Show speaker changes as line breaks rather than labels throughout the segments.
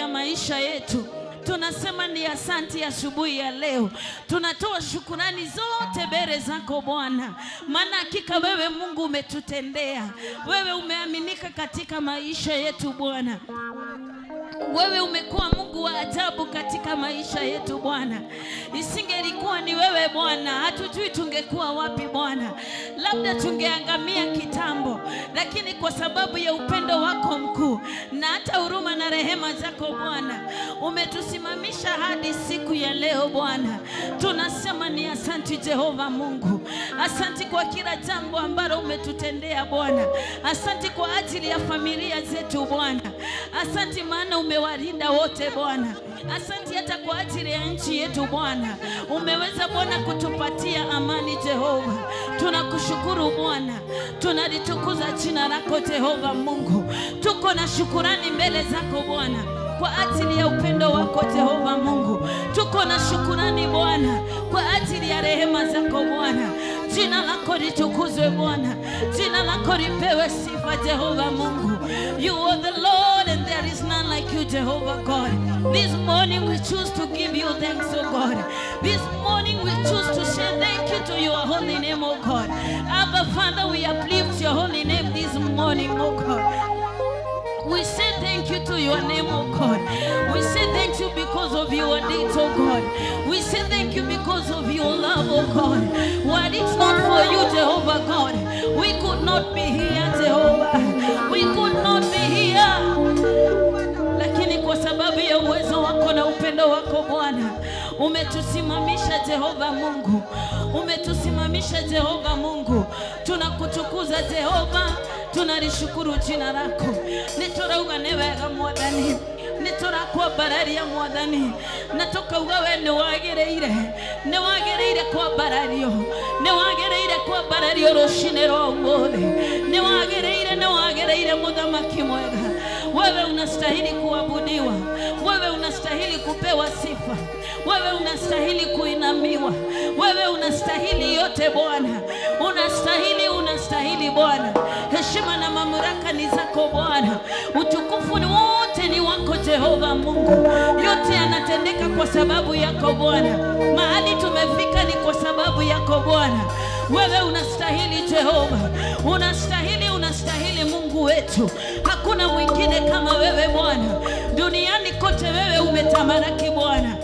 ya maisha yetu. Tunasema ni asanti asubuhi ya leo. Tunatoa shukurani zote mbele zako Bwana, maana hakika wewe Mungu umetutendea. Wewe umeaminika katika maisha yetu Bwana. Wewe umekuwa Mungu wa ajabu katika maisha yetu Bwana. Isingelikuwa ni wewe Bwana, hatujui tungekuwa wapi Bwana. Labda tungeangamia kitambo, lakini kwa sababu ya upendo wako mkuu na hata huruma na rehema zako Bwana, umetusimamisha hadi siku ya leo Bwana. Tunasema ni asanti Jehova Mungu. Asanti kwa kila jambo ambalo umetutendea Bwana. Asanti kwa ajili ya familia zetu Bwana. Asanti maana umewalinda wote Bwana. Asanti hata kwa ajili ya nchi yetu Bwana. Umeweza Bwana kutupatia amani Jehova. Tunakushukuru Bwana. Tunalitukuza jina lako Jehova Mungu. Tuko na shukurani mbele zako Bwana kwa ajili ya upendo wako Jehova Mungu. Tuko na shukurani Bwana kwa ajili ya rehema zako Bwana. Jina lako litukuzwe Bwana. Jina lako lipewe sifa Jehova Mungu. You are the Lord and there is none like you, Jehovah God. This morning we choose to give you thanks, O God. This morning we choose to say thank you to your holy name, O God. Abba Father, we uplift your holy name this morning, O God. We say thank you to your name, O God. We say thank you because of your deeds, O God. We say thank you because of your love, O God. Were it not for you, Jehovah God, we could not be here, Jehovah. We could not be here. Lakini kwa sababu ya uwezo wako na upendo wako Bwana, umetusimamisha Jehova Mungu. Umetusimamisha Jehova Mungu. Tunakutukuza Jehova. Tunalishukuru jina lako. Nitorauga nĩ wega Mwathani. Nĩtũrakwambararia Mwathani. Na tũkauga we nĩwagĩrĩire. Nĩwagĩrĩire kwambarario. Nĩwagĩrĩire kwambarario rũcinĩ rwa ũmũthĩ. Nĩwagĩrĩire, nĩwagĩrĩire mũthamaki mwega. Wewe unastahili kuabudiwa. Wewe unastahili kupewa sifa. Wewe unastahili kuinamiwa. Wewe unastahili yote Bwana. Unastahili, unastahili Bwana. Heshima na mamlaka ni zako Bwana. Utukufu ni wote ni wako Jehova Mungu. Yote yanatendeka kwa sababu yako Bwana. Mahali tumefika ni kwa sababu yako Bwana. Wewe unastahili Jehova. Unastahili, unastahili Mungu wetu. Hakuna mwingine kama wewe Bwana. Duniani kote wewe umetamalaki Bwana.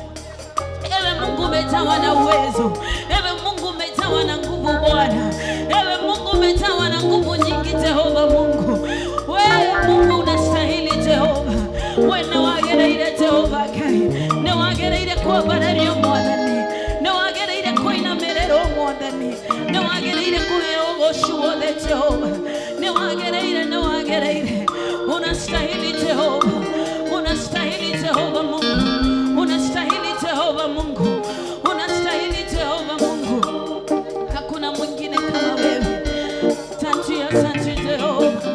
Ewe Mungu umejawa na uwezo. Ewe Mungu umejawa na nguvu Bwana. Ewe Mungu umejawa na nguvu nyingi Jehova Mungu. Wewe Mungu unastahili Jehova. Wewe nĩwagĩrĩire Jehova Ngai. Nĩwagĩrĩire kwambarario Mwathani. Nĩwagĩrĩire kũinamĩrĩrwo Mwathani. Nĩwagĩrĩire kũheo ũgoci wothe Jehova. Nĩwagĩrĩire, nĩwagĩrĩire. Unastahili Jehova. Unastahili Jehova Mungu. Unastahili Jehova Mungu. Unastahili Jehova Mungu. Hakuna mwingine kama wewe. Asante, asante Jehova.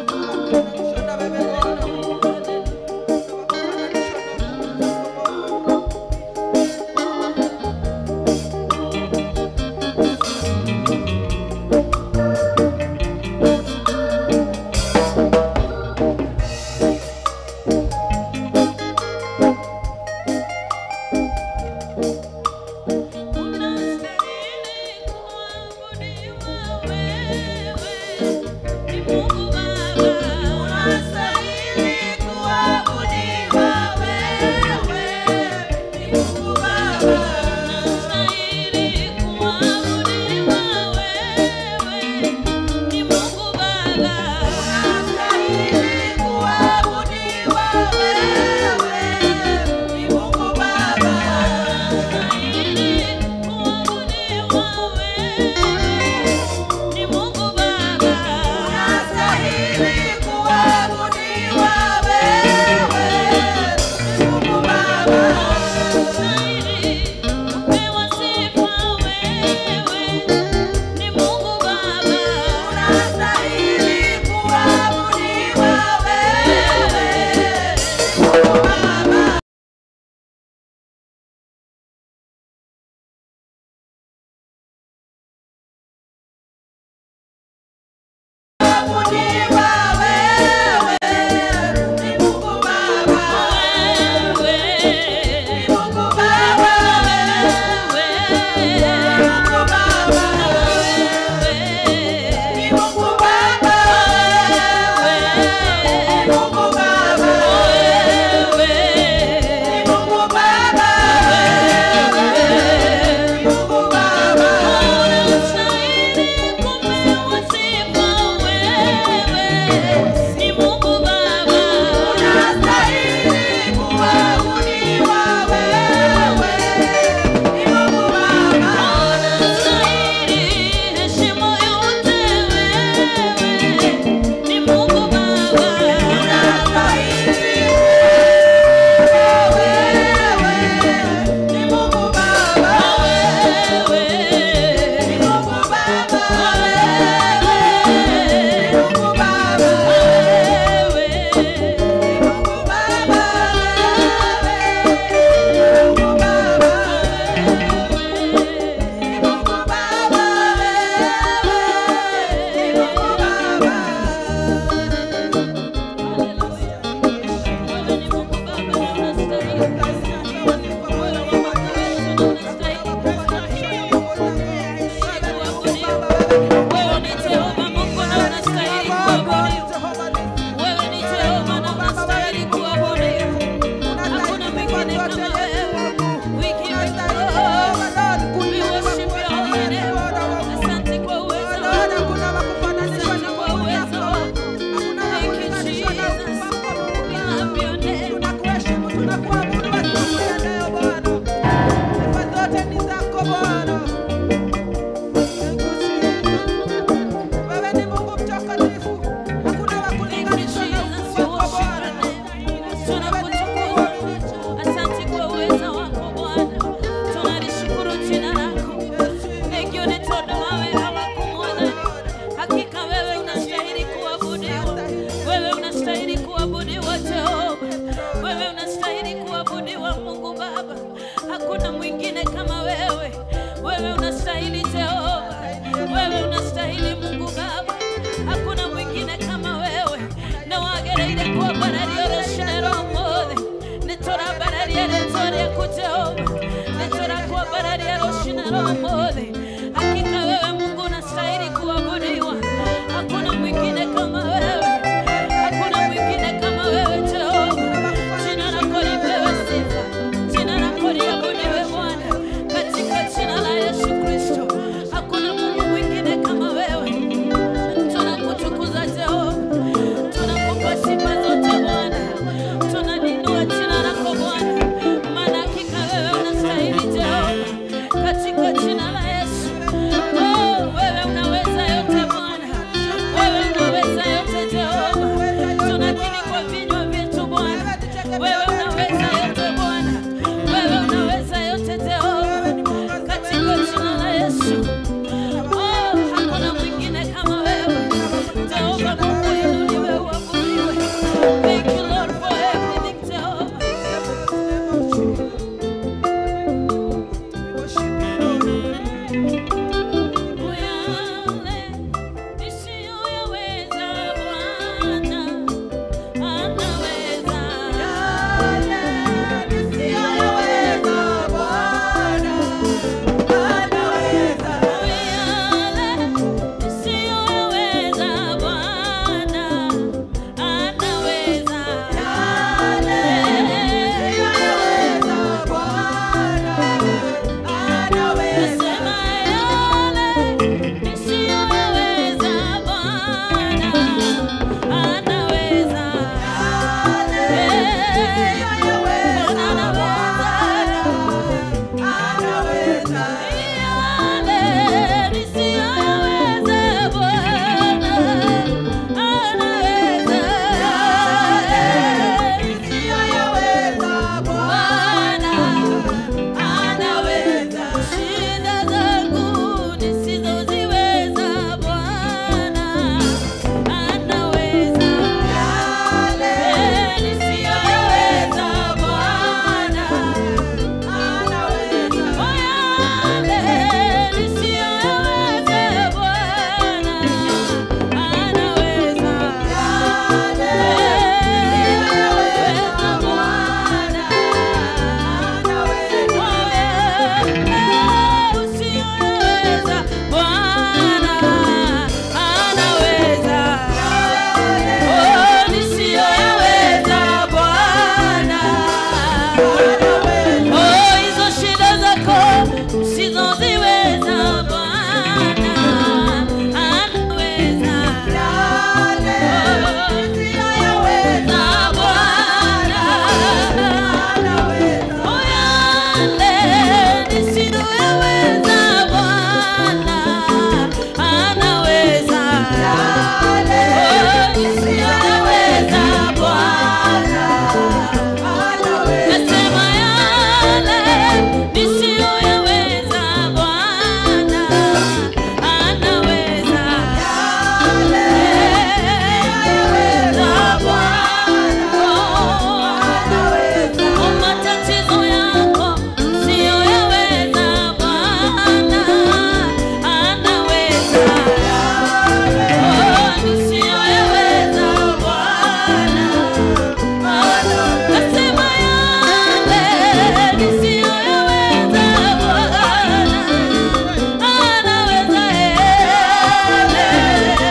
Hakuna mwingine kama wewe. Wewe unastahili Jehova, wewe unastahili Mungu Baba, hakuna mwingine kama wewe. Na wagereire kwa barario roshinero mothe nitora bararia retoria ku Jehova, nitora kwa bararia roshinero mothe. Hakika wewe Mungu unastahili kuabudiwa, hakuna mwingine kama wewe, hakuna mwingine kama wewe Jehova. Jina lako lipewe sifa, jina lako liabudiwe Bwana, katika jina la Yesu Kristo. Hakuna Mungu mwingine kama wewe. Tunakutukuza Jehova, tunakupa sifa zote Bwana, tunalinua jina lako Bwana, maana hakika wewe unastahili Jehova, katika jina la Yesu. Oh, wewe unaweza yote Bwana, wewe unaweza yote Jehova. Tunakiri kwa vinywa vyetu Bwana, wewe unaweza yote Bwana, wewe unaweza yote Jehova, katika jina la Yesu. Oh, hakuna mwingine kama wewe Jehova. Mungu inuliwe, uabudiwe. Thank you Lord for everything Jehova. Yale nisiyoyaweza Bwana anaweza. Yale nisiyoyaweza Bwana anaweza. Nasema yale nisiyoyaweza Bwana anaweza. Bwana anaweza. Yale nisiyoyaweza Bwana anaweza. Bwana anaweza. Shida zangu nisizoziweza Bwana anaweza. Nisiyoyaweza Bwana. Yale nisiyoyaweza Bwana anaweza. Usiyoweza Bwana anaweza. Oh, nisiyoyaweza Bwana. Oh, hizo shida zako usizoziweza Bwana anaweza. Na Bwana. Oh, yale nisiyoyaweza Bwana anaweza. Oh, nisiyoyaweza Bwana. Nasema yale nisiyoyaweza Bwana anaweza. Matatizo yako siyoyaweza Bwana anaweza. Oh, nisiyoyaweza Bwana. Nasema yale nisiyoyaweza Bwana anaweza. Yale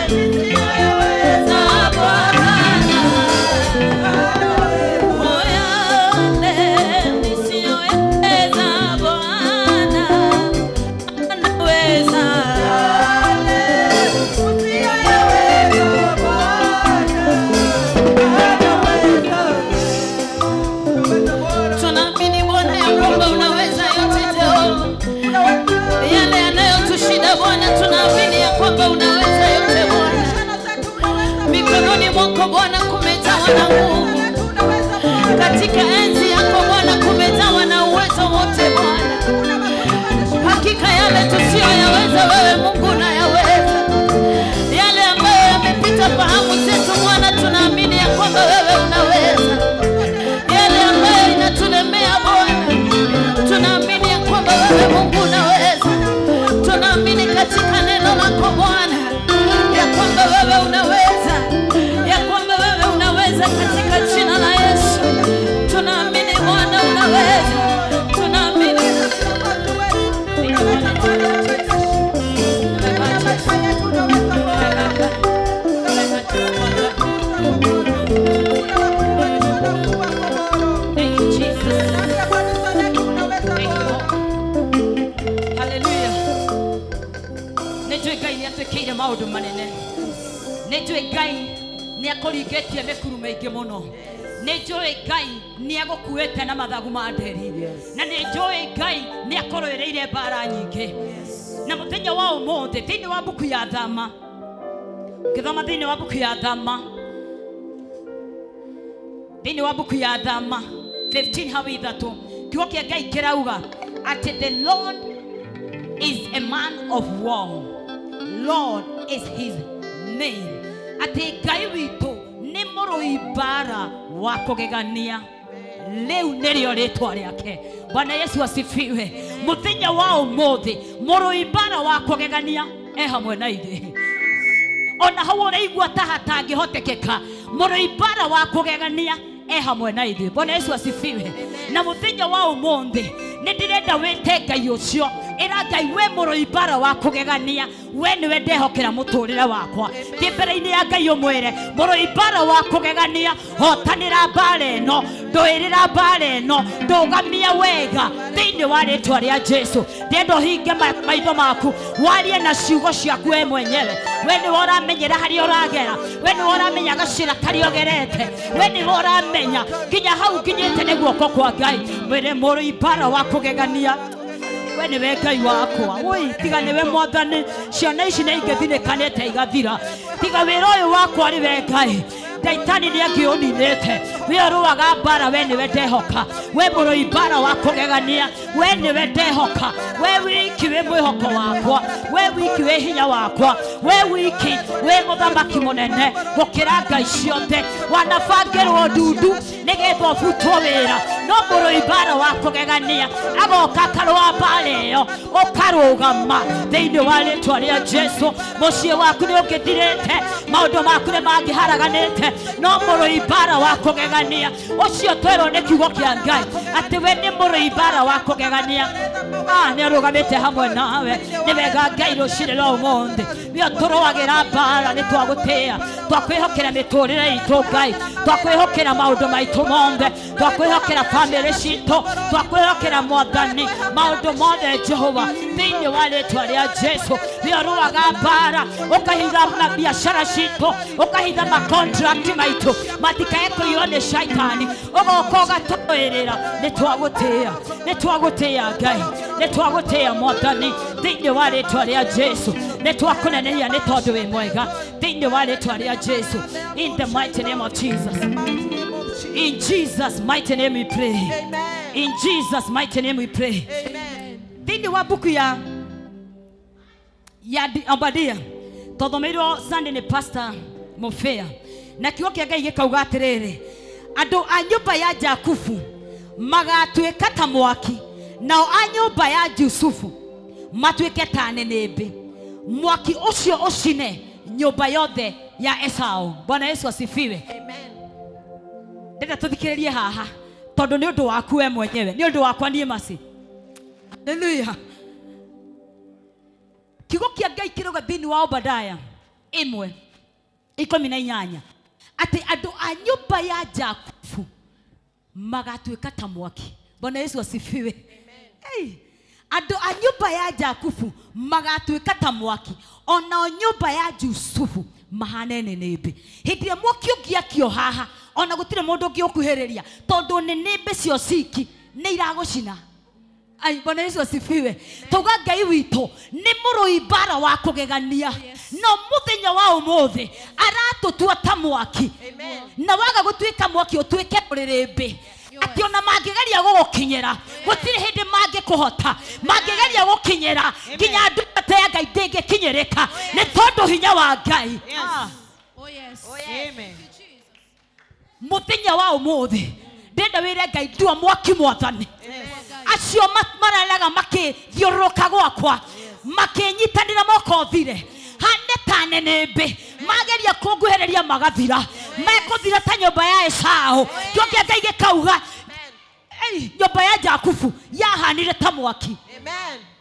nisiyoyaweza Bwana. Oh, yale nisiyoyaweza Bwana anaweza. Tunaamini Bwana ya kwamba unaweza yote Jehova. Yale yanayotushinda Bwana, tunaamini ya kwamba unaweza yote Bwana. Mikononi mwako Bwana kumejawa na nguvu. Katika enzi yako Bwana kumejawa na uwezo wote Bwana. Hakika yale tusiyoyaweza wewe Mungu unayaweza. Yale ambayo yamepita fahamu zetu Bwana, tunaamini ya kwamba wewe unaweza. Yale ambayo inatulemea Bwana, tunaamini
agwĩkĩire maũndũ manene. Nĩ njũĩ Ngai nĩ akũringĩtie mĩkuru mĩingĩ mũno. Nĩ njũĩ Ngai nĩ agũkuĩte na mathagu ma nderi. Na nĩ njũĩ Ngai nĩ akũrũĩrĩire mbara nyingĩ. Na mũthenya wa ũmũthĩ thĩinĩ wa mbuku ya Thama, ngĩthoma thĩinĩ wa mbuku ya Thama, thĩinĩ wa mbuku ya Thama 15 hau ithatũ, kiugo kĩa Ngai kĩrauga atĩ the Lord is a man of war, Lord is his name. Atĩ Ngai witũ nĩ mũrũi mbara wa kũgegania, rĩu nĩrĩo rĩtwa rĩake. Bwana Yesu asifiwe. Mũthenya wa ũmũthĩ mũrũi mbara wa kũgegania e hamwe na ithuĩ. Ona hau ũraigua ta hatangĩhotekeka, mũrũi mbara wa kũgegania e hamwe na ithuĩ. Bwana Yesu asifiwe. Na mũthenya wa ũmũthĩ nĩ ndĩrenda wĩte Ngai ũcio, ĩra Ngai we mũrũi mbara wa kũgegania, we nĩwe ndehokera mũtũrĩre wakwa. Thiĩ mbere-inĩ ya Ngai ũmwĩre mũrũi mbara wa kũgegania, hotanĩra mbara ĩno, ndũĩrĩra mbara ĩno, ndũgamia wega thĩinĩ wa rĩtwa rĩa Jesu. Ndĩrenda ũhinge maitho maku, warie na ciugo ciaku we mwenyewe. We nĩwe ũramenyera harĩa ũragera, we nĩwe ũramenya gacĩra karĩa ũgerete, we nĩwe ũramenya nginya hau nginyĩte nĩ guoko kwa Ngai. Mwĩre mũrũi mbara wa kũgegania, we nĩwe Ngai wakwa. Woi, tiga nĩwe Mwathani, ciana ici nĩ ingĩthinĩkanĩte igathira. Tiga wĩra ũyũ wakwa rĩ we Ngai, Ndaitani nĩ angĩũninĩte. We ũrũaga mbara, we nĩwe ndehoka. We mũrũi mbara wa kũgegania, we nĩwe ndehoka. We wiki wĩ mwĩhoko wakwa, we wiki wĩ hinya wakwa, we wiki wĩ mũthamaki mũnene gũkĩra ngai ciothe. Wanabangĩrwo ndundu nĩgetha ũbutwo wĩra, no mũrũi mbara wa kũgegania agoka akarũa mbara ĩyo, ũkarũgama thĩinĩ wa rĩtwa rĩa Jesu. Mũciĩ waku nĩ ũngĩthirĩte, maũndũ maku nĩ mangĩharaganĩte, no mũrũi mbara wa kũgegania ũcio twerwo nĩ kiugo kĩa Ngai atĩ we nĩ mũrũi mbara wa kũgegania. Nĩ arũgamĩte hamwe nawe. Nĩ wega Ngai rũcinĩ rwa ũmũthĩ nĩo tũrũagĩra mbara, nĩ twagũtĩĩa, twakwĩhokera mĩtũrĩre itũ Ngai, twakwĩhokera maũndũ maitũ mothe, twakwĩhokera bamĩrĩ citũ, twakwĩhokera Mwathani maũndũ mothe Jehova thĩinĩ wa rĩtwa rĩa Jesu. Nĩo rũaga mbara, ũkahitha mabiacara citũ, ũkahitha makontrakt maitũ matikae kũiywo nĩ shaitani, ũgoka ũgatũĩrĩra. Nĩ twagũtĩĩa, nĩ twagũtĩĩa Ngai, nĩ twagũtĩĩa Mwathani thĩinĩ wa rĩtwa rĩa Jesu. Nĩ twakũnenehia nĩ tondũ wĩ mwega thĩinĩ wa rĩtwa rĩa Jesu. In the mighty name of Jesus. In Jesus mighty name we pray. In Jesus mighty name we pray. Thĩinĩ wa mbuku ya Obadia twathomeirwo Sunday nĩ Pastor Mofea, na kiugo kĩa Ngai gĩkauga atĩrĩrĩ, andũ a nyũmba ya Jakubu magatuĩka ta mwaki, nao a nyũmba ya Jusufu matuĩke ta nĩnĩmbĩ, mwaki ũcio ũcine nyũmba yothe ya Esau. Bwana Yesu asifiwe. Ndĩrenda tũthikĩrĩrie haha tondũ nĩ ũndũ waku we mwenyewe, nĩ ũndũ wakwa niĩ Mercy. Haleluya. Kiugo kĩa Ngai kĩrauga thĩinĩ wa Obadaya 1:18 atĩ andũ a nyũmba ya Jakubu magatuĩka ta mwaki. Bwana Yesu asifiwe. Hey, andũ a nyũmba ya Jakubu magatuĩka ta mwaki, onao nyũmba ya Jusufu mahane nĩnĩmbĩ. Hĩndĩ ĩrĩa mwaki ũngĩakio haha, ona gũtirĩ mũndũ ũngĩũkuhĩrĩria tondũ nĩnĩmbĩ cio ciki nĩ iragũcina. Ai, Bwana Yesu asifiwe. Tauga Ngai witũ nĩ mũrũi mbara wa kũgegania, no mũthenya wa ũmũthĩ aratũtua ta mwaki, na waga gũtuĩka mwaki ũtuĩke rũrĩrĩmbĩ. Atĩ ona mangĩgeria gũgũkinyĩra gũtirĩ hĩndĩ mangĩkũhota, mangĩgeria gũkinyĩra nginya ndungata ya Ngai ndĩngĩkinyĩrĩka nĩ tondũ hinya wa Ngai. Mũthenya wa ũmũthĩ ndĩrenda wĩre Ngai ndua mwaki Mwathani. Acio mararaga makĩthiũrũrũka gwakwa makĩnyitanĩra moko thire hane ta nĩnĩmbĩ, mageria kũnguhĩrĩria magathira, mekũthira ta nyũmba ya Esau. Kiugo kĩa Ngai gĩkauga nyũmba ya Jakubu yahanire ta mwaki.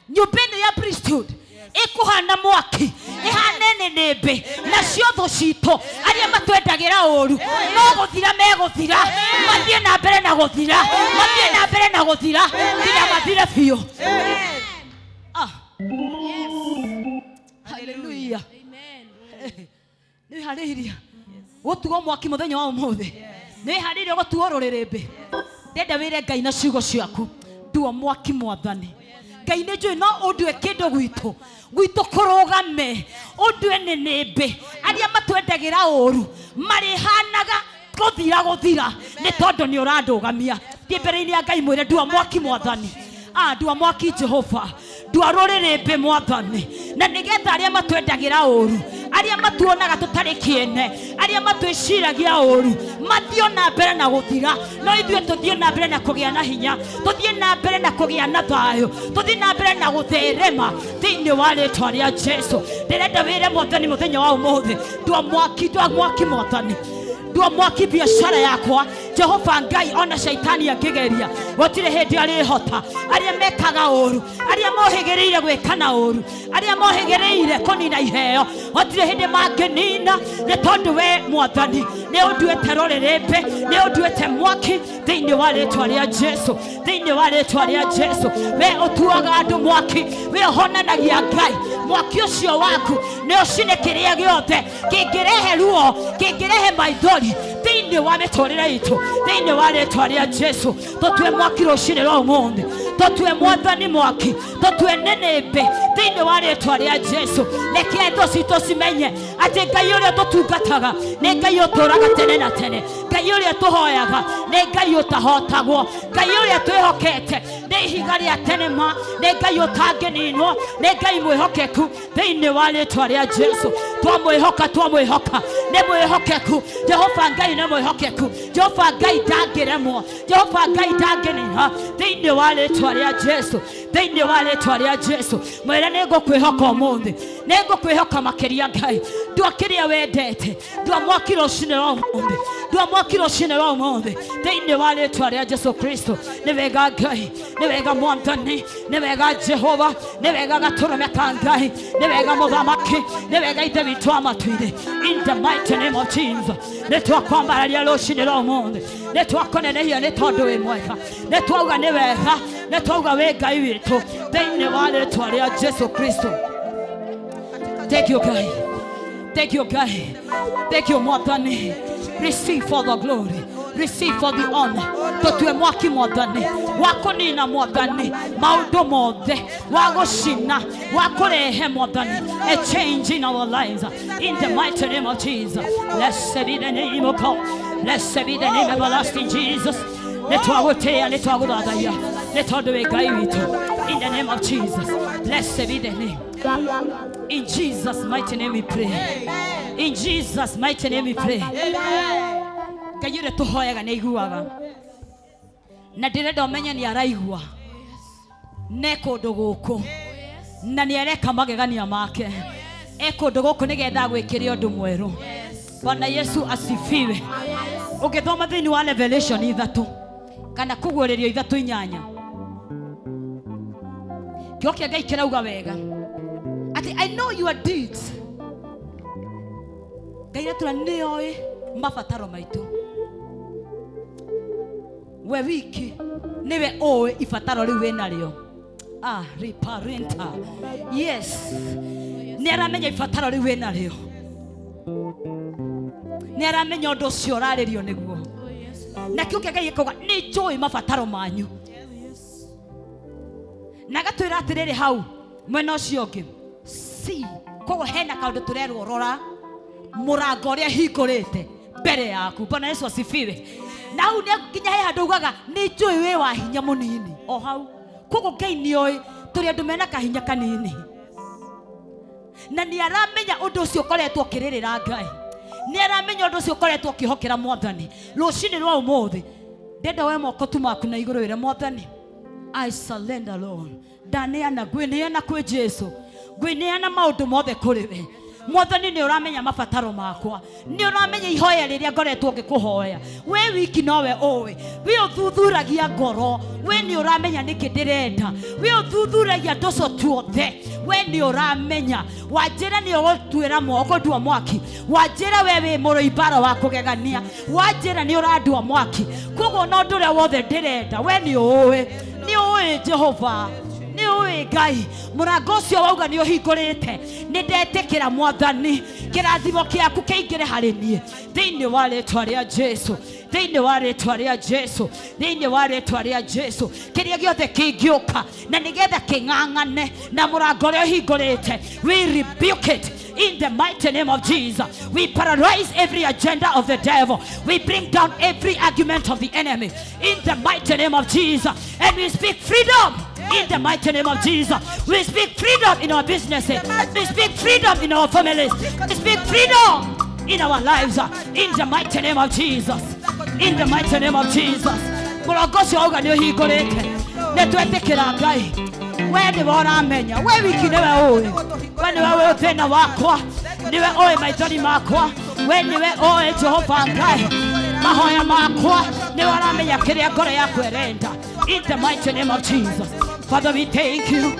Nyũmba ĩno ya priesthood ĩkũhana mwaki, ĩhane nĩnĩmbĩ, nacio thũ citũ arĩa matwendagĩra ũru no gũthira megũthira, mathiĩ na mbere na gũthira, mathiĩ na mbere na gũthira nginya mathire biũ. Hallelujah. Nĩwĩharĩirie gũtuo mwaki mũthenya wa ũmũthĩ? Nĩwĩharĩirie gũtuo rũrĩrĩmbĩ? Ndenda wĩre Ngai na ciugo ciaku, ndua mwaki mwathani. Ngai nĩ njũĩ no ũndue kĩndũ gwitũ gwitũ kũrũgame, ũndue nĩnĩmbĩ. Arĩa matwendagĩra ũru marĩhanaga gũthira gũthira nĩ tondũ nĩ ũrandũgamia. Thiĩ mbere-inĩ ya Ngai mwĩre ndua mwaki mwathani. Ndua mwaki Jehova, ndua rũrĩrĩmbĩ mwathani, na nĩgetha arĩa matwendagĩra ũru, arĩa matuonaga tũtarĩ kĩene, arĩa matwĩciragia ũru mathiĩ na mbere na gũthira, no ithuĩ tũthiĩ na mbere na kũgĩa na hinya, tũthiĩ na mbere na kũgĩa na thayũ, tũthiĩ na mbere na gũtherema thĩinĩ wa rĩtwa rĩa Jesu. Ndĩrenda wĩre mwathani mũthenya wa ũmũthĩ, ndua mwaki, ndua mwaki mwathani, ndua mwaki biashara yakwa. Jehova Ngai, ona shaitani angĩgeria gũtirĩ hĩndĩ arĩhota. Arĩa mekaga ũru, arĩa mohĩgĩrĩire gwĩkana ũru, arĩa mohĩgĩrĩire kũnina iheo, gũtirĩ hĩndĩ mangĩnina, nĩ tondũ we mwathani nĩ ũnduĩte rũrĩrĩmbĩ, nĩ ũnduĩte mwaki thĩinĩ wa rĩtwa rĩa Jesu, thĩinĩ wa rĩtwa rĩa Jesu. We ũtuaga andũ mwaki, we ũhonanagia Ngai. Mwaki ũcio waku nĩ ũcine kĩrĩa gĩothe kĩngĩrehe ruo, kĩngĩrehe maithori thĩinĩ wa mĩtũrĩre itũ, thĩinĩ wa rĩtwa rĩa Jesu. Tũtue mwaki rũcinĩ rwa ũmũthĩ, tũtue mwathani mwaki, tũtue nĩnĩmbĩ thĩinĩ wa rĩtwa rĩa Jesu. Reke thũ citũ cimenye atĩ Ngai ũrĩa tũtungataga nĩ Ngai ũtũũraga tene na tene, Ngai ũrĩa tũhoyaga nĩ Ngai ũtahotagwo, Ngai ũrĩa twĩhokete nĩ ihiga rĩa tene ma, nĩ Ngai ũtangĩninwo, nĩ Ngai mwĩhokeku thĩinĩ wa rĩtwa rĩa Jesu. Twamwĩhoka, twamwĩhoka, nĩ mwĩhokeku Jehova Ngai, nĩ mwĩhokeku Jehova Ngai, ndangĩremwo Jehova Ngai, ndangĩnina thĩinĩ wa rĩtwa rĩa Jesu, thĩinĩ wa rĩtwa rĩa Jesu. Mwĩre nĩ ngũkwĩhoka ũmũthĩ, nĩ ngũkwĩhoka makĩria Ngai. Ndua kĩrĩa wendete, ndua mwaki rũcinĩ rwa ũmũthĩ, ndua mwaki rũcinĩ rwa ũmũthĩ thĩinĩ wa rĩtwa rĩa Jesu Kristo. Nĩ wega Ngai, nĩ wega mwathani, nĩ wega Jehova, nĩ wega gatũrũme ka Ngai, nĩ wega mũthamaki, nĩ wega Ithe witũ wa matu-inĩ. In the mighty name of Jesus, nĩ twakwambararia rũcinĩ rwa ũmũthĩ, nĩ twakũnenehia nĩ tondũ wĩ mwega, nĩ twauga nĩ wega, nĩ twauga wĩ Ngai witũ thĩinĩ wa rĩtwa rĩa Jesu Kristo. Thank you Ngai, thank you Ngai, thank you mwathani. Receive for the glory, receive for the honor. Tũtue mwaki mwathani wa kũnina mwathani maũndũ mothe, wa gũcina, wa kũrehe mwathani a change in our lives, in the mighty name of Jesus. Blessed be the name of God, blessed be the name of everlasting Jesus. Nĩ twagũtĩĩa, nĩ twagũthathaiya, nĩ tondũ wĩ Ngai witũ, in the name of Jesus. Blessed be the name. In Jesus' mighty name we pray. In Jesus' mighty name we pray. Ngai ũrĩa tũhoyaga nĩ aiguaga, na ndĩrenda ũmenye nĩ araigua ne kũndũ gũkũ, na nĩ areka magegania make e kũndũ gũkũ nĩgetha agwĩkĩre ũndũ mwerũ. Bwana Yesu asifiwe. Ũngĩthoma thĩinĩ wa Revelation 3 kana kũguũrĩrio 3:8, kĩo kĩa Ngai kĩrauga wega atĩ I know your deeds. Ngai aratwĩra nĩoĩ mabataro maitũ. We wiki nĩwe ũĩ ibataro rĩu wĩnarĩo. Riparenta. Yes, nĩ aramenya ibataro rĩu wĩnarĩo, nĩ aramenya ũndũ ũcio ũrarĩrio nĩguo. Na kĩo kĩa Ngai gĩkauga nĩ njũĩ mabataro manyu, na agatwĩra atĩrĩrĩ hau mwena ũcio ũngĩ si koguo hena kaũndũ tũrerwo rora mũrango ũrĩa hingũrĩte mbere yaku. Bwana Yesu asifiwe. Na hau nĩ nginya he handũ ugaga nĩ njũĩ wĩ wa hinya mũnini o hau. Koguo Ngai nĩoĩ tũrĩ andũ mena kahinya kanini, na nĩ aramenya ũndũ ũcio ũkoretwo ũkĩrĩrĩra Ngai, nĩ aramenya ũndũ ũcio ũkoretwo ũkĩhokera mwathani. Rũcinĩ rwa ũmũthĩ ndenda we moko tu maku na igũrũ wĩre mwathani, I surrender Lord. Ndaneana, ngwĩneana kwĩ Jesu, ngwĩneana maũndũ mothe kũrĩ we. Mwathani nĩ ũramenya mabataro makwa, nĩ ũramenya ihoya rĩrĩa ngoretwo ngĩkũhoya. We wiki nowe ũĩ, we ũthuthuragia ngoro, we nĩ ũramenya nĩkĩ ndĩrenda, we ũthuthuragia tũco tuothe, we nĩ ũramenya. Wanjĩra nĩ ũgũtuĩra ũkũndua mwaki, wanjĩra we wĩ mũrũi mbara wa kũgegania, wanjĩra nĩ ũrandua mwaki. Koguo na ũndũ ũrĩa wothe ndĩrenda we nĩ ũĩ, nĩ ũĩ Jehova. Nĩ ũĩ Ngai mũrango ũcio wauga nĩ ũhingũrĩte, nĩ ndetĩkĩra Mwathani kĩrathimo kĩaku kĩingĩre harĩ niĩ thĩinĩ wa rĩtwa rĩa Jesu, thĩinĩ wa rĩtwa rĩa Jesu, thĩinĩ wa rĩtwa rĩa Jesu. Kĩrĩa gĩothe kĩngĩũka na nĩgetha kĩng'ang'ane na mũrango ũrĩa ũhingũrĩte, we rebuke it in the mighty name of Jesus. We paralyze every agenda of the devil. We bring down every argument of the enemy in the mighty name of Jesus. And we speak freedom in the mighty name of Jesus. We speak freedom in our businesses. We speak freedom in our families. We speak freedom in our lives in the mighty name of Jesus. In the mighty name of Jesus. Mũrango ũcio wauga nĩ ũhingũrĩte, nĩ twetĩkĩra Ngai. We nĩwe ũramenya, we wiki nĩwe ũĩ, we nĩwe ũĩ thĩna wakwa, nĩwe ũĩ maithori makwa, we nĩwe ũĩ Jehova Ngai mahoya makwa, nĩwe ũramenya kĩrĩa ngoro yakwa ĩrenda. In the mighty name of Jesus. Father, we thank you.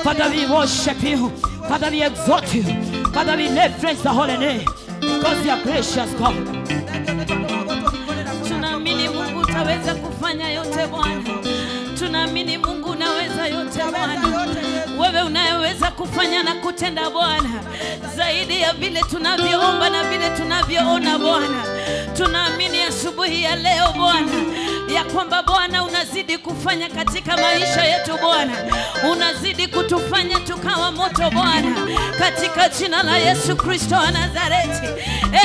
Father, we worship you. Father, we exalt you. Father, we reverence the holy name because you are gracious God.
Tunaamini Mungu utaweza kufanya yote Bwana. Tunaamini Mungu unaweza yote Bwana. Wewe unayeweza kufanya na kutenda Bwana, zaidi ya vile tunavyoomba na vile tunavyoona Bwana. Tunaamini asubuhi ya leo Bwana ya kwamba Bwana unazidi kufanya katika maisha yetu Bwana. Unazidi kutufanya tukawa moto Bwana, katika jina la Yesu Kristo wa Nazareti.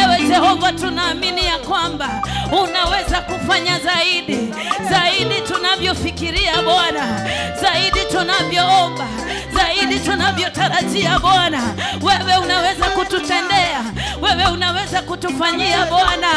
Ewe Jehova, tunaamini ya kwamba unaweza kufanya zaidi, zaidi tunavyofikiria Bwana, zaidi tunavyoomba, zaidi tunavyotarajia Bwana. Wewe unaweza kututendea, wewe unaweza kutufanyia Bwana,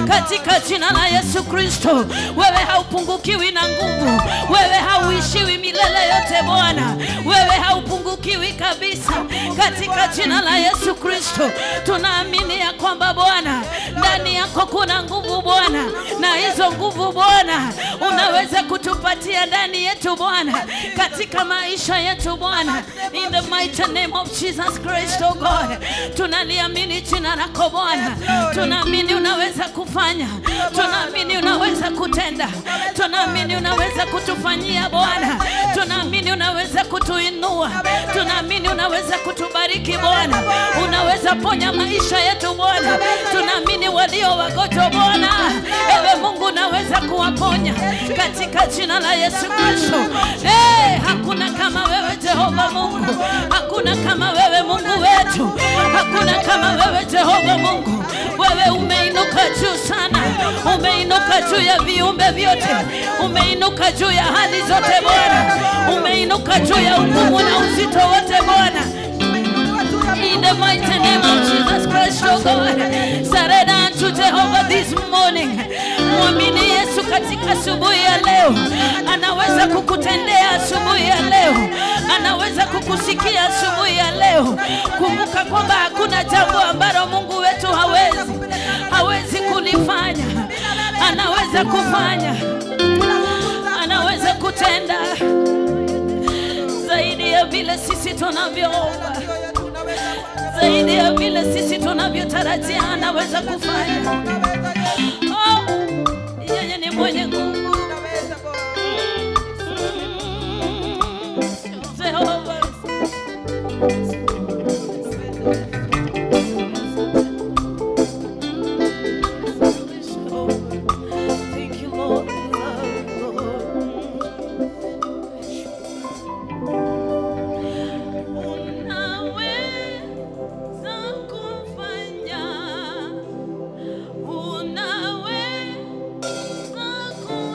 katika jina la Yesu Kristo. Wewe haupungukiwi na nguvu, wewe hauishiwi milele yote Bwana, wewe haupungukiwi kabisa, katika jina la Yesu Kristo. Tunaamini ya kwamba Bwana ndani yako kuna nguvu Bwana, na hizo nguvu Bwana unaweza kutupatia ndani yetu Bwana, katika maisha yetu Bwana. In the mighty name of Jesus Christ, oh God, tunaliamini jina lako Bwana. Tunaamini unaweza kufanya, tunaamini unaweza kutenda, tunaamini unaweza kutufanyia Bwana, tunaamini unaweza kutuinua, tunaamini unaweza kutubariki Bwana, unaweza ponya maisha yetu Bwana. Tunaamini walio wagonjwa Bwana, ewe Mungu unaweza kuwaponya katika jina la Yesu Kristo. Hakuna kama wewe Jehova Mungu, hakuna kama wewe Mungu wetu, hakuna kama wewe Jehova Mungu. Wewe umeinuka juu sana, umeinuka juu ya viumbe vyote, umeinuka juu ya hali zote Bwana, umeinuka juu ya ugumu na uzito wote Bwana. In the mighty name of Jesus Christ, oh God, surrender unto Jehovah this morning. Mwamini Yesu katika asubuhi ya leo. Anaweza kukutendea asubuhi ya leo, anaweza kukusikia asubuhi ya leo. Kumbuka kwamba hakuna jambo ambalo Mungu wetu hawezi kulifanya. Anaweza kufanya, anaweza kutenda zaidi ya vile sisi tunavyoomba, zaidi ya vile sisi tunavyotarajia. Anaweza kufanya. Oh, yeye ni mwenye nguvu. Jehova. Thank you, Lord. Unaweza kufanya, unaweza kufanya.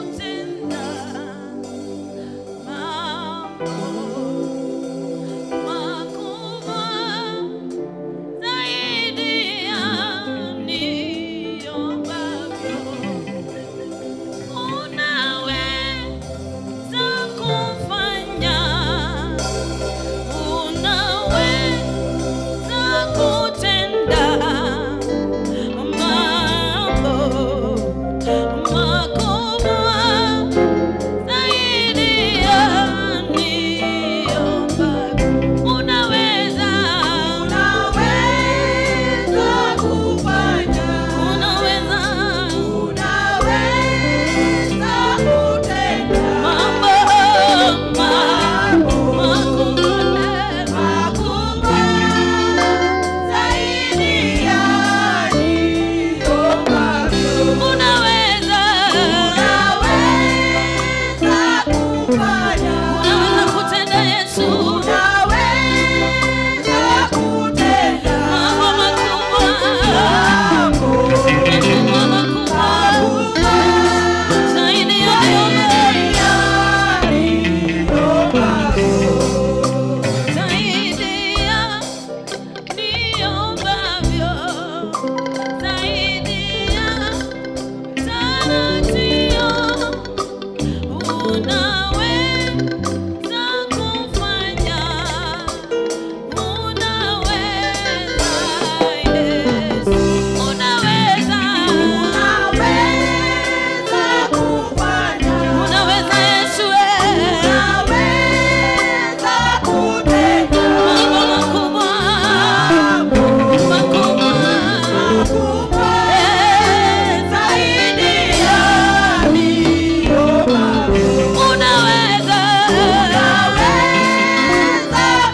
Unaweza kufanya, unaweza Yesu, unaweza,
Unaweza kufanya,
unaweza Yesu,
unaweza kutenda
mambo makubwa, makubwa
makubwa
zaidi
ya niombayo.
Unaweza,
Unaweza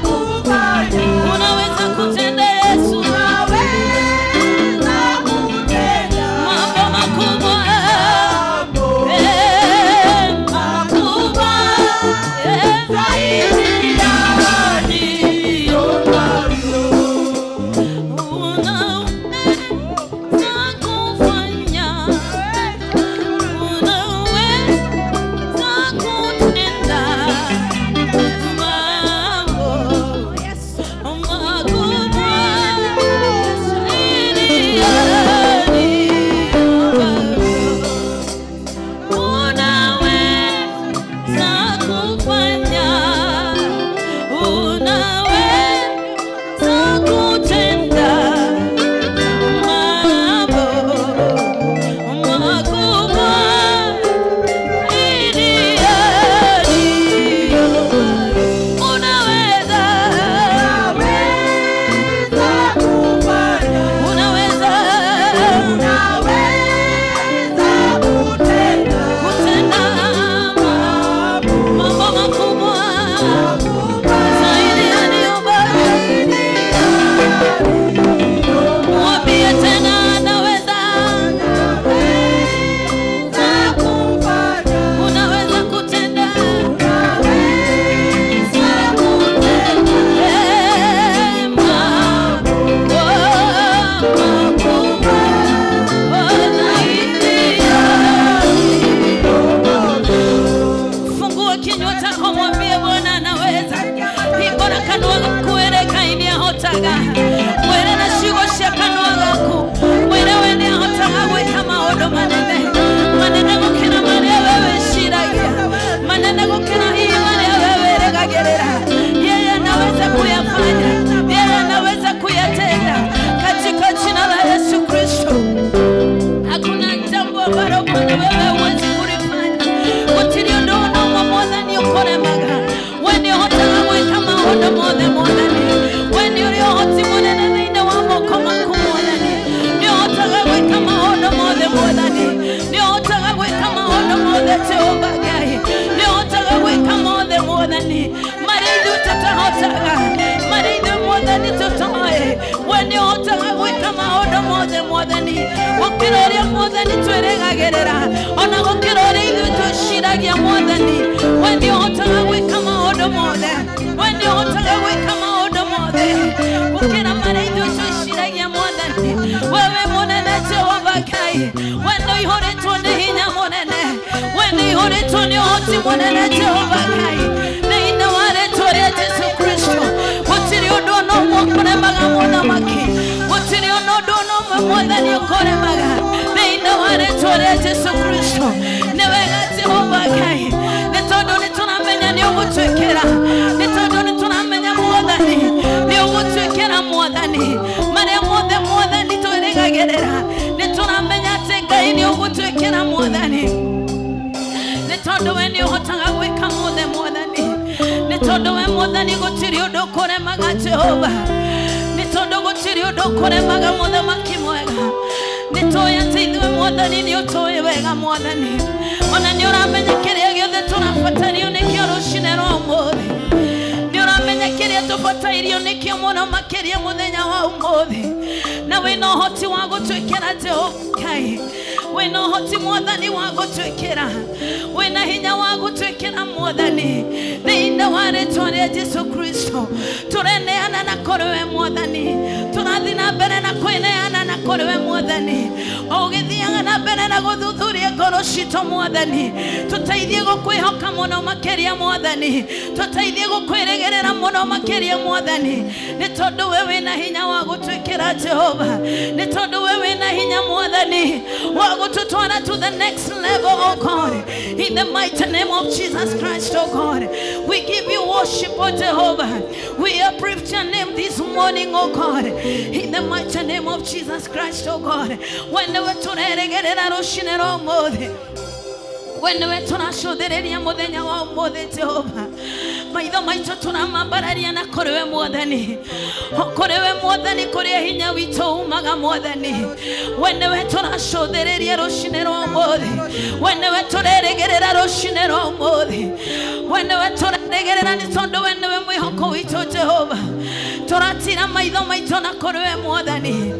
kufanya,
unaweza kutenda Yesu,
unaweza kutenda
mambo makubwa,
mambo
makubwa
zaidi ya niombayo.
Unaweza kufanya, unaweza kutenda mambo makubwa zaidi ya niombayo. Unaweza kufanya, unaweza kutenda mambo makubwa zaidi ya niombayo. Unaweza,
Unaweza kufanya,
unaweza
unaweza kutenda
kutenda mambo makubwa zaidi ya niombayo. Mwambie tena anaweza, unaweza kutenda, mambo makubwa zaidi ya. Fungua kinywa chako mwambie Bwana anaweza. Hingũra kanua gaku wĩre Ngai nĩahotaga. Mwĩre na ciugo cia kanua gaku. Mwĩre we nĩahotaga gwĩka maũndũ manene. Manene gũkĩra marĩa we wĩciragia. Manene gũkĩra hihi marĩa we wĩrĩgagĩrĩra. Yeye anaweza kuyafanya. Yeye anaweza kuyatenda. Katika jina la Yesu Kristo. Hakuna jambo ambalo Bwana wewe huwezi kulifanya. Gũtirĩ ũndũ ona ũmwe Mwathani ũkũremaga. We nĩ ũhotaga gwĩka maũndũ mothe Mwathani. We nĩ ũrĩ ũhoti mũnene thĩinĩ wa moko maku Mwathani. Nĩ ũhotaga gwĩka maũndũ mothe Mwathani. Nĩ ũhotaga gwĩka maũndũ mothe Jehova Ngai. Nĩ ũhotaga gwĩka mothe Mwathani. Marĩa ithuĩ tũtahotaga, marĩa ithuĩ Mwathani tũtoĩ. We nĩ ũhotaga gwĩka maũndũ mothe Mwathani. Gũkĩra ũrĩa Mwathani twĩrĩgagĩrĩra, ona gũkĩra ũrĩa ithuĩ twĩciragia Mwathani. We nĩ ũhotaga gwĩka maũndũ mothe. We nĩ ũhotaga gwĩka maũndũ mothe gũkĩra marĩa ithuĩ twĩciragia Mwathani. Wewe mũnene Jehova Ngai, we nĩ ũihũrĩtwo nĩ hinya mũnene, we nĩ ũihũrĩtwo nĩ ũhoti mũnene Jehova Ngai. Thĩinĩ wa rĩtwa rĩa Jesu Kristo, gũtirĩ ũndũ ona ũmwe ũkũremaga mũthamaki, gũtirĩ ona ũndũ ona ũmwe Mwathani ũkũremaga. Thĩinĩ wa rĩtwa rĩa Jesu Kristo, nĩ wega Jehova Ngai, nĩ tondũ nĩ tũramenya nĩ ũgũtwĩkĩra, nĩ tondũ nĩ tũramenya Mwathani nĩ ũgũtwĩkĩra Mwathani marĩa mothe Mwathani twĩrĩgagĩrĩra, nĩ tũramenya atĩ Ngai nĩ ũgũtwĩkĩra Mwathani, nĩ tondũ we nĩ ũhotaga gwĩka mothe Mwathani, nĩ tondũ we Mwathani gũtirĩ ũndũ ũkũremaga Jehova, nĩ tondũ gũtirĩ ũndũ ũkũremaga mũthamaki mwega. Nĩ tũĩ atĩ ithuĩ Mwathani nĩ ũtũĩ wega Mwathani, ona nĩ ũramenya kĩrĩa gĩothe tũrabatario nĩkĩo rũcinĩ rwa ũmũthĩ, nĩ ũramenya kĩrĩa tũbatairio nĩkĩo mũno makĩria mũthenya wa ũmũthĩ, na wĩna ũhoti wa gũtwĩkĩra Jehova Ngai, wĩna ũhoti Mwathani wa gũtwĩkĩra, wĩna hinya wa gũtwĩkĩra Mwathani. Thĩinĩ wa rĩtwa rĩa Jesu Kristo tũreneana na kũrĩ we Mwathani, tũrathiĩ na mbere na kwĩneana na kũrĩ we Mwathani. O ũgĩthiaga Tũthiaga na mbere na gũthuthuria ngoro citũ Mwathani. Tũteithie gũkwĩhoka mũno makĩria Mwathani. Tũteithie gũkwĩrĩgĩrĩra mũno makĩria Mwathani. Nĩ tondũ we wĩna hinya wa gũtwĩkĩra Jehova. Nĩ tondũ we wĩna hinya Mwathani wa gũtũtwara to the next level, oh God. In the mighty name of Jesus Christ, oh God. We give you worship, oh Jehovah. We uplift your name this morning, oh God. In the mighty name of Jesus Christ, oh God. When we tũreregerera rũcinĩ rwa ũmũthĩ, we nĩwe tũracũthĩrĩria mũthenya wa ũmũthĩ Jehova. Maitho maitũ tũramambararia na kũrĩ we Mwathani, kũrĩ we Mwathani, kũrĩa hinya witũ umaga Mwathani. We nĩwe tũracũthĩrĩria rũcinĩ rwa ũmũthĩ, we nĩwe tũrerĩgĩrĩra rũcinĩ rwa ũmũthĩ, we nĩwe tũrerĩgĩrĩra nĩ tondũ we nĩwe mwĩhoko witũ Jehova. Tũratira maitho maitũ na kũrĩ we Mwathani,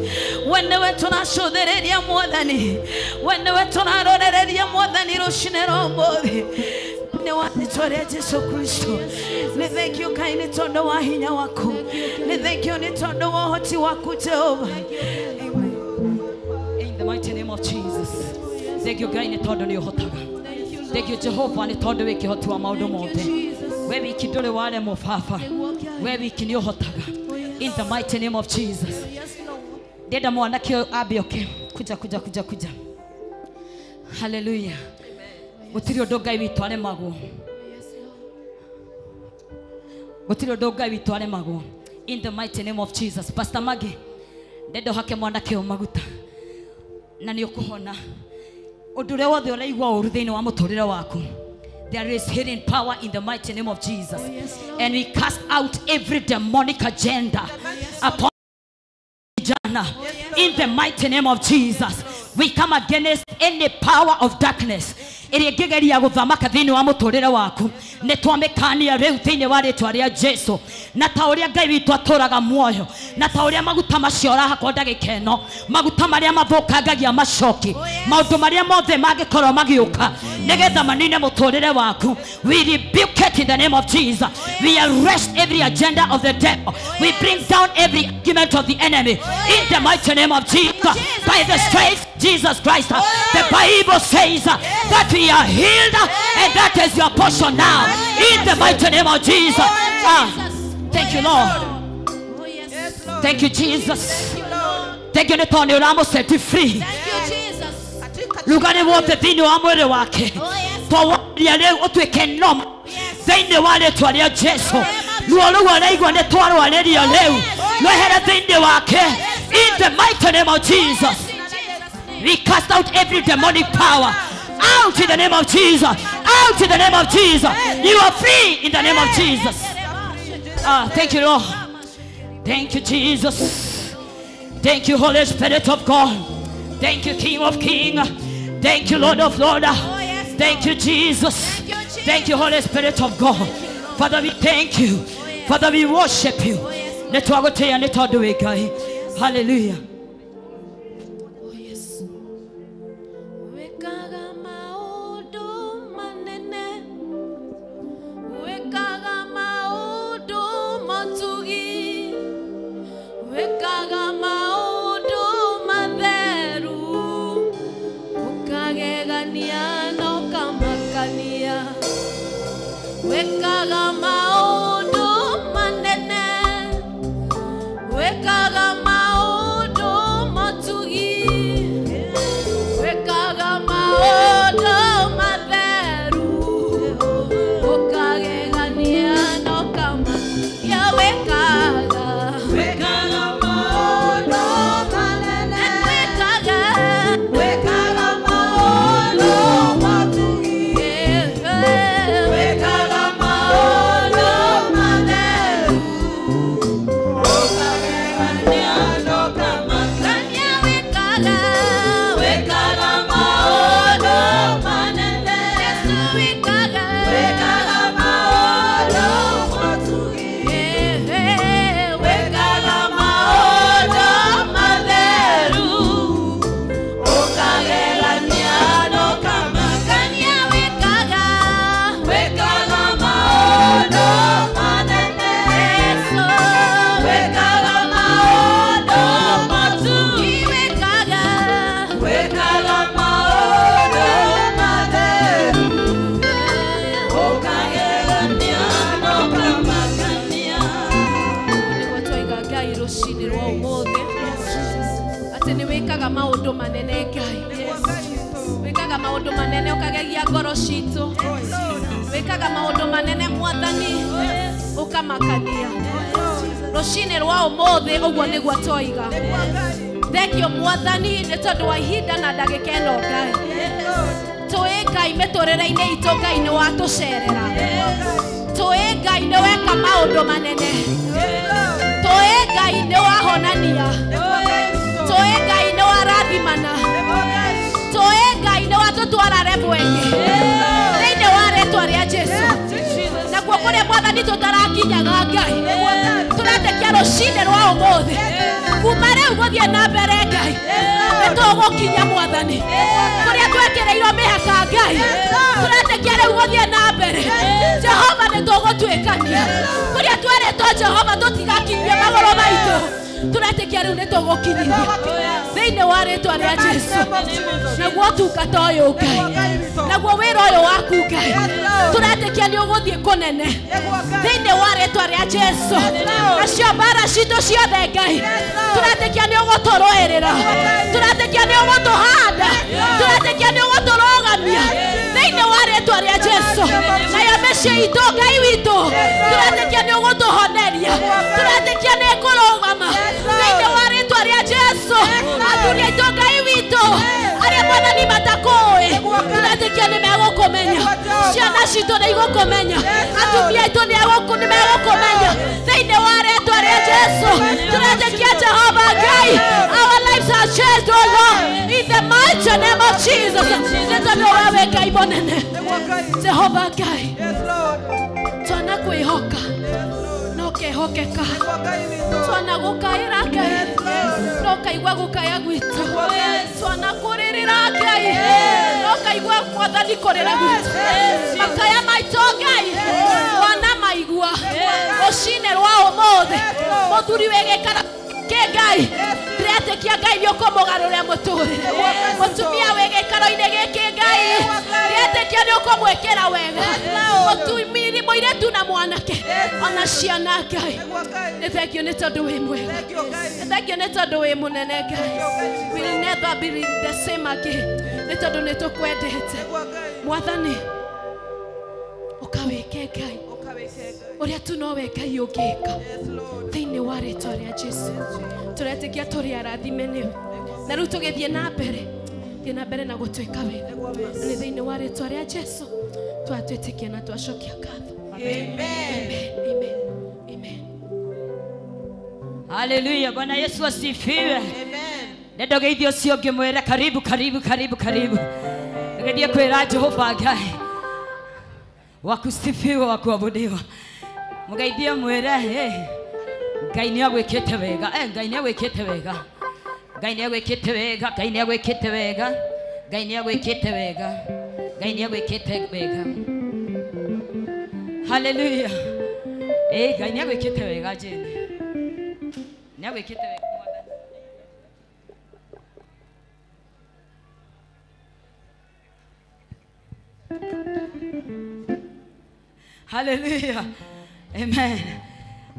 we nĩwe tũracũthĩrĩria Mwathani, we nĩwe tũrarorereria Mwathani rũcinĩ rwa ũmũthĩ. Nĩ wa rĩtwa rĩa Jesu Kristo. Nĩ thank you Ngai nĩ tondũ wa hinya waku, nĩ thank you nĩ tondũ wa ũhoti waku Jehova. Amen.
In the mighty name of Jesus. Thank you Ngai nĩ tondũ nĩ ũhotaga. Thank you Jehova nĩ tondũ wĩ kĩhoti wa maũndũ mothe. We wiki ndũrĩ waremwo baba. We wiki nĩ ũhotaga. In the mighty name of Jesus. Ndĩrenda mwanake ũyũ ambe oke. Kuja kuja kuja kuja. Hallelujah. Gũtirĩ ũndũ Ngai witũ aremagwo. Gũtirĩ ũndũ Ngai witũ aremagwo. In the mighty name of Jesus. Pastor Maggie, ndĩrenda ũhake mwanake ũyũ maguta na nĩ ũkũhona. Ũndũ ũrĩa wothe ũraigua ũru thĩinĩ wa mũtũrĩre waku, there is healing power in the mighty name of Jesus. And we cast out every demonic agenda upon Jana. In the mighty name of Jesus, we come against any power of darkness ĩrĩa ĩngĩgeria gũthamaka thĩinĩ wa mũtũrĩre waku. Nĩ twamĩkania rĩu thĩinĩ wa rĩtwa rĩa Jesu. Na ta ũrĩa Ngai witũ atũraga muoyo, na ta ũrĩa maguta macio ũrahakwo ndagĩka ĩno, maguta marĩa mathũkangagia macoki, maũndũ marĩa mothe mangĩkorwo magĩũka nĩgetha manine mũtũrĩre waku, we rebuke it in the name of Jesus. We arrest every agenda of the devil. We bring down every argument of the enemy in the mighty name of Jesus. By the stripes of Jesus Christ, the Bible says that we are healed, and that is your portion now in the mighty name of Jesus. Thank you, Lord. Thank you, Jesus. Thank you nĩ tondũ nĩ ũramũset free. Rugare wothe thĩinĩ wa mwĩrĩ wake, twawaria rĩu ũtuĩke normal thĩinĩ wa rĩtwa rĩa Jesu. Ruo rũu araigua nĩ twarwarĩria rĩu rwehere thĩinĩ wake in the mighty name of Jesus. We cast out every demonic power out in the name of Jesus. Out in the name of Jesus. You are free in the name of Jesus. Thank you, Lord. Thank you, Jesus. Thank you, Holy Spirit of God. Thank you, King of Kings. Thank you, Lord of Lords. Thank you, Jesus. Thank you, Holy Spirit of God. Father, we thank you. Father, we worship you. Nĩ twagũtĩĩa nĩ tondũ wĩ Ngai. Hallelujah.
Wĩkaga maũndũ manene, wĩkaga maũndũ matugi, wĩkaga maũndũ matheru, ũkagegania na ũkamakania. Wĩkaga maũndũ manene, wĩkaga maũndũ matugi, wĩkaga maũndũ matheru, ũkagegania na ũkamakania. Wĩkaga,
Wĩkaga maũndũ manene,
wĩkaga,
wĩkaga maũndũ matugi, wĩkaga maũndũ
Wĩkaga maũndũ manene Ngai. Wĩkaga maũndũ manene ũkagegia ngoro citũ. Wĩkaga maũndũ manene Mwathani ũkamakania. Rũcinĩ rwa ũmũthĩ ũguo nĩguo twoiga. Thengio Mwathani nĩ tondũ wa ihinda na ndagĩka ĩno Ngai. Tũĩ Ngai mĩtũrĩre-inĩ itũ Ngai nĩ watũcerera. Tũĩ Ngai nĩ weka maũndũ manene. Tũĩ Ngai nĩ wahonania. Tũĩ Ngai nĩ warathimana. Tũĩ Ngai nĩ watũtwara level ĩngĩ. Thĩinĩ wa rĩtwa rĩa Jesu. Nakuo kũrĩa Mwathani tũtarakinyaga Ngai. Tũretĩkia rũcinĩ rwa ũmũthĩ. Kuma rĩu gũthiĩ na mbere Ngai. Nĩ tũgũkinya Mwathani. Kũrĩa twekĩrĩirwo mĩhaka Ngai. Tũretĩkia rĩu gũthiĩ na mbere. Jehova nĩ tũgũtuĩkania. Kũrĩa twerĩtwo Jehova tũtigakinyie magũrũ maitũ. Tũretĩkia rĩu nĩ tũgũkinyithia. Thĩinĩ wa rĩtwa rĩa Jesu. Naguo ũtungata ũyũ Ngai. Naguo wĩra ũyũ waku Ngai. Tũretĩkia nĩ ũgũthiĩ kũnene. Thĩinĩ wa rĩtwa rĩa Jesu. Nacio mbara citũ ciothe Ngai. Tũretĩkia nĩ ũgũtũrũĩrĩra. Tũretĩkia nĩ ũgũtũhanda. Tũretĩkia nĩ ũgũtũrũgamia. Thĩinĩ wa rĩtwa rĩa Jesu. Nayo mĩciĩ itũ Ngai witũ. Tũretĩkia nĩ ũgũtũhoneria. Tũretĩkia nĩ ĩkũrũgama. Thĩinĩ wa rĩtwa rĩa Jesu. Athuri aitũ Ngai witũ. Arĩa Mwathani matakũĩ. Tũretĩkia nĩ megũkũmenya. Ciana citũ nĩ igũkũmenya. Atumia aitũ nĩ megũkũmenya. Thĩinĩ wa rĩtwa rĩa Jesu. Tũretĩkia Jehova Ngai. Our lives are changed, O Lord, in the mighty name of Jesus. Nĩ tondũ wewe Ngai mũnene. Jehova Ngai. Twanakwĩhoka. No ũkehokeka. Twanagũkaĩra Ngai. No ũkaigua gũkaya gwitũ. Twanakũrĩrĩra Ngai. No ũkaigua Mwathani kũrĩra gwitũ. Makaya maitũ Ngai. Wanamaigua. Rũcinĩ rwa ũmũthĩ. Mũthuri wĩ gĩikaro kĩ Ngai. Ndĩretĩkia Ngai nĩ ũkũmũgarũrĩra mũtũrĩre. Mũtumia wĩ gĩikaro-inĩ gĩkĩ Ngai. Ndĩretĩkia nĩ ũkũmwĩkĩra wega. Mũtumia mũirĩtu na mwanake. Ona ciana Ngai. Nĩ thengio nĩ tondũ wĩ mwega. Nĩ thengio nĩ tondũ wĩ mũnene Ngai. We'll never be the same again. Nĩ tondũ nĩ tũkwendete. Mwathani ũkawĩke Ngai. Ũrĩa tu nowe Ngai ũngĩka. Thĩinĩ wa rĩtwa rĩa Jesu. Tũretĩkia tũrĩ arathime nĩwe. Na rĩu tũgĩthiĩ na mbere. Thiĩ na mbere na gũtwĩka wega. Nĩ thĩinĩ wa rĩtwa rĩa Jesu. Twatwĩtĩkia na twacokia ngatho. Amen. Amen. Amen.
Haleluya. Bwana Yesu asifiwe. Amen. Nendo geithio ũcio ngĩmwĩra karibu karibu karibu karibu. Ngeithie kwĩra Jehova Ngai. Wakusifiwa wakuabudiwa. Mũgeithie mwĩre Ngai nĩ agwĩkĩte wega. Ngai nĩ agwĩkĩte wega. Ngai nĩ agwĩkĩte wega. Ngai nĩ agwĩkĩte wega. Ngai nĩ agwĩkĩte wega. Ngai nĩ agwĩkĩte wega. Haleluya. Ngai nĩ agwĩkĩte wega Jane. Nĩ agwĩkĩte wega Mwathani. Haleluya. Amen.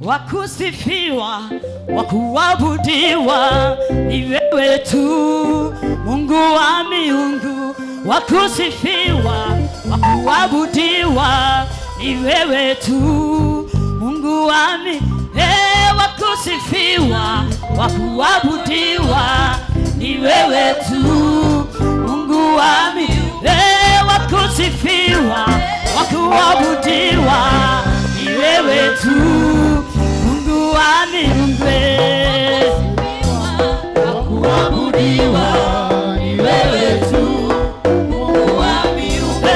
Wakusifiwa, wakuabudiwa ni wewe tu, Mungu wa miungu. Wakusifiwa, wakuabudiwa ni wewe tu, Mungu wa miungu. Wakusifiwa, wakuabudiwa ni wewe tu, Mungu wa miungu. Wakusifiwa, wakuabudiwa ni wewe tu, Mungu wa miungu. Wakuabudiwa ni wewe tu, Mungu wa miungu.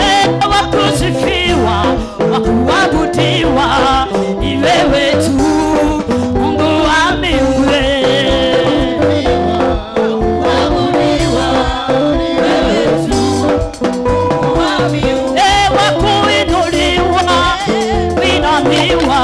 Wakusifiwa, wakuabudiwa ni wewe tu, Mungu wa miungu. Wakuabudiwa ni wewe tu, Mungu wa miungu. Wakuinuliwa, kuinamiwa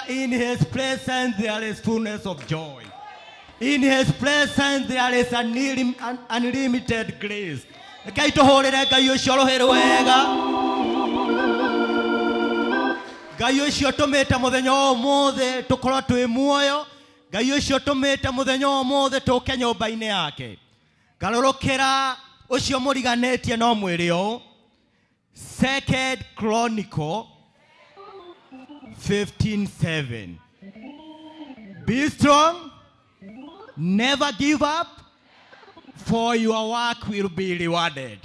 In his presence there is fullness of joy. In his presence there is unlimited grace. Ngai tũhũrĩre Ngai ũcio rũhĩ rwega. Ngai ũcio tũmĩte mũthenya ũmũthĩ tũkorwo twĩ muoyo. Ngai ũcio tũmĩte mũthenya ũmũthĩ tũke nyũmba-inĩ yake. Ngarũrũkĩra ũcio mũriganĩtie no mwĩrĩ ũũ. Second Chronicle 15:7. Be strong, never give up, for your work will be rewarded.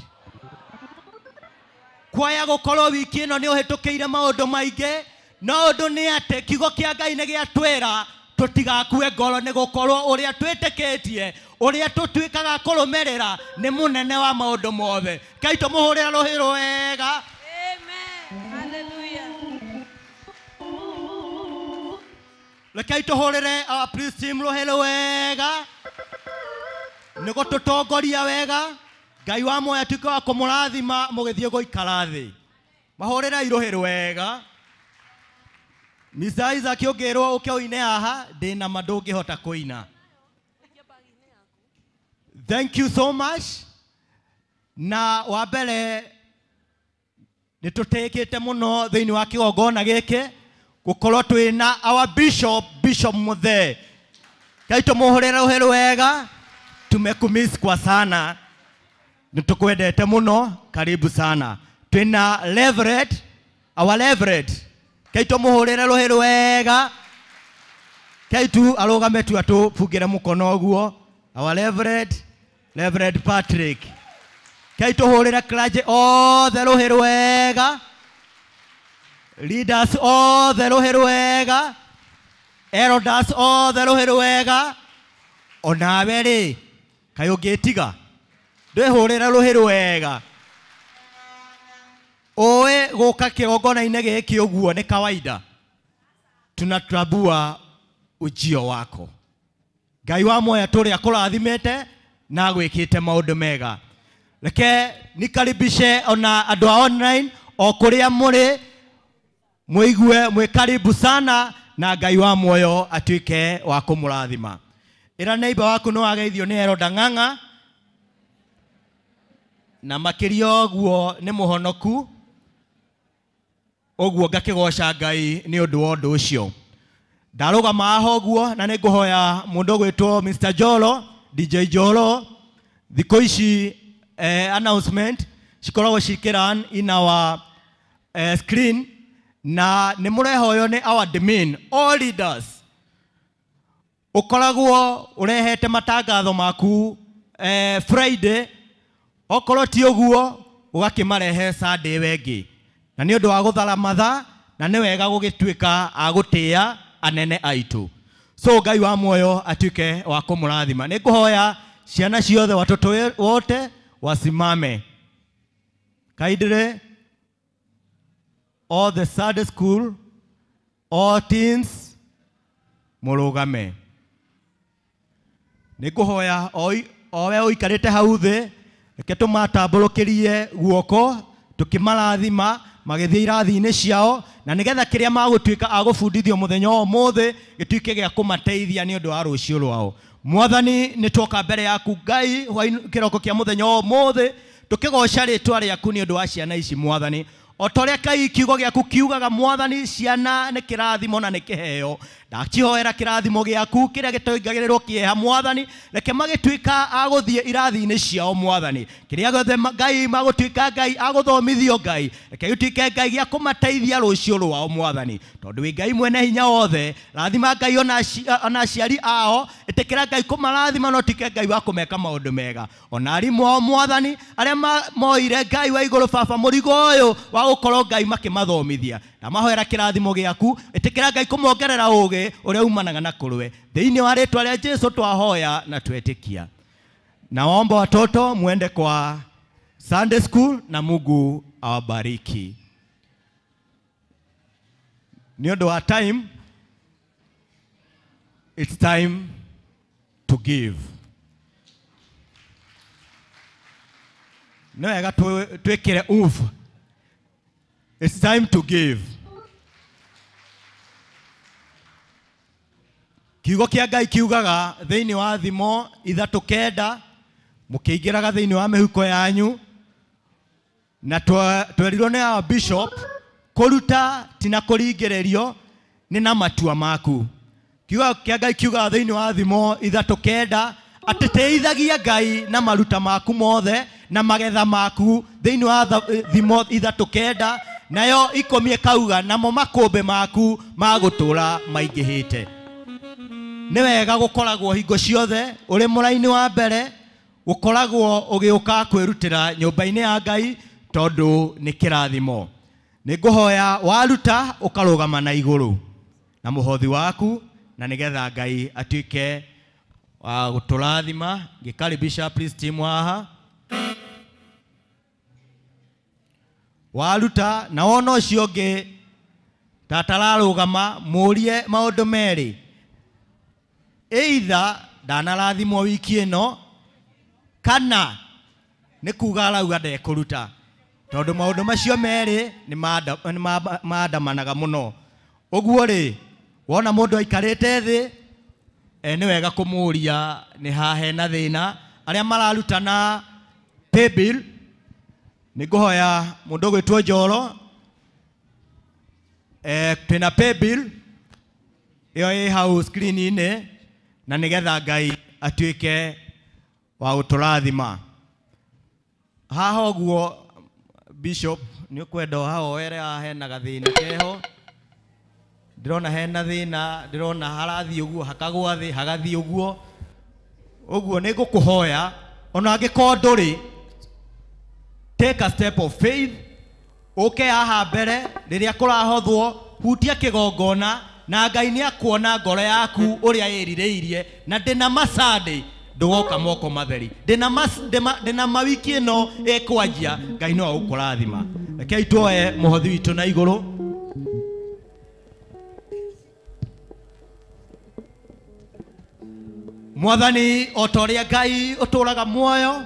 Kwaya gukorwo wiki ĩno nĩ ũhĩtũkĩire maũndũ maingĩ, no ũndũ nĩ atĩ kiugo kĩa Ngai nĩ gĩatwĩra Tũtigakue ngoro nĩ gũkorwo ũrĩa twĩtĩkĩtie, ũrĩa tũtuĩkaga kũrũmĩrĩra nĩ mũnene wa maũndũ mothe. Ngai tũmũhũrĩre rũhĩ rwega.
Amen. Hallelujah.
Rekei tũhũrĩre our priest team rũhĩ rwega nĩ gũtũtongoria wega. Ngai wa muoyo atuĩke wa kũmũrathima mũgĩthiĩ gũikara thĩ. Mahũrĩrei rũhĩ rwega. Mr. Isaac ũngĩrwo ũke ũine haha ndĩna ma ndũngĩhota kũina. Thank you so much. Na wa mbere nĩ tũtĩkĩte mũno thĩinĩ wa kĩgongona gĩkĩ gũkorwo twĩna our bishop, Bishop Muthee. Ngai tũmũhũrĩre rũhĩ rwega. Tumekumiss kwa sana, nĩ tũkwendete mũno, karibu sana. Twĩna Reverend, our Reverend. Ngai tũmũhũrĩre rũhĩ rwega. Ngai tu arũgame tu atũbungĩre mũkono ũguo. Our Reverend, Reverend Patrick. Ngai tũhũrĩre clergy othe rũhĩ rwega. Leaders othe rũhĩ rwega. Elders othe rũhĩ rwega. Onawe rĩ, kaĩ ũngĩtiga ndwĩhũrĩre rũhĩ rwega. Ũĩ gũka kĩgongona-inĩ gĩkĩ ũguo nĩ kawaida. Tunatambua ujio wako. Ngai wa muoyo tũrĩa akũrathimĩte na agwĩkĩte maũndũ mega. Reke nikaribishe ona andũ a online o kũrĩa mũrĩ, mũigue mwĩ karibu sana na Ngai wa muoyo atuĩke wa kũmũrathima. Ĩra neighbor waku nĩ wageithio nĩ Elder Ng'ang'a, na makĩria ũguo nĩ mũhonoku, ũguo ngakĩgoca Ngai nĩ ũndũ wa ũndũ ũcio. Ndarũgama haha ũguo na nĩ ngũhoya mũndũ ũgwĩtwo Mr. Jolo, DJ Jolo. Thikũ ici announcement cikoragwo cikĩrun in our screen, na nĩ mũrehoywo nĩ our admin, all leaders. Ũkoragwo ũrehete matangatho maku Friday, okorwo ti ũguo ũgakĩmarehe Sunday ĩyo ĩngĩ. Na nĩ ũndũ wa gũthara mathaa, na nĩ wega gũgĩtuĩka a gũtĩĩa anene aitũ. So Ngai wa muoyo atuĩke wa kũmũrathima. Nĩ ngũhoya ciana ciothe, watoto wote wasimame. Kaidre, all the Sunday school, all teens, mũrũgame. Nĩ ngũhoya owe ũikarĩte hau thĩ, reke tũmatambũrũkĩrie guoko tũkĩmarathima magĩthiĩ irathi-inĩ ciao, na nĩgetha kĩrĩa magũtuĩka a gũbundithio mũthenya wa ũmũthĩ gĩtuĩke gĩa kũmateithia nĩ ũndũ wa rũciũ rwao. Mwathani, nĩ twoka mbere yaku Ngai kĩroko kĩa mũthenya wa ũmũthĩ tũkĩgoca rĩtwa rĩaku nĩ ũndũ wa ciana ici Mwathani. O ta ũrĩa Ngai kiugo gĩaku kiugaga Mwathani, ciana nĩ kĩrathimo na nĩ kĩheo. Ndacihoera kĩrathimo gĩaku kĩrĩa gĩtoingagĩrĩrwo kĩeha Mwathani, reke magĩtuĩka a gũthiĩ irathi-inĩ ciao Mwathani. Kĩrĩa gĩothe Ngai magũtuĩka Ngai a gũthomithio Ngai, reke gĩtuĩke Ngai gĩa kũmateithia rũciũ rwao Mwathani. Tondũ wĩ Ngai mwene hinya wothe, rathima Ngai ona aciari ao, ĩtĩkĩra Ngai kũmarathima na ũtuĩke Ngai wa kũmeka maũndũ mega. Ona arimũ ao Mwathani, arĩa moire Ngai wa igũrũ baba mũrigo ũyũ wa gũkorwo Ngai makĩmathomithia. Ndamahoera kĩrathimo gĩaku, ĩtĩkĩra Ngai kũmongerera ũũgĩ ũrĩa umanaga na kũrwe. Thĩinĩ wa rĩtwa rĩa Jesu twahoya na twetĩkia. Naomba watoto muende kwa Sunday school na Mungu awabariki. Nĩ ũndũ wa time, it's time to give. Nĩ wega twĩkĩre oof. It's time to give. Kiugo kĩa Ngai kiugaga thĩinĩ wa Thimo 3:9, mũkĩingĩraga thĩinĩ wa mĩhuko yanyu, na twerirwo nĩ our bishop kũruta ti na kũringĩrĩrio nĩ na matua maku. Kiugo kĩa Ngai kiugaga thĩinĩ wa Thimo 3:9 atĩ tĩithagia Ngai na maruta maku mothe na magetha maku. Thĩinĩ wa Thimo 3:9 nayo 10 ĩkauga namo makũmbĩ maku magũtũra maingĩhĩte. Nĩ wega gũkoragwo hingo ciothe ũrĩ mũraini wa mbere, gũkoragwo ũgĩũka kwĩrutĩra nyũmba-inĩ ya Ngai tondũ nĩ kĩrathimo. Nĩ ngũhoya waruta ũkarũgama na igũrũ na mũhothi waku na nĩgetha Ngai atuĩke wa gũtũrathima. Ngĩkaribisha please team haha. Waruta na wona ũcio ũngĩ tatararũgama mũrie maũndũ merĩ, either ndanarathimwo wiki ĩno kana nĩ kuga arauga ndekũruta, tondũ maũndũ macio merĩ nĩ maandamanaga mũno. Ũguo rĩ, wona mũndũ aikarĩte thĩ, nĩ wega kũmũria nĩ ha hena thĩna. Arĩa mararutana paybill, nĩ ngũhoya mũndũ ũgwĩtwo Njoro, twĩna paybill ĩyo ĩ hau screen-inĩ, na nĩgetha Ngai atuĩke wa gũtũrathima. Haha ũguo Bishop nĩ ũkwenda ũhaoere haha hena gathĩna keho, ndĩrona hena thĩna, ndĩrona harathiĩ ũguo hakagwa thĩ hagathiĩ ũguo. Ũguo nĩ ngũkũhoya ona angĩkorwo ndũrĩ, take a step of faith, ũke haha mbere rĩrĩa kũrahothwo, hutia kĩgongona na Ngai nĩ akuona ngoro yaku ũrĩa ĩrirĩirie, na ndĩna macandĩ ndũgoka moko matheri, ndĩna mawiki ĩno ĩkwanjia, Ngai no agũkũrathima. Rekei tuoe mũhothi witũ na igũrũ. Mwathani, o ta ũrĩa Ngai ũtũũraga muoyo,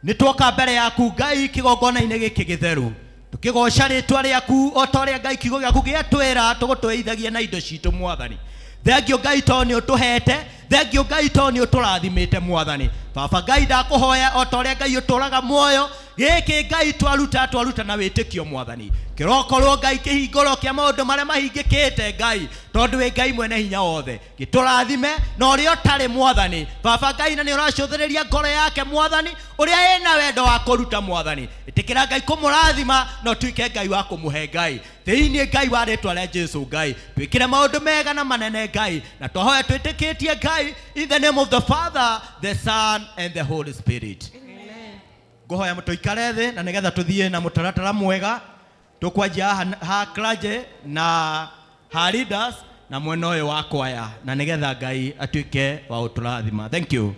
nĩ twoka mbere yaku Ngai kĩgongona-inĩ gĩkĩ gĩtheru, tũkĩgoca rĩtwa rĩaku o ta ũrĩa Ngai kiugo gĩaku gĩatwĩra tũgũtwĩithagia na indo citũ Mwathani. Thengio Ngai tondũ nĩ ũtũhete, thengio Ngai tondũ nĩ ũtũrathimĩte Mwathani. Baba Ngai ndakũhoya o ta ũrĩa Ngai ũtũũraga muoyo, gĩkĩ Ngai twaruta twaruta na wĩtĩkio Mwathani. Kĩrokorwo Ngai kĩhingũro kĩa maũndũ marĩa mahingĩkĩte Ngai, tondũ wĩ Ngai mwene hinya wothe. Gĩtũrathime na ũrĩa ũtarĩ Mwathani. Baba Ngai na nĩ ũracũthĩrĩria ngoro yake Mwathani, ũrĩa ĩna wendo wa kũruta Mwathani. Ĩtĩkĩra Ngai kũmũrathima na ũtuĩke Ngai wa kũmũhe Ngai. Thĩinĩ Ngai wa rĩtwa rĩa Jesu Ngai, twĩkĩre maũndũ mega na manene Ngai, na twahoya twĩtĩkĩtie Ngai, in the name of the Father, the Son and the Holy Spirit. Ngũhoya mũtũikare thĩ na nĩgetha tũthiĩ na mũtaratara mwega. Tũkwanjia ha clergy na ha leaders na mwena ũyũ wa kwaya, na nĩgetha Ngai atuĩke wa gũtũrathima. Thank you.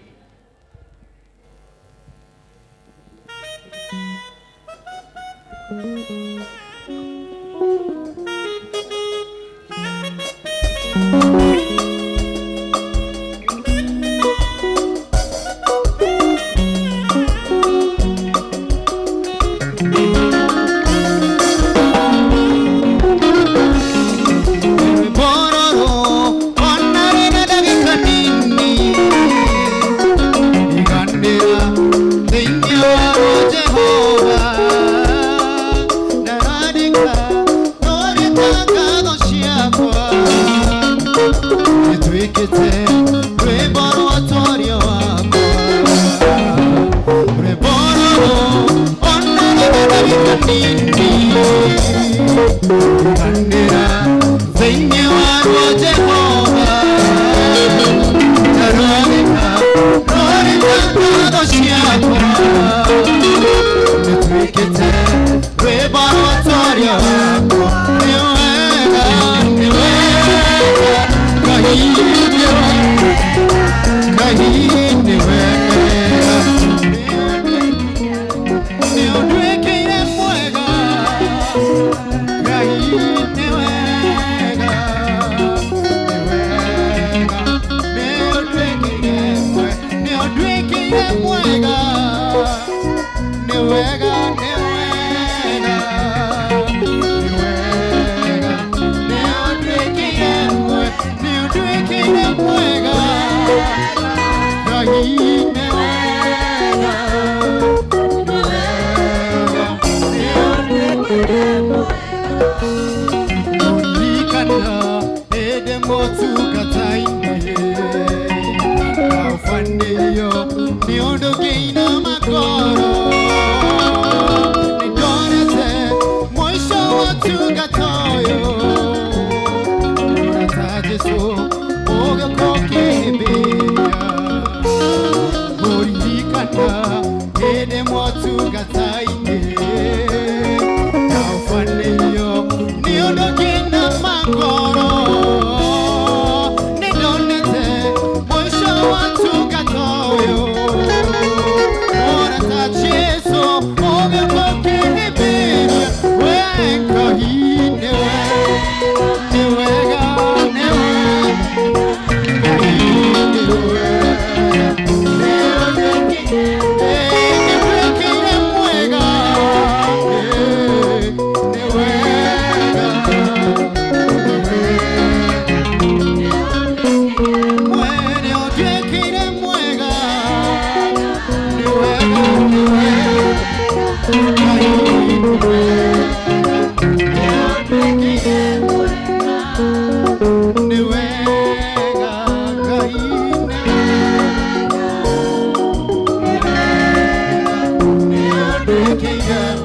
Ni ondo keina makoro.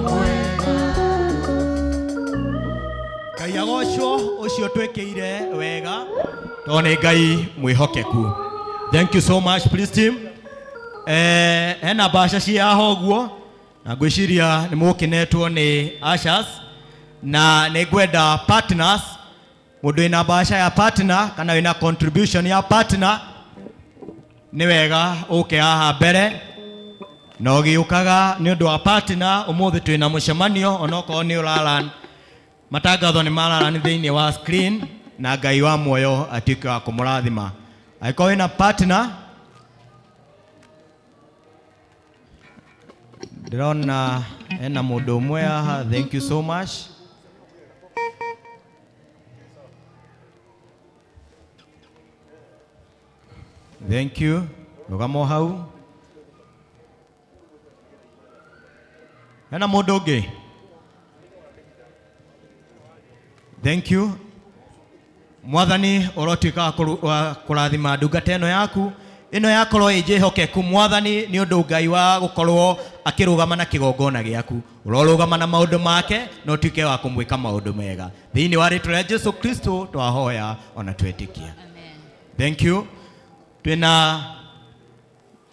mwega.
Ngai agocwo ucio twikire wega to ni Ngai mwihokeku. Thank you so much, please team. Hena mbaca cia haha ũguo na ngwĩciria nĩ mũkenetwo nĩ ushers na nĩ ngwenda partners, mũndũ wĩna mbaca ya partner kana wĩna contribution ya partner nĩ wega ũke haha mbere na ũgĩũkaga nĩ ũndũ wa partner. Ũmũthĩ twĩna mũcemanio onokorwo nĩ ũraran matangatho nĩ mararan thĩinĩ wa screen na Ngai wa muoyo atuĩke wa kũmũrathima. Angĩkorwo wĩna partner, ndĩrona hena mũndũ ũmwe haha. Thank you so much. Thank you. Rũgama o hau. Hena mũndũ ũngĩ? Thank you. Mwathani ũrotuĩka wa kũrathima ndungata ĩno yaku ĩno yakorwo ĩ njĩhokeku Mwathani nĩ ũndũ Ngai wa gũkorwo akĩrũgama na kĩgongona gĩaku, ũrorũgama na maũndũ make na ũtuĩke wa kũmwĩka maũndũ mega thĩinĩ wa rĩtwa rĩa Jesu Kristo twahoya ona twetĩkia. Thank you. Twĩna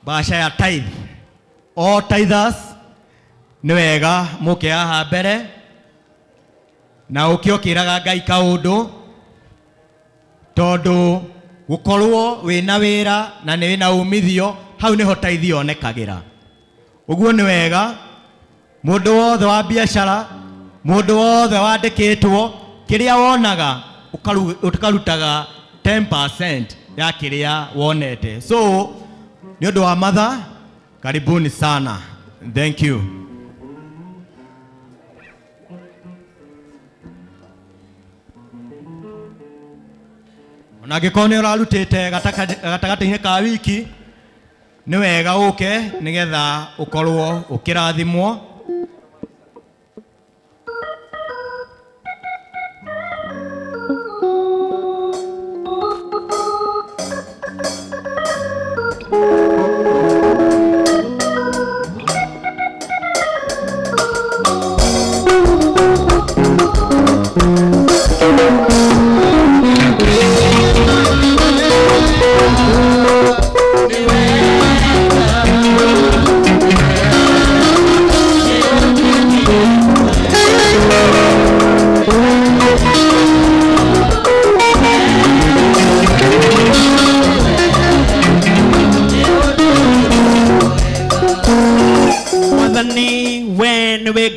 mbaca ya tithe. All tithers nĩ wega mũke haha mbere na ũke ũkĩraga Ngai kaũndũ tondũ gũkorwo wĩna wĩra na nĩ wĩna umithio hau nĩho tithe yonekagĩra. Ũguo nĩ wega mũndũ wothe wa biacara, mũndũ wothe wandĩkĩtwo kĩrĩa wonaga ũkarutaga 10% ya kĩrĩa wonete. So nĩ ũndũ wa matha, karibuni sana. Thank you. Ona angĩkorwo nĩ ũrarutĩte gatagatĩ-inĩ ka wiki nĩ wega ũke nĩgetha ũkorwo ũkĩrathimwo.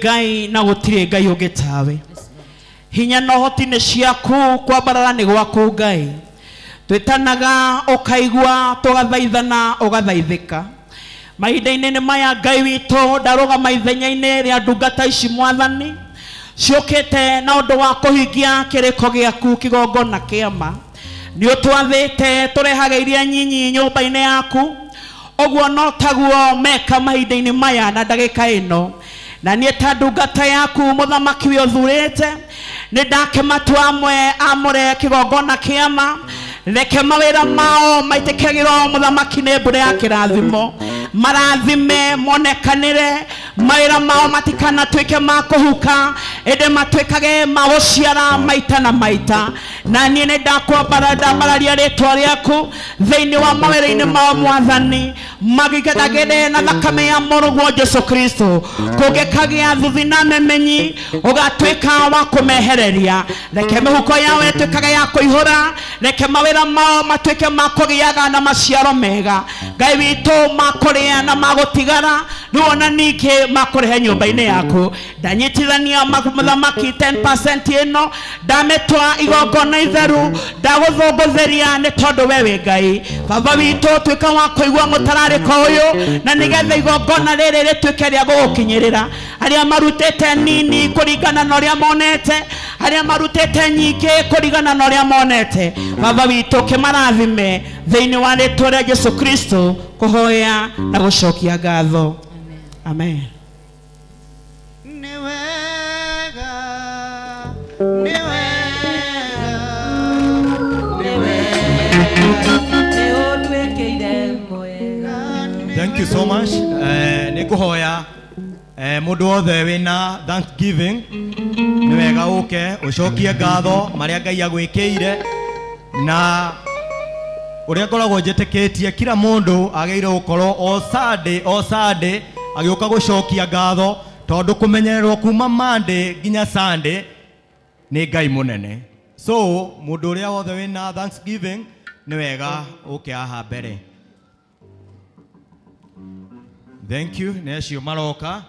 Ngai na gũtirĩ Ngai ũngĩ tawe. Hinya na ũhoti nĩ ciaku, kwambarara nĩ gwaku Ngai. Twĩtanaga ũkaigua, tũgathaithana ũgathaithĩka. Mahinda-inĩ nĩ maya Ngai witũ ndarũgama ithenya-inĩ rĩa ndungata ici Mwathani ciũkĩte na ũndũ wa kũhingia kĩrĩko gĩaku kĩgongona kĩama. Nĩ ũtwathĩte tũrehage iria nyinyi nyũmba-inĩ yaku, ũguo no taguo meka mahinda-inĩ maya na ndagĩka ĩno. Na niĩ ta ndungata yaku mũthamaki ũyũ ũthurĩte nĩ ndake matua amwe amũre kĩgongona kĩama. Reke mawĩra mao maitĩkagĩrwo mũthamaki nĩ mbura ya kĩrathimo, marathime monekanĩre, mawĩra mao matikanatuĩke ma kũhuka ĩndĩ matuĩkage ma gũciara maita na maita. Na niĩ nĩ ndakwambara ndambararia rĩtwa rĩaku thĩinĩ wa mawĩra-inĩ mao Mwathani, magĩgethagĩre na thakame ya mũrũguo Jesu Kristo. Kũngĩkagĩa thuthi na memenyi ũgatuĩka wa kũmehereria. Reke mĩhuko yao ĩtuĩkage ya kũihũra, reke mawĩra mao matuĩke ma kũgĩaga na maciaro mega Ngai witũ, ma kũrĩa na ma gũtigara, rĩu ona ningĩ makũrehe nyũmba-inĩ yaku. Ndanyitithania mũthamaki 10% ĩno ndamĩtwa igongona itheru, ndagũthũngũthĩria nĩ tondũ we wĩ Ngai. Baba witũ tuĩka wa kũigua mũtararĩko ũyũ na nĩgetha igongona rĩrĩ rĩtuĩke rĩa gũgũkinyĩrĩra. Arĩa marutĩte nini kũringana na ũrĩa monete, arĩa marutĩte nyingĩ kũringana na ũrĩa monete, Baba witũ kĩmarathime thĩinĩ wa rĩtwa rĩa Jesu Kristo kũhoya na gũcokia ngatho. Amen.
Nĩ wega, nĩ wega, nĩ wega, nĩ ũtwĩkĩire mwega.
Thank you so much. Nĩ ngũhoya Mundu wothe wina thanksgiving ni wega uke ucokie ngatho maria Ngai agwikire na uria ngoragwo njitikitie kila mundu ageire gukorwo o Sunday agiuka gucokia ngatho tondu kumenyererwo kuma Monday nginya Sunday ni Ngai munene. So mundu uria wothe wina thanksgiving ni wega uke haha mbere. Thank you. Nĩ acio maroka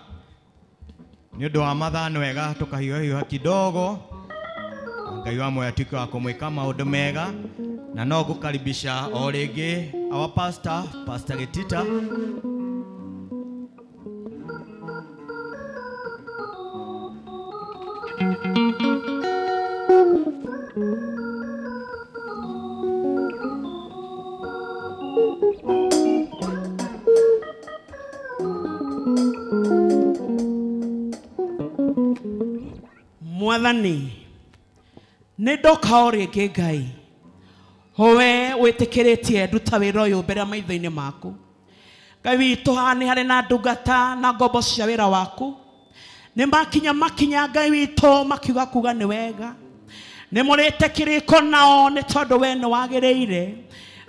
nĩ ũndũ wa mathaa nĩ wega tũkahiũhahiũha kidogo. Ngai wa muoyo atuĩke wa kũmwĩka maũndũ mega na no ngũkaribisha o rĩngĩ our pastor, Pastor Gitita.
Mwathani nĩ ndoka o rĩngĩ Ngai we wĩtĩkĩrĩtie nduta wĩra ũyũ mbere maitho-inĩ maku. Ngai witũ haha nĩ harĩ na ndungata na ngombo cia wĩra waku nĩ makinya makinya Ngai witũ makiuga kuga nĩ wega nĩ mũrĩte kĩrĩko nao nĩ tondũ we nĩ wagĩrĩire.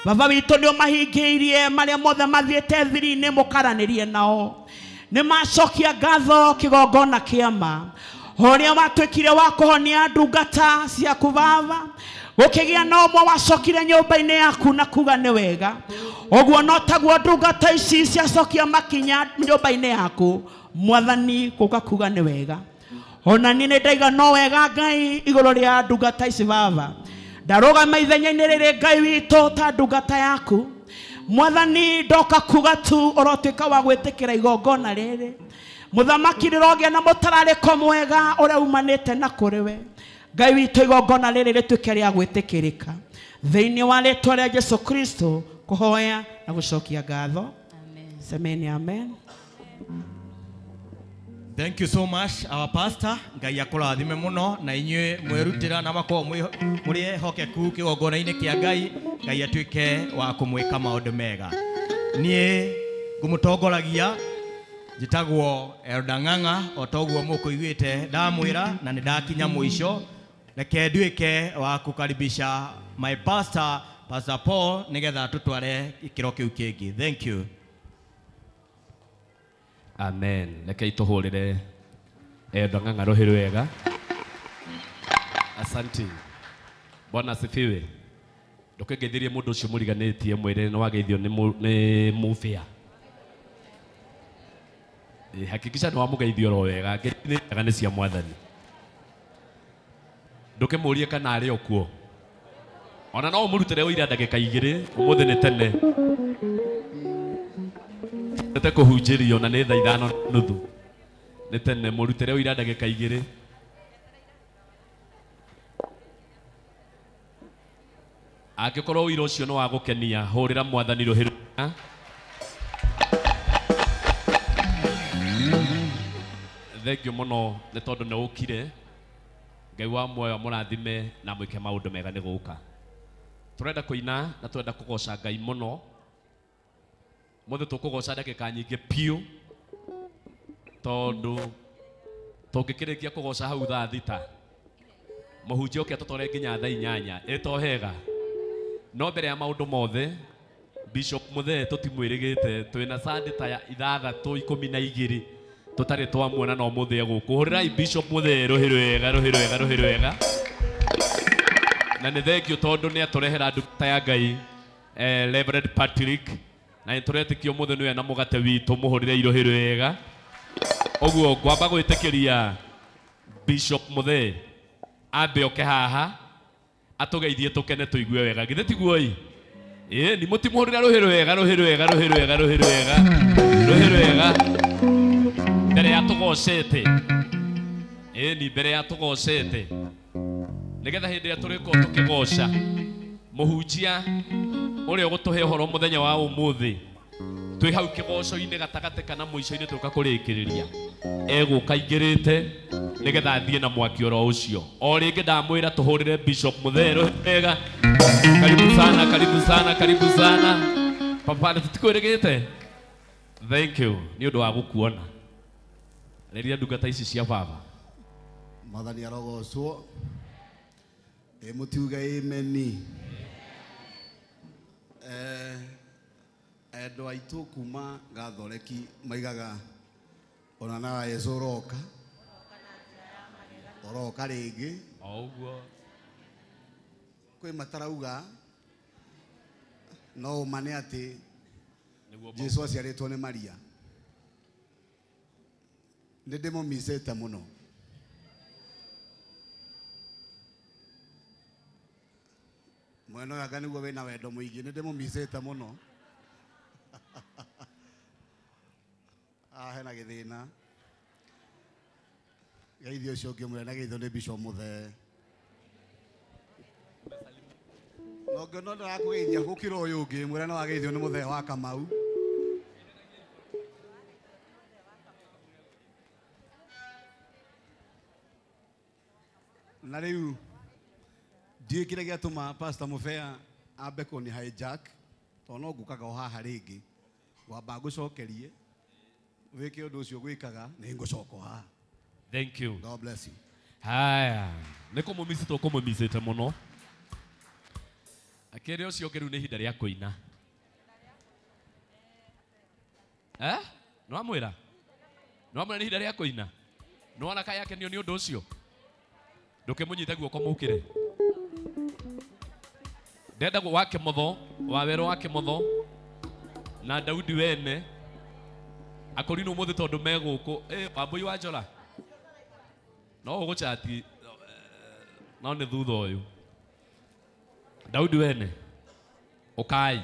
Baba witũ nĩ ũmahingĩirie marĩa mothe mathiĩte thiri-inĩ mũkaranĩrie nao nĩ macokia ngatho kĩgongona kĩa ma ũrĩa watuĩkire wa kũhonia ndungata ciaku Baba gũkĩgĩa na ũmwe wacokire nyũmba-inĩ yaku na kuga nĩ wega ũguo no taguo ndungata ici ciacokia makinya nyũmba-inĩ yaku Mwathani gũka kuga nĩ wega. Ona niĩ nĩ ndaiga no wega Ngai igũrũ rĩa ndungata ici Baba ndarũgama ithenya-inĩ rĩrĩ Ngai witũ ta ndungata yaku Mwathani ndoka kuga tu ũrotuĩka wa gwĩtĩkĩra igongona rĩrĩ. Mũthamaki rĩrogĩa na mũtararĩko mwega ũrĩa umanĩte na kũrĩ we Ngai witũ igongona rĩrĩ rĩtuĩke rĩa gwĩtĩkĩrĩka thĩinĩ wa rĩtwa rĩa Jesu Kristo kũhoya na gũcokia ngatho. Semeni amen.
Thank you so much our pastor. Ngai akũrathime mũno na inyuĩ mwĩrutĩra na makorwo mũrĩ ehokeku kĩgongona-inĩ kĩa Ngai. Ngai atuĩke wa kũmwĩka maũndũ mega. Niĩ ngũmũtongoragia njĩtagwo Elder Ng'ang'a o toguo mũkũiguĩte ndamwĩra na nĩ ndakinya mũico. Reke nduĩke wa kũkaribisha my pastor, Pastor Paul, nĩgetha tũtware gĩkĩro kĩu kĩngĩ. Thank you.
Amen. Reke itũhũrĩre Elder Ng'ang'a rũhĩ rwega. Asante. Bwana asifiwe. Ndũkĩngeithirie mũndũ ũcio mũriganĩtie mwĩre nĩ wageithio nĩ mũbĩa. Hakikisha nĩ wamũgeithia oro wega. Ngeithi njega nĩ cia Mwathani. Ndũkĩmũrie kana arĩ o kuo. Ona no ũmũrutĩre ũira ndagĩka igĩrĩ ũmũthĩ nĩ tene. Tete kũhunjĩrio na nĩ thaa 5:30. Nĩ tene mũrutĩre ũira ndagĩka igĩrĩ. Angĩkorwo ũira ũcio nĩ wa gũkenia hũrĩra Mwathani rũhĩ rwega. Thengiũ mũno nĩ tondũ nĩ ũkire. Ngai wa muoyo amũrathime na mwĩke maũndũ mega nĩ gũka. Tũrenda kũina na tũrenda kũgoca Ngai mũno. Mũthĩ tũkũgoca ndagĩka nyingĩ piũ tondũ tũngĩkĩrĩkia kũgoca hau thaa 6 mũhunjia ũke atũtware nginya thaa 8 ĩto hega. No mbere ya maũndũ mothe Bishop Muthee tũtimwĩrĩgĩte twĩna Sunday ta 6 12 tũtarĩ twamuona no mũthĩ egũkũ. Hũrĩrai Bishop Muthee rũhĩ rwega rũhĩ rwega rũhĩ rwega. Na nĩ thengiũ tondũ nĩ atũrehera ndungata ya Ngai Reverend Patrick na nĩ tũretĩkia ũmũthĩ nĩwe na mũgate witũ mũhũrĩre irũhĩ rwega. Ũguo ngwamba gwĩtĩkĩria Bishop Muthee ambe oke haha atũgeithie tũkene tũigue wega. Githĩ tiguo ĩ? Ĩ nĩ mũtimũhũrĩra rũhĩ rwega rũhĩ rwega rũhĩ rwega rũhĩ rwega rũhĩ rwega mbere ya tũgocete. Ĩ ni mbere ya tũgocete nĩgetha hĩndĩ ĩrĩa tũrĩkorwo tũkĩgoca mũhunjia ũrĩa ũgũtũhe ũhoro mũthenya wa ũmũthĩ twĩ hau kĩgoco-inĩ gatagatĩ kana mũico-inĩ tũka kũrĩkĩrĩria egũka aingĩrĩte nĩgetha athiĩ na mwaki oro ũcio. O rĩngĩ ndamwĩra tũhũrĩre Bishop Muthee rũhĩ rwega. Karibu sana, karibu sana, karibu sana. Papa, tũtikwĩrĩgĩte. Thank you nĩ ũndũ wa gũkuona. Rĩrĩa ndungata ici cia baba.
Mwathani arogocwo. Ĩ mũtiuge ameni. Endwa aitũ kuma Gathoreki maigaga ona na Yesu ũroka. Ũroka rĩngĩ.
O ũguo.
Kwĩ matarauga no ũma nĩ atĩ Jesu aciarĩtwo nĩ Maria. Nĩ ndĩmũmicĩte mũno. Mwena ũyũ anga nĩguo wĩna wendo mũingĩ, nĩ ndĩmũmicĩte mũno. Haha hena gĩthĩna. Geithio ũcio ũngĩ ũmwe na geithio nĩ Bishop Mũthee. No ngĩona ndĩrakũgeithia gũkĩra ũyũ ũngĩ, mwĩre no ageithio nĩ Mũthee wa Kamau. Na rĩu ndiũĩ kĩrĩa gĩatũma Pastor Mũbea ambe kũni hijack tondũ no ngũkaga o haha rĩngĩ ngwamba ngũcokerie wĩke ũndũ ũcio gwĩkaga nĩ ngũcoka o haha.
Thank you.
God bless you.
Haya, nĩ kũmũmici tũkũmũmicĩte mũno. Akĩrĩ ũcio ũngĩ rĩu nĩ ihinda rĩa kũina. Nĩwamwĩra? Nĩwamwĩra nĩ ihinda rĩa kũina? Nĩwona kaĩ akenio nĩ ũndũ ũcio? Ndũkĩmũnyite guoko mũkĩre. Ndenda wa Kĩmotho, wa werũ wa Kĩmotho na Daudi wene akorinwo ũmũthĩ tondũ me gũkũ. Wambũi wa Njora no ũgũchati no nĩ thutha ũyũ. Daudi wene ũkai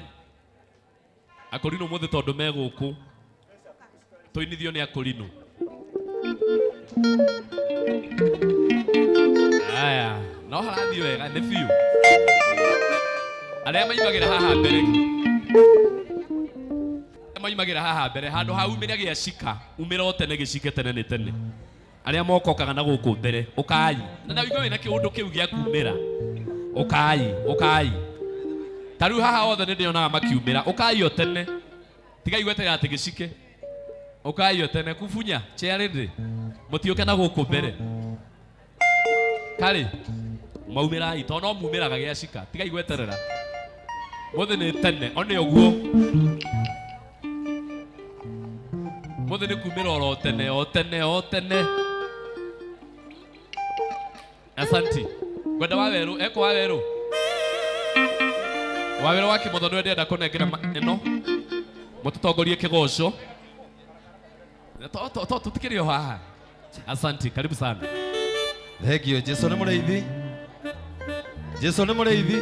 akorinwo ũmũthĩ tondũ me gũkũ tũinithio nĩ akorinwo. Aya, no harathiĩ wega nĩ biũ. Arĩa maimagĩra haha mbere, arĩa maimagĩra haha mbere handũ ha umĩre gĩacika, umĩra o tene gĩcike tene nĩ tene. Arĩa mokokaga na gũkũ mbere, ũkai. Na ũigue wĩna kĩũndũ kĩu gĩa kumĩra. Ũkai, ũkai. Ta rĩu haha othe nĩndĩonaga makiumĩra, ũkai o tene. Tigai gweterera atĩ gĩcike. Ũkai o tene kubunya chairĩndĩ. Mũtiũke na gũkũ mbere. Karĩ maumĩrai tondũ no mumĩraga gĩacika, tigai gweterera. Mũthĩ nĩ tene, one ũguo. Mũthĩ nĩ kumĩra oro tene, o tene, o tene. Asanti. Ngwenda wa werũ, eko wa werũ. Wa werũ wa Kĩmotho nĩwe ndĩrenda kũnengera ĩno. Mũtũtongorie kĩgoco. To tũtikĩrĩ o haha. Asanti, karibu sana.
Thank you. Jesu nĩ mũrĩithi. Jesu nĩ mũrĩithi.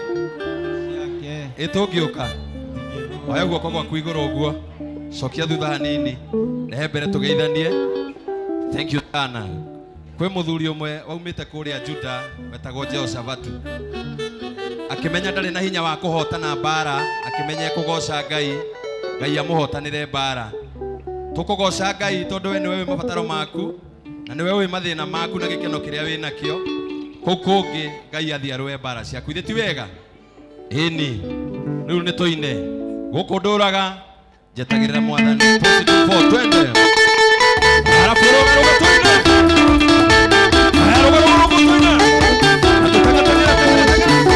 Ĩ tũngĩũka. Oya guoko gwaku igũrũ ũguo. Cokia thutha hanini. Rehe mbere tũgeithanie. Thank you sana. Kwĩ mũthuri ũmwe waumĩte kũrĩa Juda wetagwo Jehoshafatu. Akĩmenya ndarĩ na hinya wa kũhotana mbara, akĩmenya ekũgoca Ngai, Ngai amũhotanĩre mbara. Tũkũgoca Ngai tondũ we nĩwe wĩ mabataro maku na nĩwe wĩ mathĩna maku na gĩkeno kĩrĩa wĩ nakĩo. Kũu kũngĩ Ngai athiĩ arũe mbara ciaku. Ithe ti wega? Ĩni. Rĩu nĩ tũine. Gũkũ ndũraga njetagĩrĩra Mwathani. 2 4 twende. Halafu rũga rũga tũine. Haya rũga rũga rũga tũine. Na tũtenge tengere tengere tengere.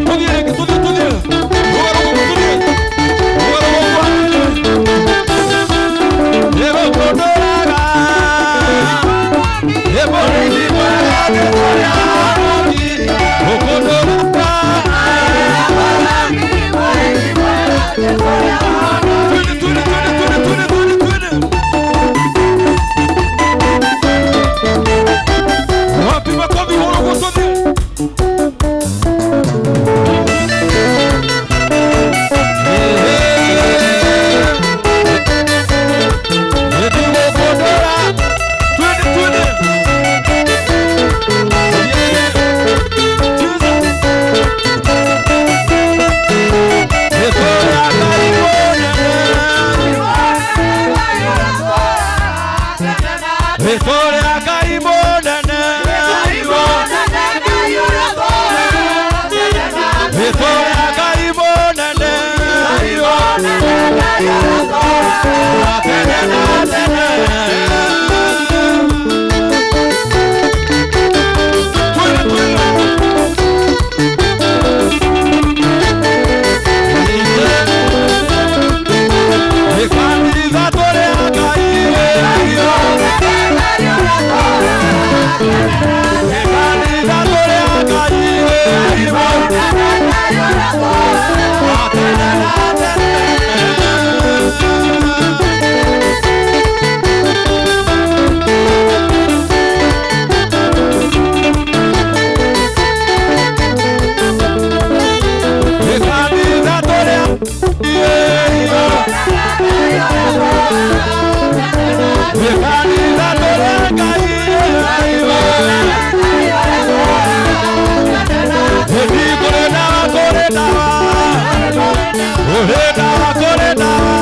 Tũthiĩ rĩngĩ tũthiĩ tũthiĩ. Rũga rũga tũthiĩ. Rũga rũga rũga. Ego kũndũraga. Ego rĩngĩ mwega tũrĩa gũkũndũraga. Twende twende twende twende twende twende twende. Wapi makofi horo tũthiĩ.
Before I
Tene na tene. Twende twende. Kanitha tũrĩ a Ngai. Kanitha tũrĩ a Ngai. Tene na tene. Kanitha tũrĩ a Kanitha tũrĩ a Ngai. Kũrĩ dawa, kũrĩ dawa. Kũrĩ dawa, kũrĩ dawa.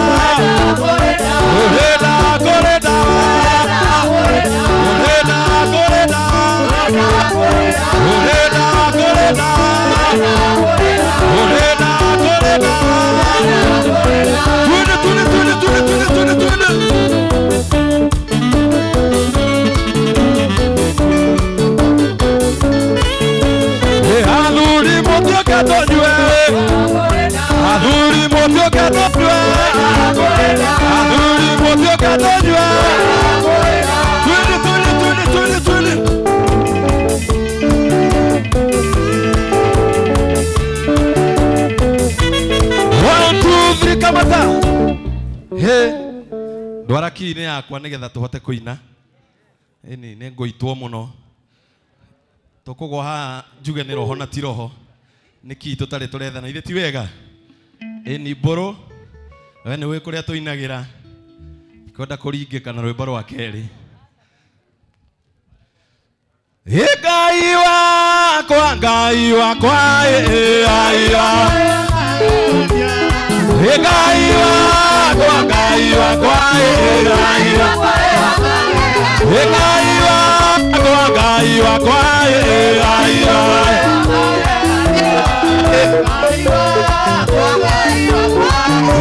Kũrĩ dawa, kũrĩ dawa. Kũrĩ dawa, kũrĩ dawa. Kũrĩ dawa, kũrĩ dawa. Kũrĩ dawa, kũrĩ dawa. Twende, twende, twende, twende, twende, twende, twende. Athuri mũtuĩke tũnyue. Athuri mũtuĩke tũnyue. Athuri mũtuĩke tũnyue. Twende, twende, twende, twende, twende. One, two, three, kamata. He. Ndwara key-inĩ yakwa nĩgetha tũhote kũina. Ĩni nĩ ngũitwo mũno. Tũkũgwa haha njuge nĩ roho na ti roho. Nĩ key tũtarĩ tũrethana ithe ti wega. Ĩni mbũrũ we nĩ ũĩ kũrĩa tũinagĩra. Kwenda kũringĩka na rwĩmbo rwa kerĩ. Ĩ Ngai wakwa, Ngai wakwa, ĩ ai. Ĩ Ngai wakwa, Ngai wakwa, ĩ ai. Ĩ Ngai wakwa, Ngai wakwa, ĩ ai.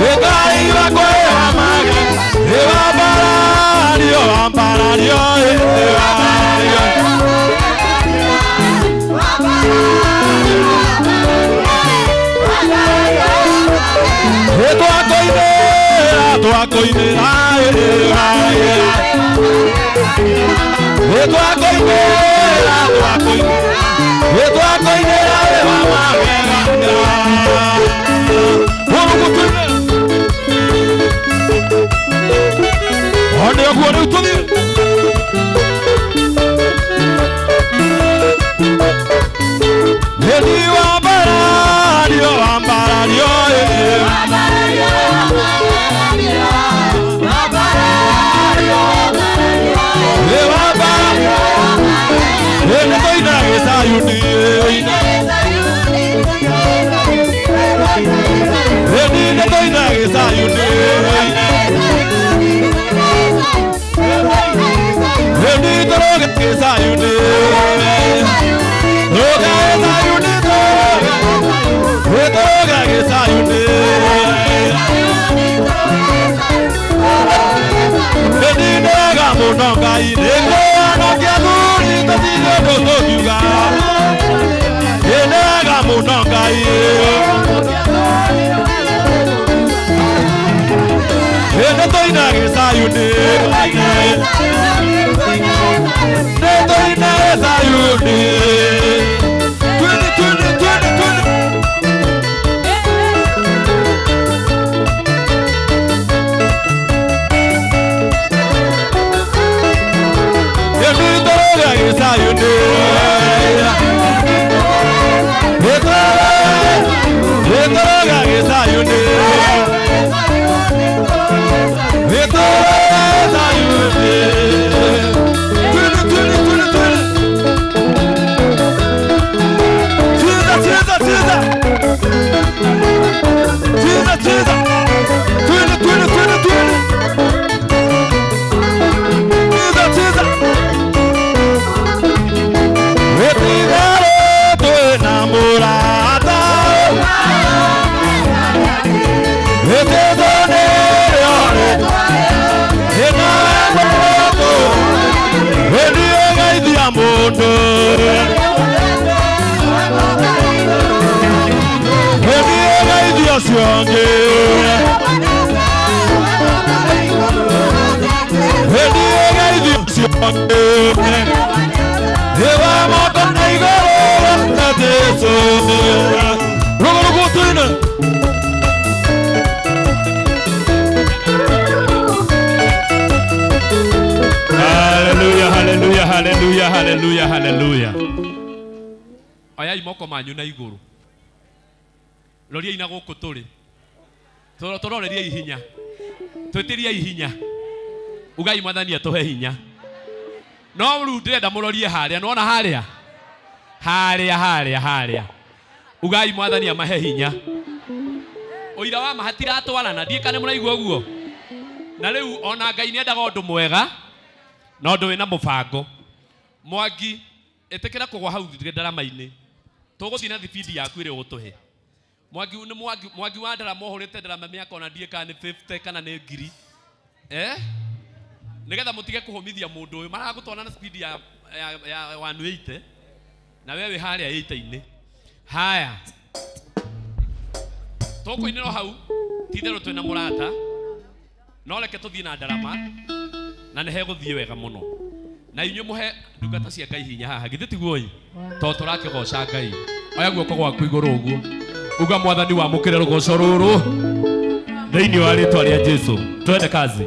Ĩ Ngai wakwa, ĩ wamaga, ĩ wambarario, wambarario, ĩ wambarario. Ĩ twakoinĩra, twakoinĩra, ĩ ai. Ĩ twakoinĩra, twakoinĩra, ĩ twakoinĩra, ĩ wamagega. Ũrũgũtũire. One ũguo rĩu tũthiĩ. Ĩni wambarario, wambarario, ĩ. Ĩ wambarario. Ĩ nĩ tũina gĩcayuni, ĩ. Ĩni nĩ tũina gĩcayuni, ĩ. Ĩni tũrũge gĩcayuni. Rũga gĩcayuni, tũrũge. Ĩ tũrũge gĩcayuni. Ĩni nĩ wega mũno Ngai, nĩ kũhonokia athuri tũtirĩ ũndũ tũngiuga. Ĩ nĩ wega mũno Ngai. Ĩ nĩ tũina gĩcayuni. Nĩ tũina gĩcayuni. Twende, twende, twende, twende. Ĩni tũrũge gĩcayuni. Ĩ tũrũge gĩcayuni. Ĩ tũrũge gĩcayuni. Twende, twende, twende, twende. ũngĩ. Geithia ũcio ũngĩ. Ĩwa moko na igũrũ na Jesũ. Rugo rugo tuine.
Hallelujah, hallelujah, hallelujah, hallelujah, hallelujah. Oyai moko manyu na igũrũ. Roriai na gũkũ tũrĩ. Tũroreriai hinya. Twĩtĩriai hinya. Ugai mwathani atũhe hinya. No rĩu ndĩrenda mũrorie harĩa, nĩwona harĩa? Harĩa, harĩa, harĩa. Ugai mwathani amahe hinya. Ũira wa ma hatiratwarana, ndiĩ kana mũraigua ũguo. Na rĩu ona Ngai nĩendaga ũndũ mwega, na ũndũ wĩna mũbango. Mwangi, ĩtĩkĩra kũgwa hau ndarama-inĩ. Tũgũthiĩ na thibindi yaku ĩrĩa ũgũtũhe. Mwangi nĩ mwangi, mwangi wa ndarama ũhũrĩte ndarama mĩaka ona ndiĩ kana nĩ 50 kana nĩ 1000. Eh? Nĩgetha mũtige kũhũmithia mũndũ ũyũ maragũtwana na speed ya 180 na wewe harĩa 80-inĩ. Haya. Tũkũinĩrwo hau ti-itherũ twĩna mũrata no reke tũthiĩ na ndarama na nĩ hegũthiĩ wega mũno. Na inyuĩ mũhe ndungata cia Ngai hinya haha githĩ tiguo ĩ? Tondũ tũrakĩgoca Ngai. Oya guoko gwaku igũrũ ũguo. Uga mwathani wamũkĩre rũgoco rũrũ thĩinĩ wa rĩtwa rĩa Jesũ. Twende kazi.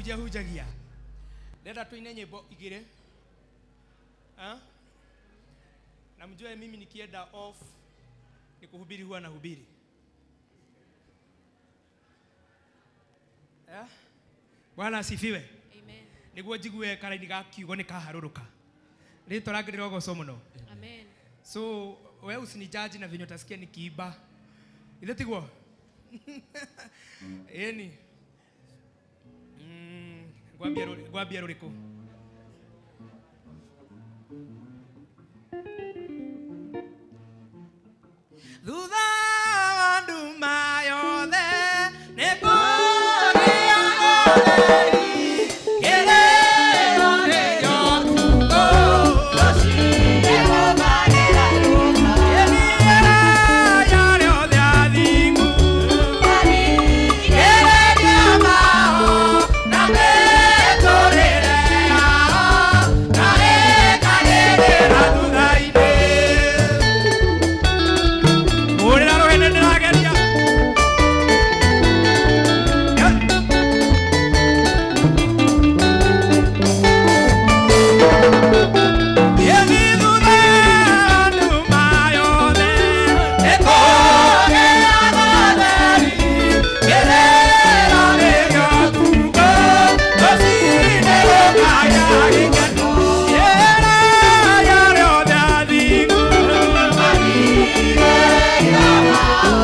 Kũhunjia hunjagia. Ndĩrenda tuine nyĩmbo igĩrĩ. Ah? Na mjue mimi nikienda off ni kuhubiri huwa nahubiri. Eh? Bwana asifiwe.
Amen.
Niguo njigue karaini ga kiugo nĩ kaharũrũka. Rĩtwa rĩake rĩrogocwo mũno.
Amen.
So we usinijaji na venye utasikia nikiiba. Ithe tiguo? Ĩni. Ngwambia rũrĩkũ? Thutha wa nduma yothe nĩ kũrĩa ũtheri, kĩrĩro nĩkĩo tukũ, rũciinĩ gũkagĩra riũa. Ĩmĩra ya arĩa othe athingu, marigĩrĩrio mao na mĩtũrĩre yao, na ĩkagĩrĩra thutha-inĩ. Hũrĩra rũhĩ nĩndĩrageria. Ĩni thutha wa nduma yothe, nĩ kũgĩa ũtheri, kĩrĩro nĩkĩo tukũ, rũciinĩ gũkagĩa gĩkeno. Ĩra ya arĩa othe athingu, marigĩrĩrio mao,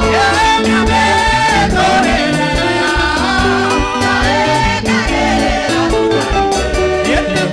na mĩtũrĩre yao, na ĩkagĩrĩra thutha-inĩ.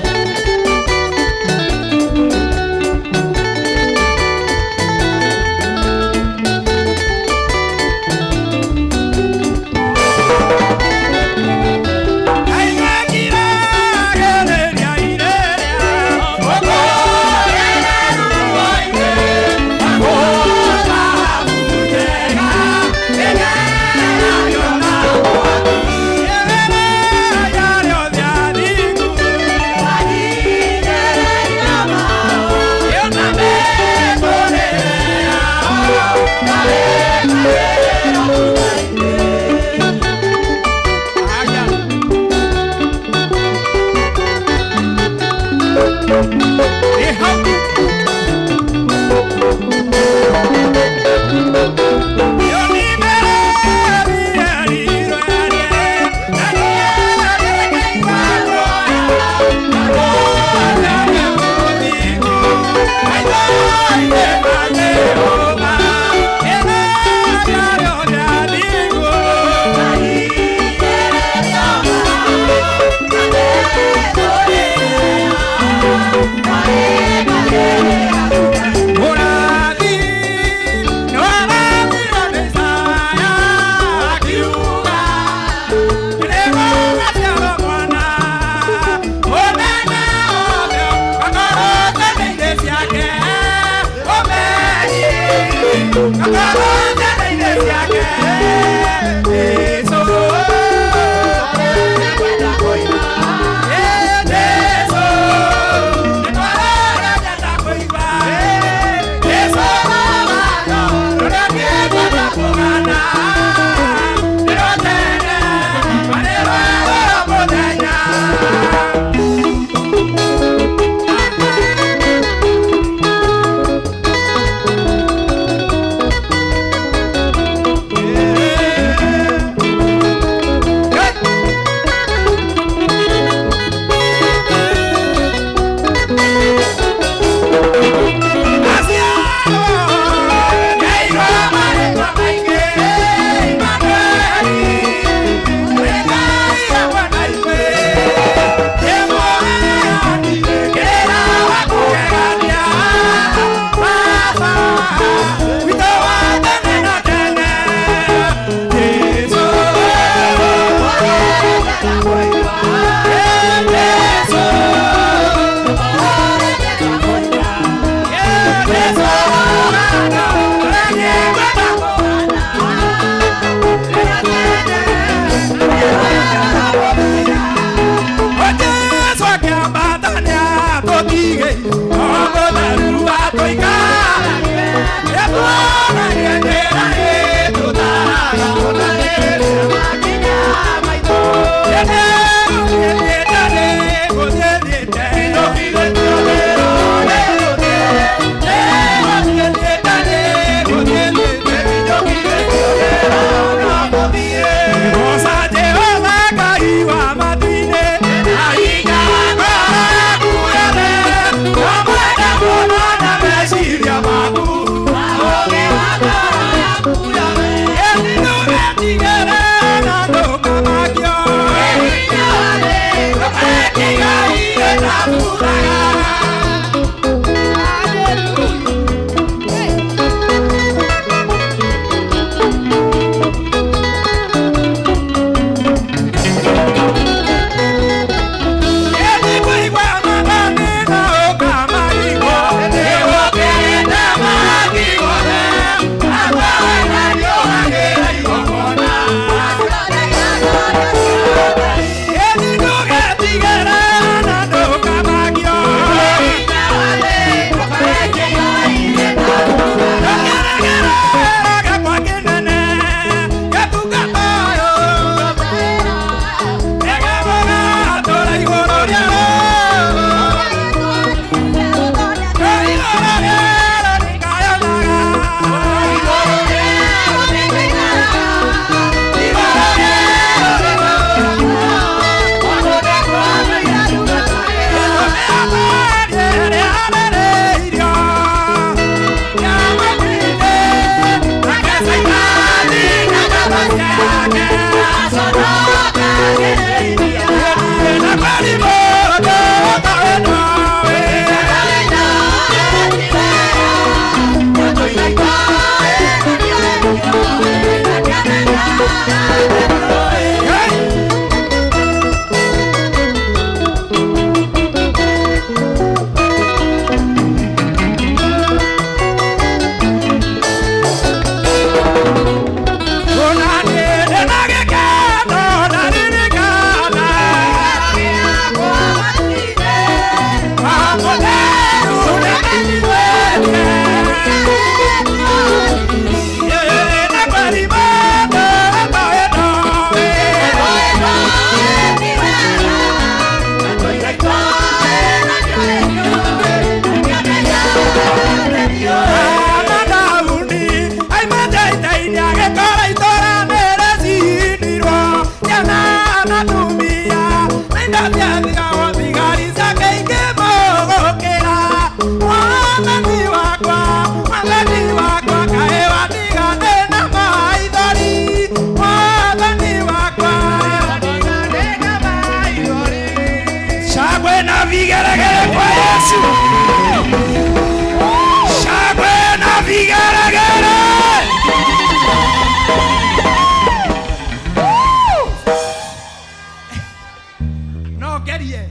Ngerie.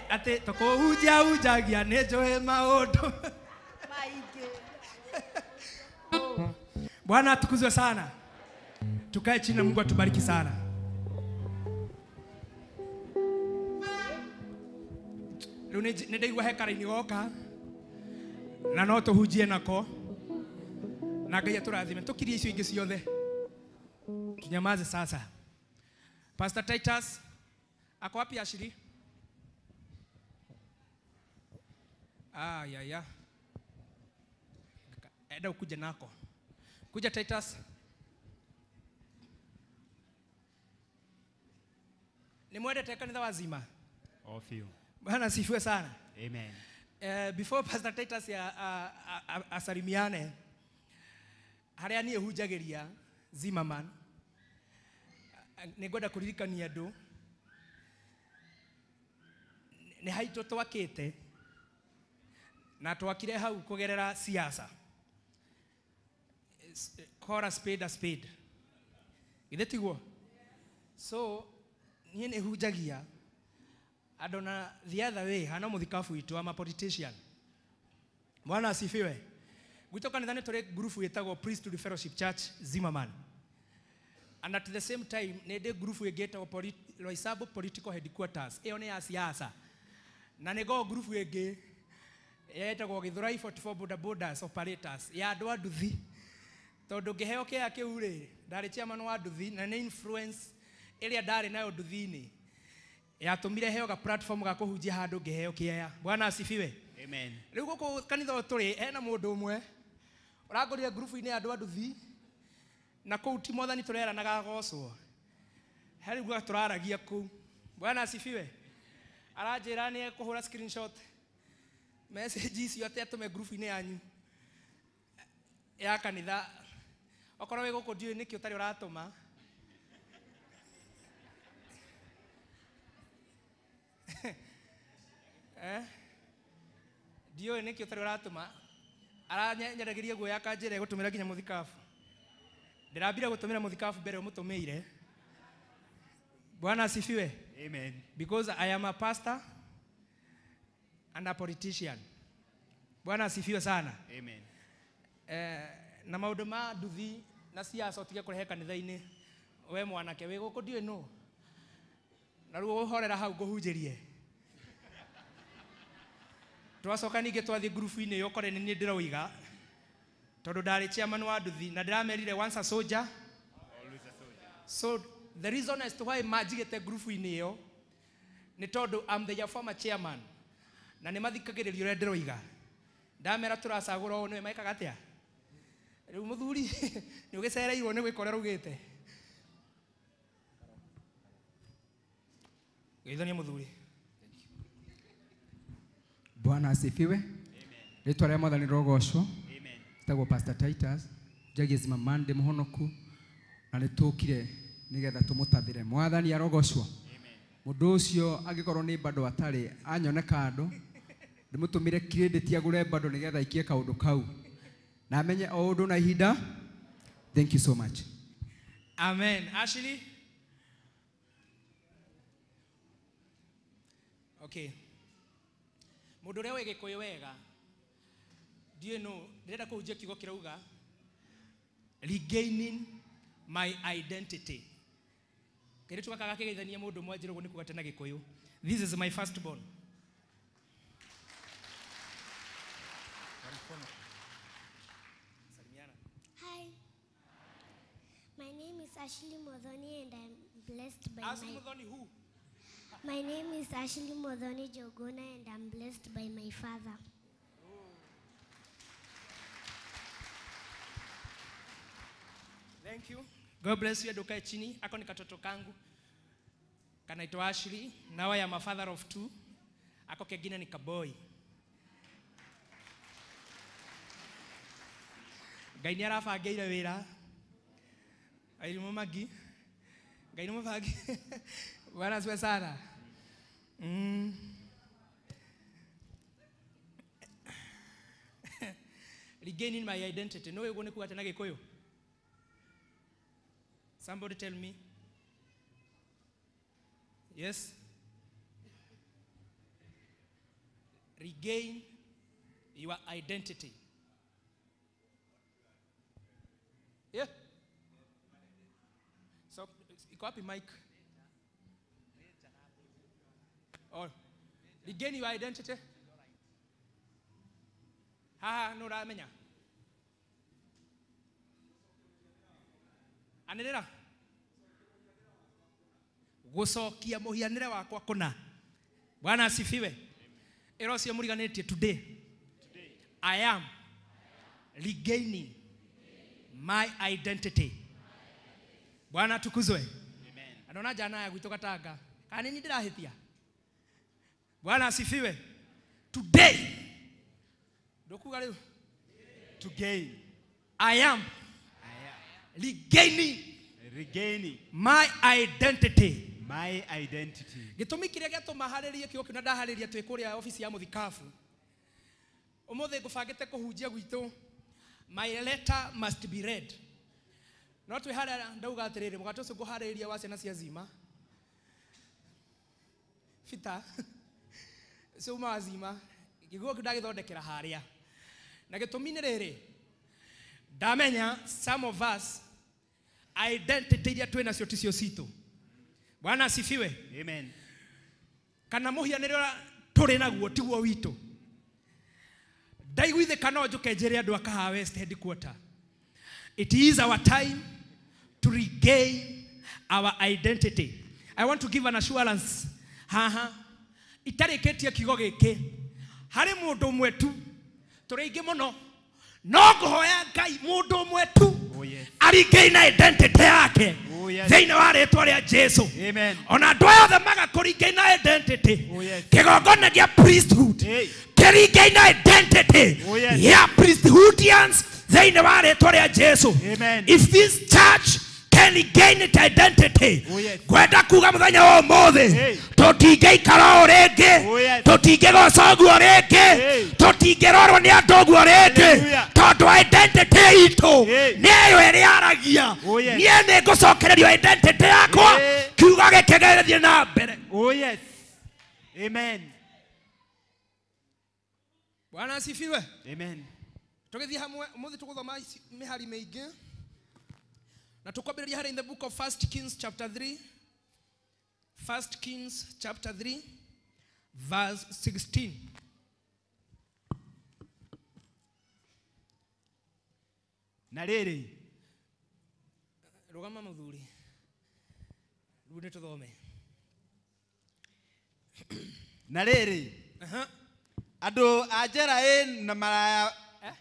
Ate tũkũhunjia hunjagia nĩ njũĩ maũndũ
maingĩ.
Bwana atukuzwe sana. Tukae chini na Mungu atubariki sana. Rĩu nĩ ndaigua he karaini goka na no tũhunjie nako na Ngai atũrathime. Tũkirie icio ingĩ ciothe, tunyamaze sasa. Pastor Titus ako wapi? Ashiri? Ah, ya ya. Enda ukuje nako. Kuja Titus. Ni mwendete kanitha wazima.
Ofio.
Bwana asifiwe sana.
Amen.
Before Pastor Titus ya asalimiane, haria niĩ hunjagĩria Zimmerman, nĩ ngwenda kũririkania andũ nĩ haitũ twakĩte na twakire hau kũgerera siasa. Call a spade a spade. Githĩ tiguo? So niĩ nĩ hunjagia andũ na the other way hana mũthikabu witũ ama politician. Bwana asifiwe. Gwitũ kanitha nĩ tũrĩ ngurubu ĩtagwo Priesthood Fellowship Church Zimmerman. And at the same time nĩ ndĩ ngurubu ĩngĩ ĩtagwo Loisabu Political Headquarters. Ĩyo nĩ ya siasa. Na nĩ ngoragwo ngurubu ĩngĩ yetagwo Githurai 44 Boda Bodas Operators ya andũ a nduthi. Tondũ ngĩheo kĩea kĩu rĩ, ndarĩ chairman wa nduthi na nĩ influence ĩrĩa ndarĩ nayo nduthi-inĩ yatũmire heo ga platform ga kũhunjia handũ ngĩheo kĩea. Bwana asifiwe.
Amen.
Rĩu gũkũ kanitha ũyũ tũrĩ hena mũndũ ũmwe ũrangorire ngurubu-inĩ ya andũ a nduthi na kũu ti mwathani tũreranaga agocwo. He rĩu tũraragia kũu. Bwana asifiwe. Aranjĩra nĩ ekũhũra screenshot message icio atĩ atũme ngurubu-inĩ yanyu ya kanitha. Okorwo wĩ gũkũ ndiũĩ nĩkĩ ũtarĩ ũratũma. Ndiũĩ nĩkĩ ũtarĩ ũratũma. Aranyendereria guoya akanjĩra egũtũmĩra nginya mũthikabu. Ndĩrambire gũtũmĩra mũthikabu mbere ũmũtũmĩire. Bwana asifiwe.
Amen.
Because I am a pastor and a politician. Bwana asifiwe sana.
Amen.
Na maũndũ ma nduthi na siasa ũtige kũrehe kanitha-inĩ. We mwanake wĩ gũkũ ndiũĩ nũ. Na rĩu ũhorera hau ngũhunjĩrie. Twacoka ningĩ twathiĩ ngurubu-inĩ ĩyo ũkore nĩ niĩ ndĩroiga tondũ ndarĩ chairman wa nduthi na ndĩramerire once a soldier
always a soldier.
So the reason as to why manjigĩte ngurubu-inĩ ĩyo nĩ tondũ I'm the former chairman na nĩ mathikagĩrĩria ũrĩa ndĩroiga. Ndamera tũracagũra ũũ nĩwe mekaga atĩa? Rĩu mũthuri nĩ ũgĩcereirwo nĩ gwĩka ũrĩa ũraugĩte. Geithania mũthuri.
Bwana asifiwe. Rĩtwa rĩa Mwathani rĩrogocwo.
Amen.
Njĩtagwo Pastor Titus, njagia Zimmerman, ndĩ mũhonoku na nĩtũkire nĩgetha tũmũtathĩre. Mwathani arogocwo. Mũndũ ũcio angĩkorwo nĩ bado atarĩ anyone kando, ndĩmũtũmĩre credit agũre bado nĩgetha aikie kaũndũ kau na amenye o ũndũ na ihinda. Thank you so much.
Amen. Ashley? Okay. Mũndũ ũrĩa wĩ Gĩkũyũ wega ndiũĩ nũ, ndĩrenda kũhunjia kiugo kĩrauga regaining my identity. Kĩrĩtu gaka gakĩgeithania mũndũ ũmwe anjĩra ũguo nĩ kuga tena Gĩkũyũ. This is my first born.
Hi. My name is Ashley Modhoni and I'm blessed by
Ashley
my
Modhoni who?
My name is Ashley Modhoni Jogona and I'm blessed by my father.
Thank you. God bless you. Ndukae chini. Ako ni katoto kangu. Kanaitwa Ashley. Now I am a father of two. Ako kengine ni kaboy. Ngai nĩ arabangĩire wĩra. Airimũ magi. Ngai nĩ mũbangi. Bwana asifiwe sana. Regaining my identity. No ũguo nĩ kuga atĩa na Gĩkũyũ? Somebody tell me. Yes. Regain your identity. Yeah. So, iko wapi mic? Oh, regain your identity. Ha, no ramenya. Anĩrĩra. Gũcokia mũhianĩre wakwa kũna. Bwana asifiwe. Ĩra ũcio mũriganĩtie today. I am regaining my identity. Bwana atukuzwe. Amen. Andona jana ya gwitũ Gatanga. Kana nĩ ndĩrahĩtia? Bwana asifiwe. Today. Ndokuga rĩu.
To gain.
I am regaining my identity.
My identity.
Gĩtũmi kĩrĩa gĩatũma harĩrie kĩo kĩu na ndaharĩria twĩ kũrĩa obici ya mũthikabu. Ũmũthĩ ngũbangĩte kũhunjia gwitũ. My letter must be read. No twĩ harĩa ndauga atĩrĩrĩ, mũgate ũcio ngũharĩrĩria wa ciana cia Zima. Fita. Ũcio uma wa Zima. Gĩguo kĩu ndagĩthondekera harĩa. Na gĩtũmi nĩ rĩrĩ, ndamenya some of us identity iria twĩ nacio ticio citũ. Bwana asifiwe.
Amen.
Kana mũhianĩre ũrĩa tũrĩ naguo tiguo witũ. Ndaiguithĩka no njũke njĩre andũ a Kahawa West headquarter. It is our time to regain our identity. I want to give an assurance. Haha. Itarĩkĩtie kiugo gĩkĩ. Harĩ mũndũ ũmwe tu. Tũrĩ aingĩ mũno. No ngũhoya Ngai mũndũ ũmwe tu.
Oh yes.
Aregain identity yake.
Oh yes.
Thĩinĩ wa rĩtwa rĩa Jesu.
Amen.
Ona andũ aya othe maga kũregain identity.
Oh yes.
Kĩgongona gĩa priesthood.
Hey.
Kĩregain identity.
Oh yes.
Ya priesthoodians thĩinĩ wa rĩtwa rĩa Jesu.
Amen.
If this church can regain its identity.
Oh yes.
Ngwenda kuga mũthenya wa ũmũthĩ.
Hey.
Tũtingĩikara ũũ rĩngĩ.
Oh yes.
Tũtingĩgoca ũguo rĩngĩ.
Hey.
Tũtingĩrorwo nĩ andũ ũguo rĩngĩ.
Hallelujah.
Tondũ identity itũ
Hey.
nĩyo ĩrĩa yaragia.
Oh yes.
Niĩ nĩ ngũcokererio identity yakwa.
Hey.
Kiugo gĩkĩ gĩgĩthiĩ na mbere.
Oh yes. Amen.
Bwana asifiwe.
Amen.
Tũgĩthiĩ hamwe ũmũthĩ tũgũthoma mĩhari mĩingĩ. Na tũkwambĩrĩria harĩ in the book of 1 Kings chapter 3. 1 Kings chapter 3 verse 16.
Na rĩrĩ,
Rũgama mũthuri. Rĩu nĩ tũthome.
Na rĩrĩ,
Aha.
andũ a Jeraĩ na maraya.
Eh?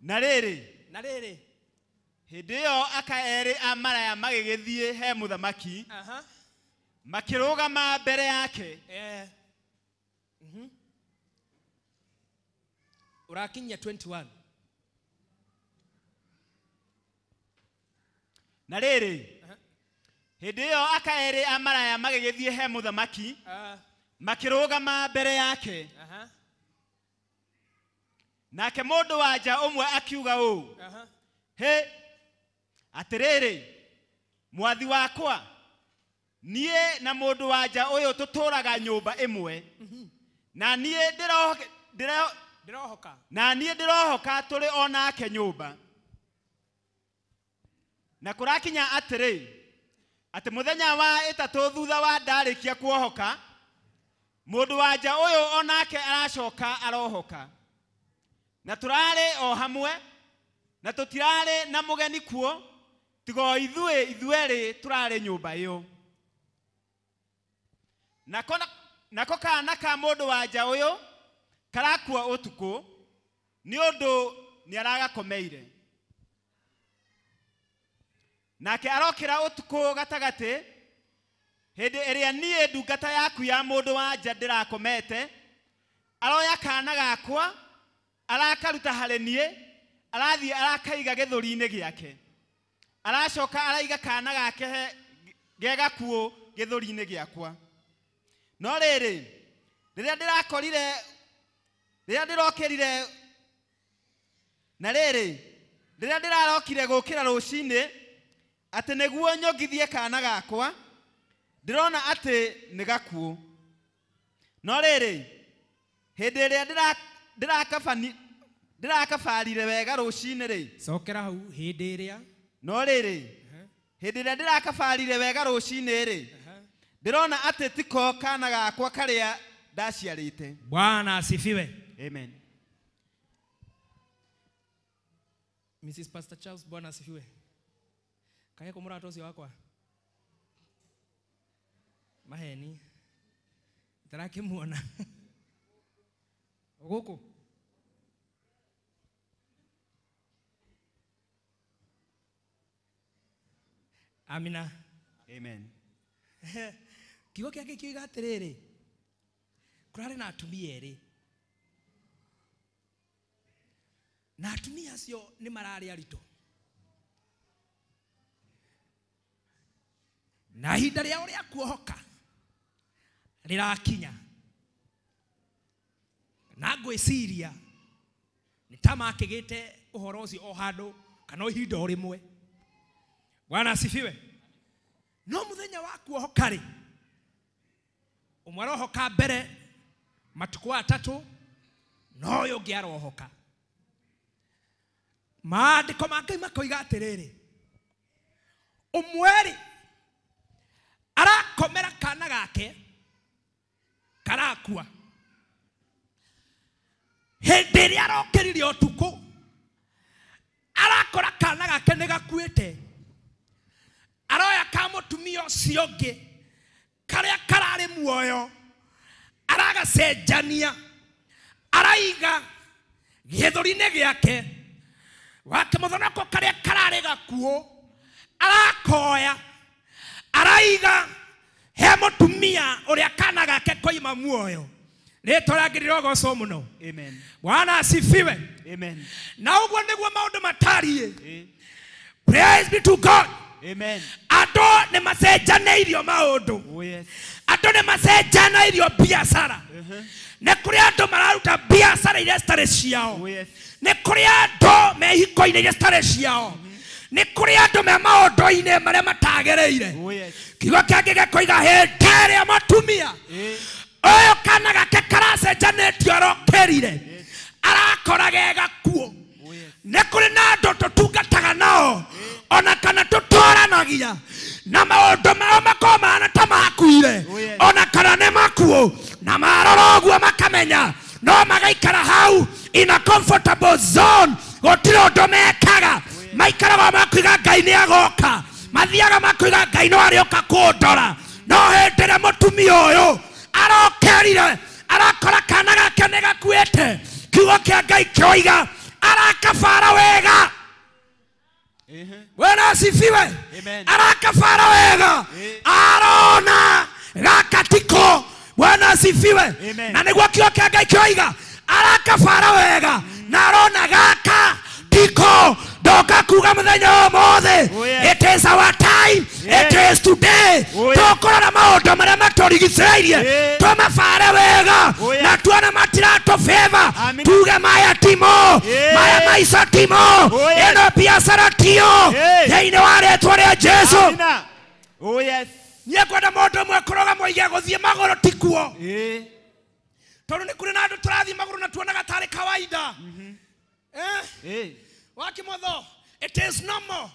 Na rĩrĩ,
Na rĩrĩ.
hĩndĩ ĩyo aka erĩ a maraya magĩgĩthiĩ he mũthamaki.
Aha.
Makĩrũgama mbere yake.
Eh. Ũrakinyia 21.
Na rĩrĩ, hĩndĩ ĩyo aka erĩ a maraya magĩgĩthiĩ he mũthamaki. Makĩrũgama mbere yake.
Aha.
Nake mũndũ wa nja ũmwe akiuga ũũ.
Aha.
He, atĩrĩrĩ, mwathi wakwa, niĩ na mũndũ wa nja ũyũ tũtũũraga nyũmba ĩmwe. Na niĩ
ndĩrohoka.
Na niĩ ndĩrohoka tũrĩ o nake nyũmba. Na kũrakinya atĩrĩ, atĩ mũthenya wa ĩtatũ thutha wa ndarĩkia kuohoka, mũndũ wa nja ũyũ o nake aracoka arohoka. Na tũrarĩ o hamwe, na tũtirarĩ na mũgeni kuo, tiga o ithuĩ ithuerĩ tũrarĩ nyũmba ĩyo. Nako kana ka mũndũ wa nja ũyũ karakua ũtukũ, nĩ ũndũ nĩ aragakomeire. Nake arokĩra ũtukũ gatagatĩ, hĩndĩ ĩrĩa niĩ ndungata yaku ya mũndũ wa nja ndĩrakomete, aroya kana gakwa, arakaruta harĩ niĩ, arathiĩ arakaiga gĩthũri-inĩ gĩake. Aracoka araiga kana gake ge gakuũ gĩthũri-inĩ gĩakwa. No rĩrĩ, rĩrĩa ndĩrokĩrire, na rĩrĩ, Rĩrĩa ndĩrarokire gũkĩra rũcinĩ atĩ nĩguo nyongithie kana gakwa, ndĩrona atĩ nĩ gakuũ. No rĩrĩ, hĩndĩ ĩrĩa ndĩrakabarire wega rũcinĩ rĩ,
cokera hau hĩndĩ ĩrĩa.
No rĩrĩ, hĩndĩ ĩrĩa ndĩrakabarire wega rũcinĩ rĩ, ndĩrona atĩ tiko kana gakwa karĩa ndaciarĩte.
Bwana asifiwe.
Amen.
Mrs. Pastor Charles, Bwana asifiwe. Kae ko mũrata ũcio wakwa maheni ndarakĩmuona gũkũ. Amina.
Amen.
Kiugo gĩake kiuga atĩrĩrĩ, kũrarĩ na atumia erĩ, na atumia acio nĩ mararĩ aritũ, na ihinda rĩao rĩa kuohoka rĩrakinya, na ngwĩciria nĩ ta makĩgĩte ũhoro ũcio o handũ kana ihinda o rĩmwe. Bwana asifiwe. No mũthenya wa kuohoka rĩ, ũmwe arohoka mbere matukũ atatũ, no ũyũ ũngĩ arohoka. Maandĩko ma Ngai makoiga atĩrĩrĩ, ũmwe rĩ arakomera kana gake karakua. Hĩndĩ ĩrĩa arokĩrire ũtukũ arakora kana gake nĩ gakuĩte, aroya ka mũtumia ũcio ũngĩ karĩa kararĩ muoyo, aragacenjania, araiga gĩthũri-inĩ gĩake. Wake mũthonoko karĩa kararĩ gakuũ arakoya, araiga he mũtumia ũrĩa kana gake koima muoyo. Rĩtwa rĩake rĩrogocwo mũno.
Amen.
Bwana asifiwe.
Amen.
Na ũguo nĩguo maũndũ matariĩ. Praise be to God.
Amen.
Andũ nĩ macenjanĩirio maũndũ.
Oh yes.
Andũ nĩ macenjanĩirio biacara. Nĩ kũrĩ andũ mararuta biacara iria citarĩ ciao.
Oh yes.
Nĩ kũrĩ andũ me ihiko-inĩ iria citarĩ ciao. Nĩ kũrĩ andũ me maũndũ-inĩ marĩa matagĩrĩire.
Oh yes.
Kiugo kĩangĩ gĩkoiga hĩndĩ ĩrĩa mũtumia ũyũ kana gake karacenjanĩtio arokĩrire, arakora ge gakuũ. Nĩ kũrĩ na andũ tũtungataga nao ona kana tũtwaranagia na maũndũ mao makorwo mahana ta makuire, ona kana nĩ makuũ, na marora ũguo makamenya no magaikara hau in a comfortable zone, gũtirĩ ũndũ mekaga. Maikaraga makuiga Ngai nĩ agoka, mathiaga makuiga Ngai no arĩũka kũndora. No hĩndĩ ĩrĩa mũtumia ũyũ arokĩrire arakora kana gake nĩ gakuĩte, kiugo kĩa Ngai kĩoiga arakabara wega. Bwana asifiwe. Arakabara wega, arona gaka tiko. Bwana asifiwe. Na nĩguo kiugo kĩa Ngai kĩoiga arakabara wega na arona gaka tiko. Ndoka kuga mũthenya ũmũthĩ, it is our time, it is today. Tũkũrora maũndũ marĩa matũrigicĩirie, tũmabare wega na tuone matiratũ favor, tuge maya timo, maya maica timo, ĩno biacara tio, thĩinĩ wa rĩtwa rĩa Jesũ.
Oh yes.
Niĩ ngwenda mũndũ ũmwe kũroga moige gũthiĩ magũrũ tikuo, tondũ nĩ kũrĩ na andũ tũrathiĩ magũrũ na tuonaga tarĩ kawaida. Wakimotho, it is normal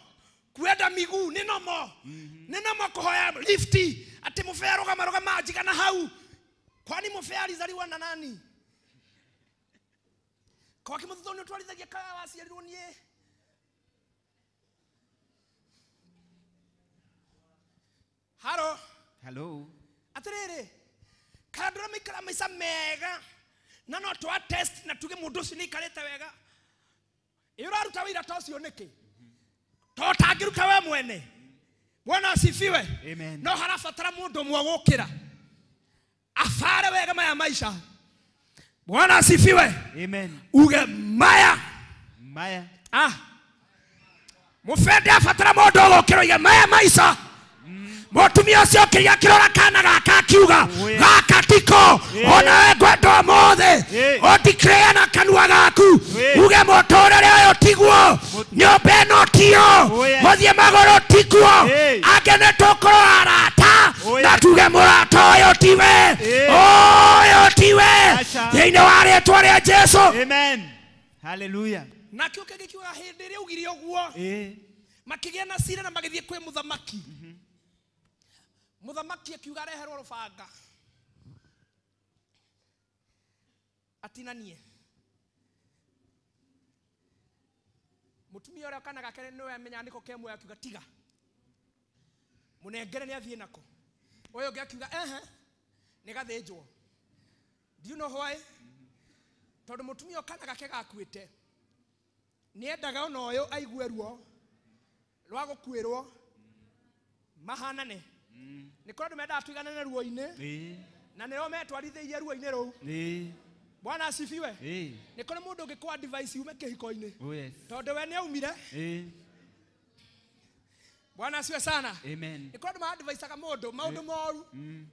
kuenda miguu, ni normal. Ni normal kuhoya lifti ati mufea rugama rugama njigana hau. Kwani mufea alizaliwa na nani? Kwa kimotho ni utwarithagia kaya waciarirwo nie. Haro.
Hello.
Atiriri, kana ndura maikara maica mega na no twa test na tuge mundu ucio niikarite wega. Ĩ ũraruta wĩra ta ũcio nĩkĩ? To ũtangĩruta we mwene. Bwana asifiwe.
Amen.
No harabatara mũndũ ũmwe gũkĩra abare wega maya maica. Bwana asifiwe.
Amen.
Uge maya
maya. Ah.
Mũbende abatara mũndũ ũgũkĩra oige maya maica.
Mũtumia ũcio okĩrire akĩrora kana gaka akiuga gaka tiko ona we ngwenda ũmũthĩ ũndeclare na kanua gaku uge mũtũrĩre ũyũ tiguo nyũmba ĩno tiyo gũthiĩ magũrũ tikuo angĩ nĩ tũkorwo arata na tuge mũrata ũyũ tiwe ũyũ tiwe thĩinĩ wa rĩtwa rĩa Jesu.
Amen. Hallelujah.
Nakĩo kĩngĩ kiuga hĩndĩ ĩrĩa augire ũguo makĩgĩa na cira na magĩthiĩ kwĩ mũthamaki. Mũthamaki akiuga areherwo rũbanga atinanie. Mũtumia ũrĩa kana gake nĩwe amenya nĩko ke muoyo akiuga tiga mũnengere nĩ athiĩ nako. Ũyũ ũngĩ akiuga ehe nĩ gathĩnjwo. Do you know why? Tondũ mũtumia ũyũ kana gake gakuĩte nĩendaga ona ũyũ aigue ruo rwa gũkuĩrwo mahanane. Nĩ kũrĩ andũ mendaga tũiganane ruo-inĩ na nĩo metwarithĩirie ruo-inĩ rũu. Bwana asifiwe. Nĩ kũrĩ mũndũ ũngĩkũ advice ume kĩhiko-inĩ tondũ we nĩ aumire. Bwana asifiwe sana.
Amen.
Nĩ kũrĩ andũ ma-adviceaga mũndũ maũndũ moru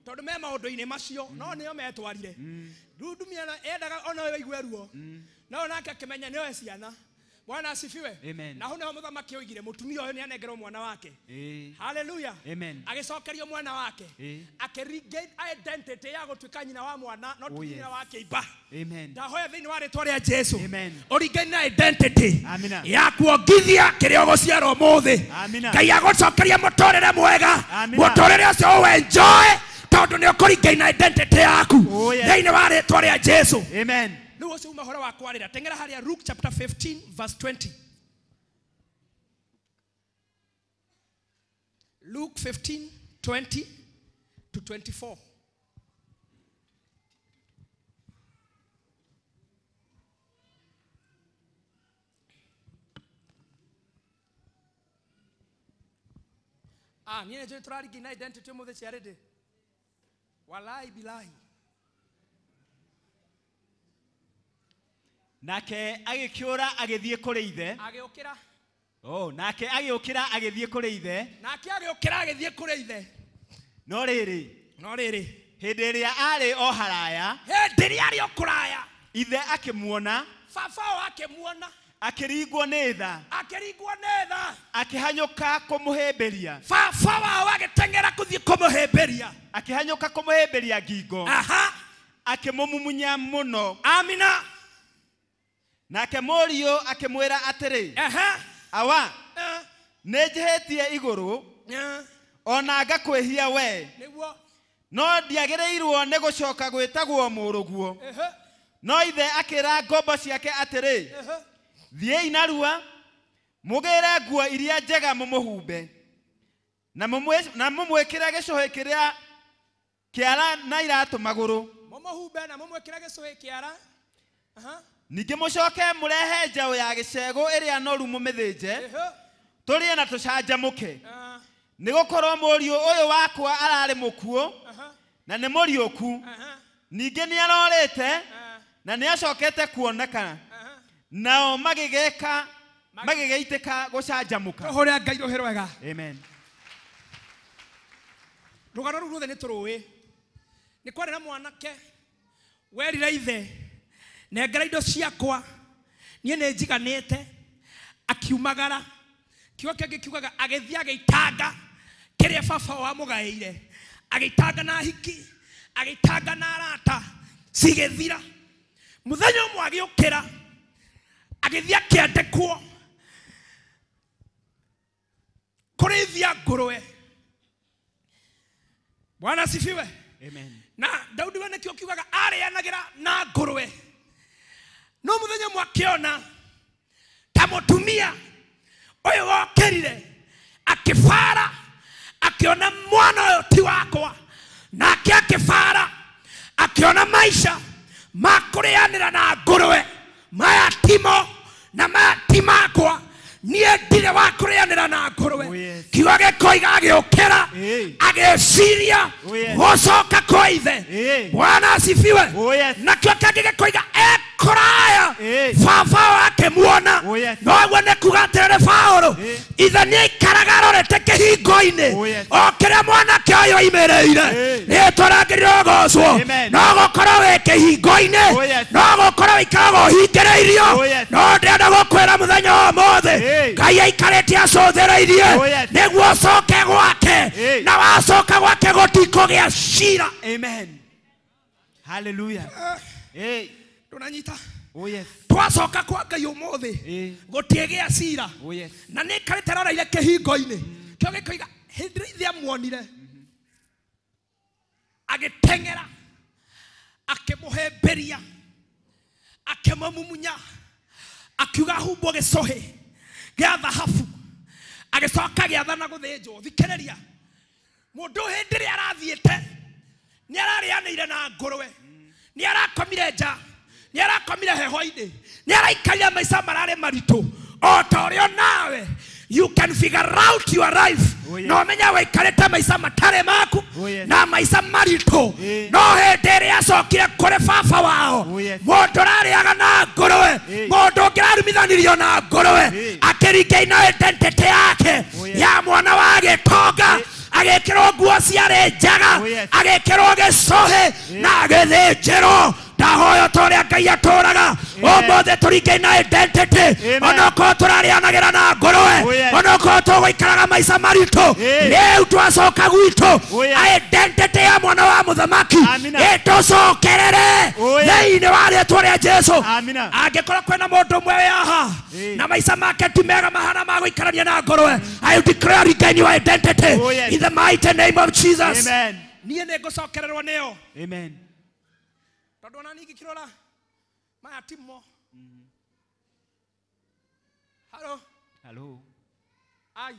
tondũ me maũndũ-inĩ macio no nĩo metwarire. Rĩu ndumia endaga ona ũyũ aigue ruo no nake akĩmenya nĩoe ciana. Bwana asifiwe. Na hau nĩho mũthamaki oigire mũtumia ũyũ nĩanengerwo mwana wake. Hallelujah.
Amen.
Agĩcokerio mwana wake. Akĩ-regain identity ya gũtuĩka nyina wa mwana no ti nyina wa kĩimba.
Amen.
Ndahoya thĩinĩ wa rĩtwa rĩa Jesu.
Amen.
Ũregain identity ya kuongithia kĩrĩa ũgũciara ũmũthĩ. Ngai agũcokeria mũtũrĩre mwega. Mũtũrĩre ũcio ũenjoy tondũ nĩ ũkũregain identity yaku thĩinĩ wa rĩtwa rĩa Jesu.
Amen.
Rĩu ũcio uma ũhoro wa kwarĩra teng'era harĩa Luke chapter 15 verse 20. Luke 15 20 to 24. Ah, niĩ nĩnjũĩ tũrarigina identity ũmũthĩ ciarĩndĩ. Walai bilahi.
Nake agĩkĩũra agĩthiĩ kũrĩ ithe.
Agĩũkĩra.
Oh, nake agĩũkĩra agĩthiĩ kũrĩ ithe.
Nake agĩũkĩra agĩthiĩ kũrĩ ithe.
No rĩrĩ.
No rĩrĩ.
Hĩndĩ ĩrĩa arĩ o haraya.
Hĩndĩ ĩrĩa arĩ o kũraya.
Ithe akĩmuona.
Baba wao akĩmuona.
Akĩringwo nĩ tha.
Akĩringwo nĩ tha.
Akĩhanyũka kũmũhĩmbĩria.
Baba wao agĩteng'era kũthiĩ kũmũhĩmbĩria.
Akĩhanyũka kũmũhĩmbĩria ngingo.
Aha.
Akĩmũmumunya mũno.
Amina.
Nake mũriũ akĩmwĩra atĩrĩ, awa, nĩ njĩhĩtie igũrũ ona ngakwĩhia we, no ndiagĩrĩirwo nĩ gũcoka gwĩtagwo mũrũguo. No ithe akĩra ngombo ciake atĩrĩ, thiĩi narua mũgĩre nguo iria njega mũmũhumbe na mũmwĩkĩre gĩcũhĩ kĩrĩa kĩara na iratũ magũrũ.
Mũmũhumbe na mũmwĩkĩre gĩcũhĩ kĩara.
Ningĩ mũcoke mũrehe njaũ ya gĩcegũ ĩrĩa noru mũmĩthĩnje tũrĩe na tũcanjamũke, nĩ gũkorwo mũriũ ũyũ wakwa ararĩ mũkuũ na nĩ mũriũku, ningĩ nĩ arorĩte na nĩ acokete kuoneka. Nao magĩgĩka magĩgĩitĩka gũcanjamũka.
Tũhũre Ngai rũhĩ rwega.
Amen.
Rũgano rũu ruothe nĩ tũrũĩ. Nĩ kwarĩ na mwanake werire ithe nengera indo ciakwa niĩ nĩ njiganĩte, akiumagara. Kiugo kĩngĩ kiugaga agĩthiĩ agĩitanga kĩrĩa baba wao amũgaĩire, agĩitanga na hiki, agĩitanga na arata, cigĩthira. Mũthenya ũmwe agĩũkĩra agĩthiĩ akĩandĩkwo kũrĩithia ngũrwe. Bwana asifiwe.
Amen.
Na Daudi we nĩkĩo kiugaga arĩanagĩra na ngũrwe. No mũthenya ũmwe akĩona ta mũtumia ũyũ wokĩrire akĩbara, akĩona mwana ũyũ ti wakwa, nake akĩbara akĩona maica ma kũrĩanĩra na ngũrwe maya timo na maya ti makwa, niĩ ndirĩ wa kũrĩanĩra na ngũrwe. Kiugo gĩkoiga agĩũkĩra agĩciria gũcoka kwa ithe. Bwana asifiwe. Nakĩo kĩngĩ gĩkoiga ekũraya
Baba akĩmuona. No guo nĩ kuga atĩrĩrĩ Paũlũ, ithe nĩaikaraga arorete kĩhingo-inĩ o kĩrĩa mwanake ũyũ oimĩrĩire. Rĩtwa rĩake rĩrogocwo. No gũkorwo wĩ kĩhingo-inĩ, no gũkorwo wĩikaraga ũhingĩrĩirio, no ndĩrenda gũkwĩra mũthenya wa ũmũthĩ Ngai aikarĩte acũthĩrĩirie nĩguo ũcoke gwake, na wacoka gwake gũtikũgĩa cira.
Amen. Hallelujah. Hey.
Ndũnanyita?
Oh yes.
Twacoka kwa Ngai ũmũthĩ gũtiĩgĩa cira.
Oh yes.
Na nĩaikarĩte aroreire kĩhingo-inĩ kĩo gĩkoiga hĩndĩ ĩrĩa ithe amuonire agĩteng'era akĩmũhĩmbĩria akĩmũmumunya akiuga humbwo gĩcũhĩ gĩa thahabu agĩcoka gĩathana gũthĩnjwo. Thikĩrĩria, mũndũ hĩndĩ ĩrĩa arathiĩte nĩ ararĩanĩire na ngũrwe, nĩ arakomire nja, nĩ arakomire heho-inĩ, nĩ araikarire maica mararĩ maritũ o ta ũrĩa nawe. You can figure out your life. No menya waikarĩte maica matarĩ maku na maica maritũ. No hĩndĩ ĩrĩa acokire kũrĩ baba wao, mũndũ ũrarĩaga na ngũrwe, mũndũ ũngĩrarumithanirio na ngũrwe, akĩringa na identity yake ya mwana wa gĩtonga, agĩkĩrwo nguo ciarĩ njega, agĩkĩrwo gĩcũhĩ na agĩthĩnjĩrwo. Ndahoya ta ũrĩa Ngai atũraga ũmũthĩ tũringe na identity, onokorwo tũrarĩanagĩra na ngũrwe, onokorwo tũgũikaraga maica maritũ, rĩu twacoka gwitũ identity ya mwana wa mũthamaki ĩtũcokerere thĩinĩ wa rĩtwa rĩa Jesũ. Angĩkorwo kwĩna mũndũ ũmwe wĩ haha na maica make ti mega mahana ma gũikarania na ngũrwe, I declare regain your identity in the mighty name of Jesus. Niĩ nĩngũcokererwo nĩyo.
Amen.
Tondũ ona niĩ ngĩkĩrora maya timo. Halo.
Halo.
Ai.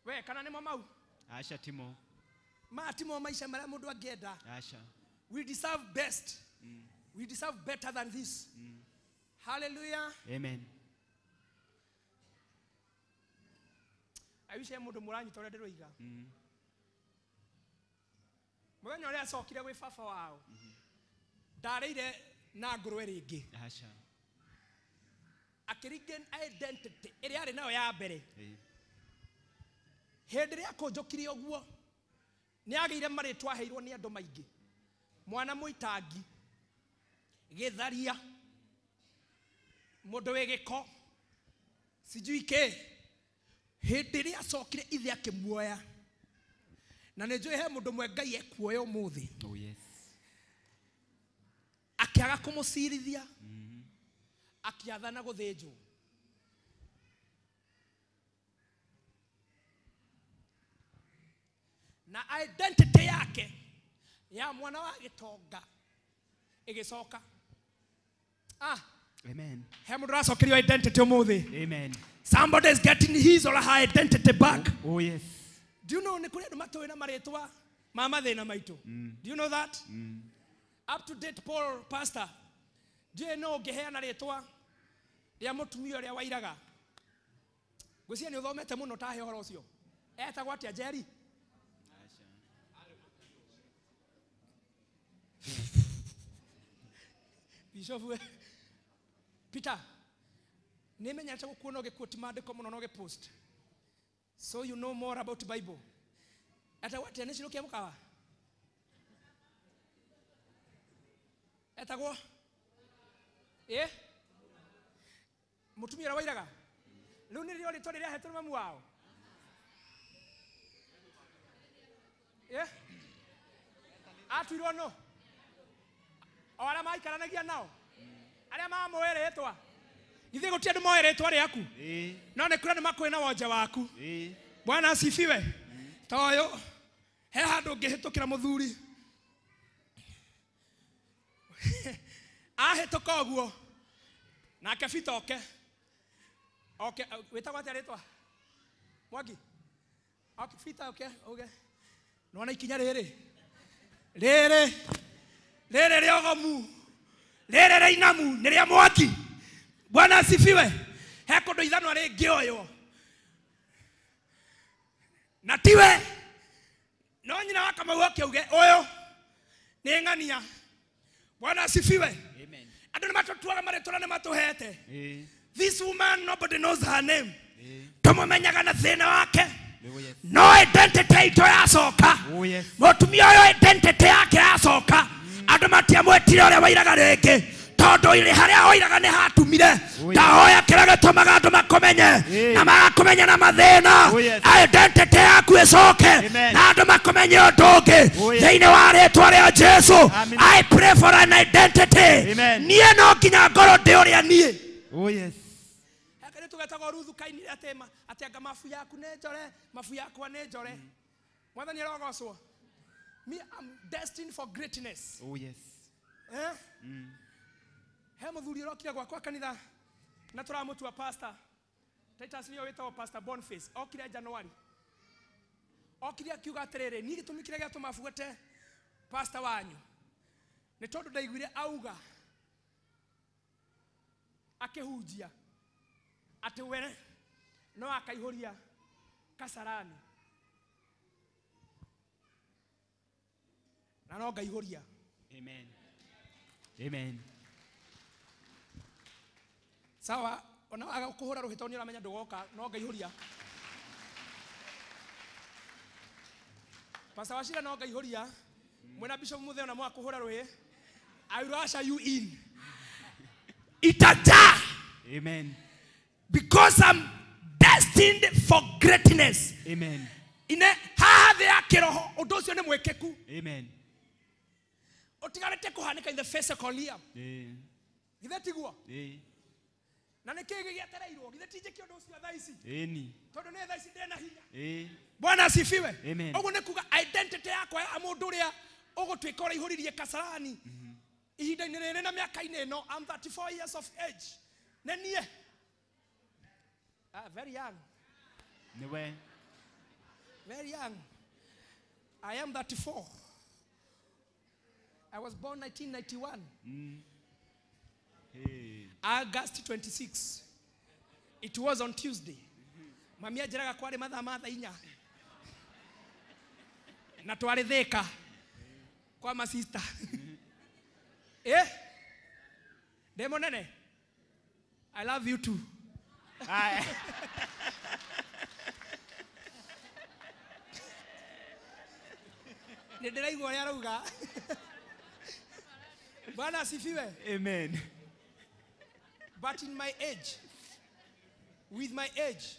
We kana nĩmo mau?
Acha timo.
Maya timo maica marĩa mũndũ angĩenda.
Acha.
We deserve best. We deserve better than this. Hallelujah.
Amen.
I wish mũndũ mũranyita ũrĩa ndĩroiga. Mũthenya ũrĩa acokire gwĩ baba wao ndarĩire na ngũrwe rĩngĩ.
Acha.
Akĩringa identity ĩrĩa arĩ nayo ya mbere. Hĩndĩ ĩrĩa akũnjũkire ũguo nĩ agĩire marĩtwa aheirwo nĩ andũ maingĩ, mwana mũitangi, gĩtharia, mũndũ wĩ gĩko, sijui kĩ. Hĩndĩ ĩrĩa acokire ithe akĩmuoya, na nĩ njũĩ he mũndũ ũmwe Ngai ekuoya ũmũthĩ.
Oh yes.
Akĩaga kũmũcirithia, akĩathana gũthĩnjwo. Na identity yake ya mwana wa gĩtonga ĩgĩcoka.
Amen.
He mũndũ ũracokerio identity ũmũthĩ.
Amen.
Somebody is getting his or her identity back.
Oh yes.
Do you know nĩ kũrĩ andũ matũĩ na marĩtwa ma mathĩna maitũ? Do you know that? Up to date Paul pastor, ndiũĩ no ũngĩheana rĩtwa rĩa mũtumia ũrĩa wairaga. Ngwĩciria nĩ ũthomete mũno tahe ũhoro ũcio. Etagwo atĩa Jerry? Bishop Peter, nĩmenyete gũkuona ũgĩquote maandĩko mũno na ũgĩpost. So you know more about the Bible. Etagwo atĩa nĩ cirũkia mũkawa? Etagwo mũtumia ũrĩa wairaga rĩu nĩrĩo rĩtwa rĩrĩa ahetwo nĩ mamu wao. Atuirwo no o arĩa maikaranagia nao arĩa mamũĩ rĩtwa. Githĩ gũtirĩ andũ moĩ rĩtwa rĩaku? No nĩ kũrĩ andũ makũĩ na wonje waku. Bwana asifiwe. Ta ũyũ he handũ ũngĩhĩtũkĩra mũthuri ahĩtũka ũguo nake Peter oke oke wĩtagwo atĩa rĩtwa Mwangi? Oke Peter oke uge nĩwona ikinya rĩrĩ rĩrĩ rĩrĩ rĩogomu rĩrĩ rĩinamu nĩ rĩa Mwangi. Bwana asifiwe. He kũndũ ithanwa rĩngĩoywo na tiwe no nyina wa Kamau oke uge ũyũ nĩ ng'ania. Bwana asifiwe.
Amen.
Andũ nĩ matũtuaga marĩtwa na nĩ matũhete. This woman, nobody knows her name. Tũmũmenyaga na thĩna wake. No identity itũ yacoka. Mũtumia ũyũ identity yake yacoka. Andũ matiamwĩtire ũrĩa wairaga rĩngĩ. Tondũ irĩ harĩa oiraga nĩ hatumire. Ndahoya kĩrĩa gĩtũmaga andũ makũmenye. Na magakũmenya na mathĩna. Identity yaku ĩcoke. Na andũ makũmenye ũndũ ũngĩ. Thĩinĩ wa rĩtwa rĩa Jesu. I pray for an identity. Niĩ no nginya ngorwo ndĩ ũrĩa niĩ.
Oh yes.
Tũgetagwo Ruthu kainire atĩ atĩ anga mabu yaku nĩ njore, mabu yakwa nĩ njore. Mwathani arogocwo. Me, I'm destined for greatness.
Oh yes.
Eh? He mũthuri ũrokire gwakwa kanitha na tũramũtua pastor. Titus nĩwe wĩtagwo Pastor Boniface. Okire January. Okire akiuga atĩrĩrĩ, niĩ gĩtũmi kĩrĩa gĩatũma buĩte pastor wanyu nĩ tondũ ndaiguire auga akĩhunjia atĩ we no akaihũria Kasarani na no ngaihũria.
Amen. Amen.
Sawa, ona waga kũhũra rũhĩ tondũ nĩ ũramenya ndũgoka, no ngaihũria. Pastor Wachira no ngaihũria. Mwena Bishop Muthe ona mwa kũhũra rũhĩ. I will usher you in.
Itaja.
Amen.
Because I'm destined for greatness.
Amen.
Ine haha thĩ ya kĩroho ũndũ ũcio nĩ mwĩkĩku.
Amen.
Ũtigarĩte kũhanĩka in the physical realm. Githĩ tiguo? Na nĩ kĩĩ gĩgĩetereirwo? Githĩ ti njĩke ũndũ ũcio thaa ici?
Ĩni.
Tondũ nĩ thaa ici ndĩ na hinya.
Bwana asifiwe.
Amen.
Ũguo nĩ kuga identity yakwa ya mũndũ ũrĩa ũgũtuĩka ũraihũririe Kasarani ihinda-inĩ rĩrĩ na mĩaka-inĩ ĩno, I'm 34 years of age. Nĩ niĩ. Ah, very young.
Niwe.
Very young. I am 34. I was born 1991.
Hey.
August 26. It was on Tuesday. Mami anjĩraga kwarĩ mathaa ma thaa inya. Na twarĩ Thĩka kwa masista. Eh? Ndĩ mũnene? I love you too. Nĩ ndĩraigua ũrĩa arauga. Bwana asifiwe.
Amen.
But in my age, with my age,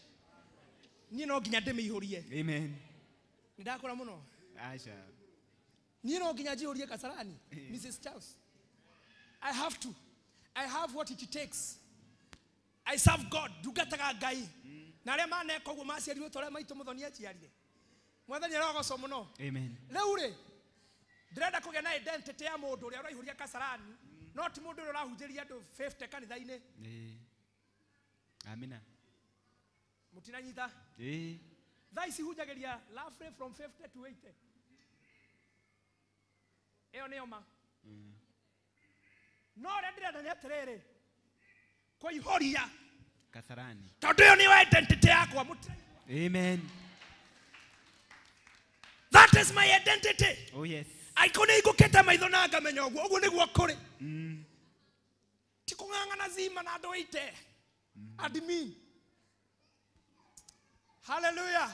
niĩ no nginya ndĩmĩihũrie.
Amen.
Nĩ ndakũra mũno.
Aca.
Niĩ no nginya njihũrie Kasarani, Mrs. Charles. I have to. I have what it takes. I serve God. Ndungataga Ngai. Na arĩa maneka ũguo maciarirwo ta ũrĩa maitũ Mũthoni aciarire. Mwathani arogocwo mũno.
Amen.
Rĩu rĩ, ndĩrenda kũgĩa na identity ya mũndũ ũrĩa ũraihũria Kasarani, no ti mũndũ ũrĩa ũrahunjĩria andũ 50 kanitha-inĩ.
Amina.
Mũtinanyita? Thaa ici hunjagĩria roughly from 50 to 80. Ĩyo nĩyo ma. No ũrĩa ndĩrenda nĩ atĩrĩrĩ, kũihũria
Kasarani.
Tondũ ĩyo nĩyo identity yakwa.
Amen.
That is my identity.
Oh yes.
Angĩkorwo nĩ hingũkĩte maitho na ngamenya ũguo, ũguo nĩguo kũrĩ. Ti kũng'ang'ana zima na andũ 80. Admin.
Hallelujah.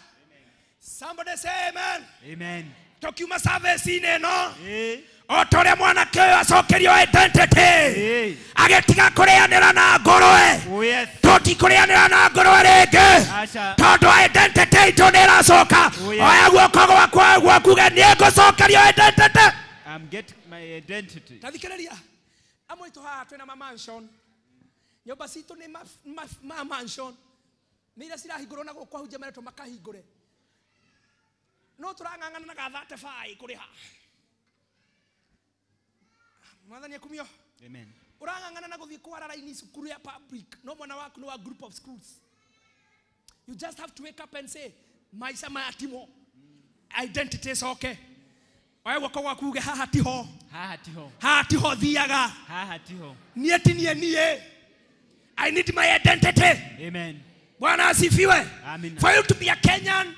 Somebody say amen.
Amen.
Tũkiuma service-inĩ ĩno, o ta ũrĩa mwanake ũyũ acokerio identity, agĩtiga kũrĩanĩra na ngũrwe. Tũtikũrĩanĩra na ngũrwe rĩngĩ, tondũ identity itũ nĩ ĩracoka. Oya guoko gwakwa gwaku uge niĩ ngũcokerio identity.
I'm getting my identity.
Ta thikĩrĩria, amwe aitũ haha twĩna ma mansion. Nyũmba citũ nĩ ma mansion. Nĩ iria cirahingũrwo na gũkũ ahunjia meretwo makahingũre. No tũrang'ang'ana na ga 35 kũrĩha. Mwathani akumio.
Amen.
Ũrang'ang'ana na gũthiĩ kwara raini cukuru ya public, no mwana waku nĩ wa group of schools. You just have to wake up and say, maica maya timo. Identity icoke. Oya guoko gwaku uge haha tiho.
Haha tiho.
Haha tiho thiaga.
Haha tiho.
Niĩ ti niĩ niĩ. I need my identity.
Amen.
Bwana asifiwe.
Amen.
For you to be a Kenyan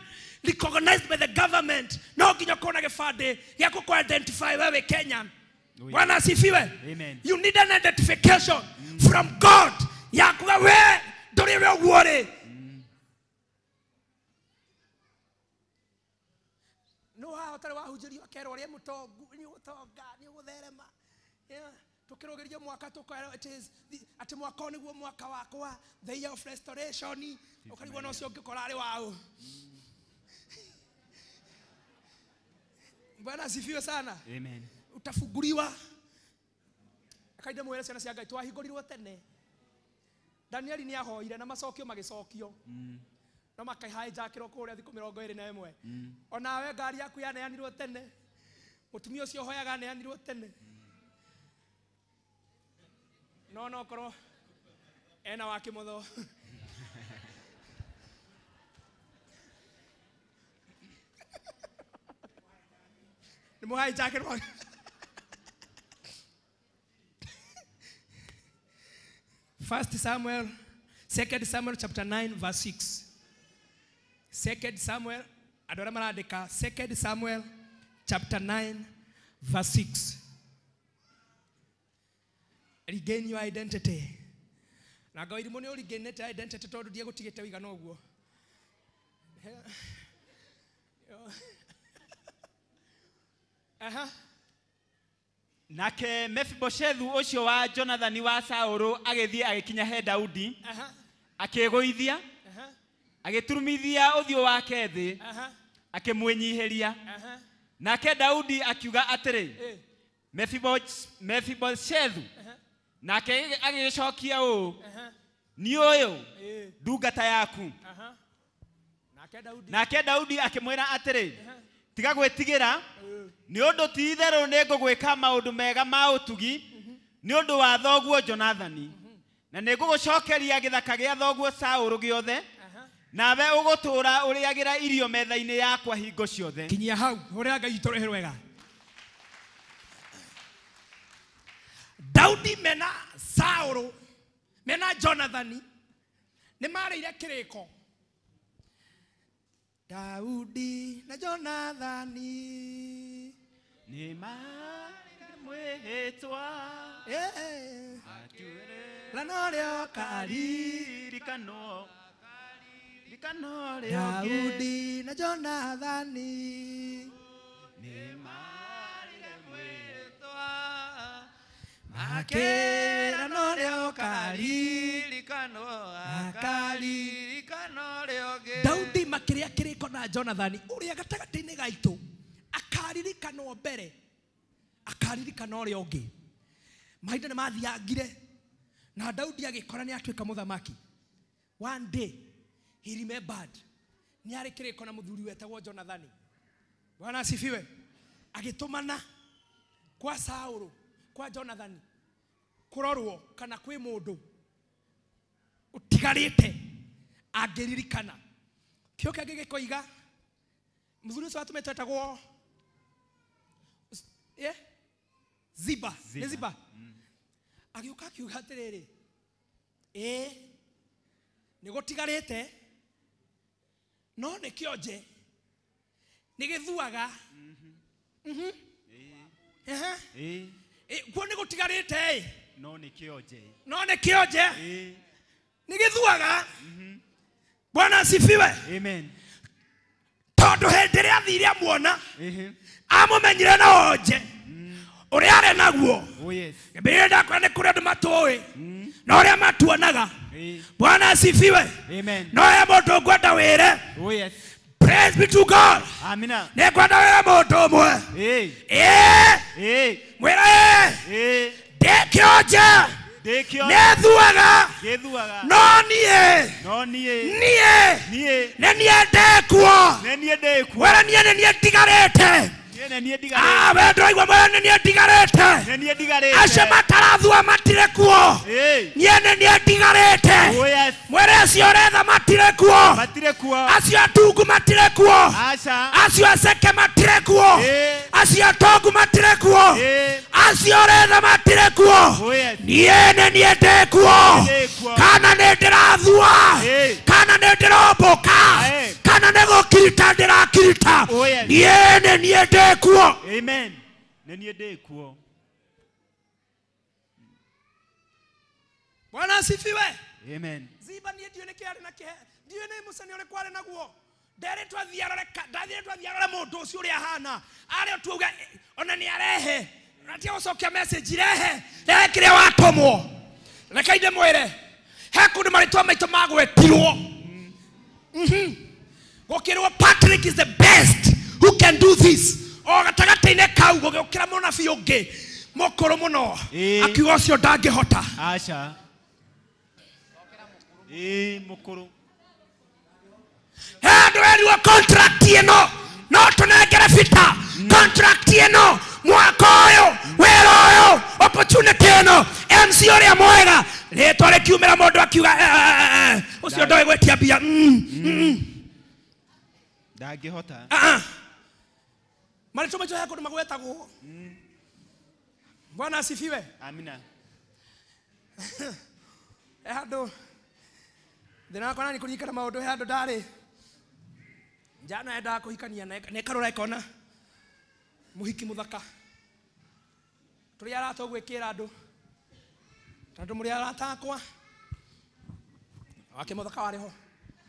recognized by the government, no nginya ũkorwo na gĩbandĩ gĩa gũkũ identify wewe Kenyan. Bwana asifiwe.
Amen.
You need an identification from God. Ya kuga we ndũrĩ we ũguo rĩ. No haha ũtarĩ wahunjĩrio akerwo ũrĩa mũtongu nĩ ũgũtonga nĩ ũgũtherema. Tũkĩrũgĩrio mwaka tũkerwo it is atĩ mwaka ũyũ nĩguo mwaka wakwa, the year of restoration. Ũkarigwo na ũcio ũngĩkora arĩ waũ. Bwana asifiwe sana.
Amen.
Utafunguliwa. Kaida mwere ciana cia Ngai twahingũrirwo tene. Danieli nĩ ahoire na macokio magĩcokio. No makaihaĩnjakĩrwo kũrĩa thikũ 21. Onawe ngari yaku yaneanirwo tene. Mũtumia ũcio ũhoyaga aneanirwo tene. No no korwo ena wa kĩmotho. Nĩ mũhaĩnjakĩrwo. First Samuel, 2 Samuel chapter 9 verse 6. 2 Samuel, andũ arĩa marandĩka, 2 Samuel chapter 9 verse 6. Regain your identity. Na Ngai irimũ nĩ ũregainĩte identity tondũ ndiegũtigĩte ũigana ũguo. Aha.
Nake Mefiboshethu ũcio wa Jonathani wa Saũlũ agĩthiĩ agĩkinya he Daudi, akĩgũithia, agĩturumithia ũthiũ wake thĩ, akĩmwĩnyihĩria. Nake Daudi akiuga atĩrĩ, Mefiboshethu. Nake agĩgĩcokia ũũ, niĩ ũyũ ndungata yaku. Nake Daudi akĩmwĩra atĩrĩ, tiga gwĩtigĩra, nĩ ũndũ ti itherũ nĩ ngũgwĩka maũndũ mega ma ũtugi nĩ ũndũ wa thoguo Jonathani, na nĩ ngũgũcokeria gĩthaka gĩa thoguo Saũlũ gĩothe, nawe ũgũtũũra ũrĩagĩra irio metha-inĩ yakwa hingo ciothe.
Kinyia hau, hũrĩra Ngai witũ rũhĩ rwega. Daudi mena Saũlũ mena Jonathani nĩ marĩire kĩrĩko. Daudi na Jonathani
nĩ marĩire mwĩhĩtwa,
na norĩo
karirikanwo.
Daudi na Jonathani
nĩ marĩire mwĩhĩtwa,
makĩra norĩo
karirikanwo, akaririkanwo rĩo.
Daudi makĩrĩa kĩrĩko na Jonathani ũrĩa gatagatĩ-inĩ gaitũ akaririkanwo mbere, akaririkana ũrĩa ũngĩ. Mahinda nĩ mathiangire na Daudi agĩkora nĩ atuĩka mũthamaki. One day he remembered nĩ arĩ kĩrĩko na mũthuri wetagwo Jonathani. Bwana asifiwe. Agĩtũmana kwa Saũlũ, kwa Jonathani, kũrorwo kana kwĩ mũndũ ũtigarĩte angĩririkana. Kĩo kĩangĩ gĩkoiga mũthuri ũcio watũmĩtwo etagwo Ziba. Nĩ Ziba. Agĩũka akiuga atĩrĩrĩ, ĩĩ nĩ gũtigarĩte no nĩ kĩonje nĩ gĩthuaga. Kuo nĩ gũtigarĩte ĩ,
no nĩ kĩonje,
no nĩ kĩonje nĩ gĩthuaga. Bwana asifiwe.
Amen.
Tondũ hĩndĩ ĩrĩa athire amuona, amũmenyire na onje ũrĩa arĩ naguo. Bibilia ndakwĩra nĩ kũrĩ andũ matũĩ na ũrĩa matuonaga. Bwana asifiwe.
Amen.
No he mũndũ ngwenda wĩre.
Oh yes.
Praise be to God.
Amina.
Nĩ ngwenda wĩre mũndũ ũmwe. Ĩĩ. Mwĩre ĩĩ. Ndĩ kĩonje. Nĩ thuaga. No niĩ. Niĩ. Nĩ niĩ ndĩkuo. Mwĩre niĩ nĩ niĩ ndigarĩte. We ndũraigua mwĩre nĩ niĩ ndigarĩte. Acio matarathua matirĩ kuo. Niĩ nĩ niĩ ndigarĩte. Mwĩre acio ũretha matirĩ kuo. Acio atungu matirĩ kuo. Acio aceke matirĩ kuo. Acio atongu matirĩ kuo. Acio ũretha matirĩ kuo. Niĩ nĩ niĩ ndĩ kuo. Kana nĩ ndĩrathua, kana nĩ ndĩrombũka, kana nĩ gũkirita ndĩrakirita. Niĩ nĩ niĩ ndĩ kuo.
Amen. Nĩ niĩ ndĩ kuo.
Bwana asifiwe.
Amen.
Ziba niĩ ndiũĩ nĩkĩ arĩ na kĩhe, ndiũĩ nĩ mũcani ũrĩkũ arĩ naguo. Nderitwo athiĩ arore ndathiĩtwo athiĩ arore mũndũ ũcio ũrĩa ahana. Arĩ o tuauga ona nĩ arehe. Atia gũcokia message rehe. Rehe kĩrĩa watũmwo. Reke ndĩmwĩre. He kũndũ marĩtwa maitũ magwetirwo. Gũkĩrwo Patrick is the best who can do this. O gatagatĩ-inĩ kau gũgĩũkĩra mũnabii ũngĩ mũkũrũ mũno akiuga ũcio ndangĩhota.
Aca. Mũkũrũ.
Handũ werirwo contract ĩno no tũnengere bita, contract ĩno mwaka ũyũ, wĩra ũyũ, opportunity ĩno, MC ũrĩa mwega, rĩtwa rĩkiumĩra mũndũ akiuga ũcio ndoĩ gwĩtia mbia.
Ndangĩhota.
Marĩtwa maitũ he kũndũ magwetagwo. Bwana asifiwe.
Amina.
He handũ thĩna wakwa nani kũririkana maũndũ, he handũ ndarĩ njana endaga kũhikania na ĩkarora ĩkona mũhiki mũthaka. Tũrĩ arata ũguo ĩkĩra andũ, tondũ mũrĩ arata akwa wake mũthaka warĩ ho.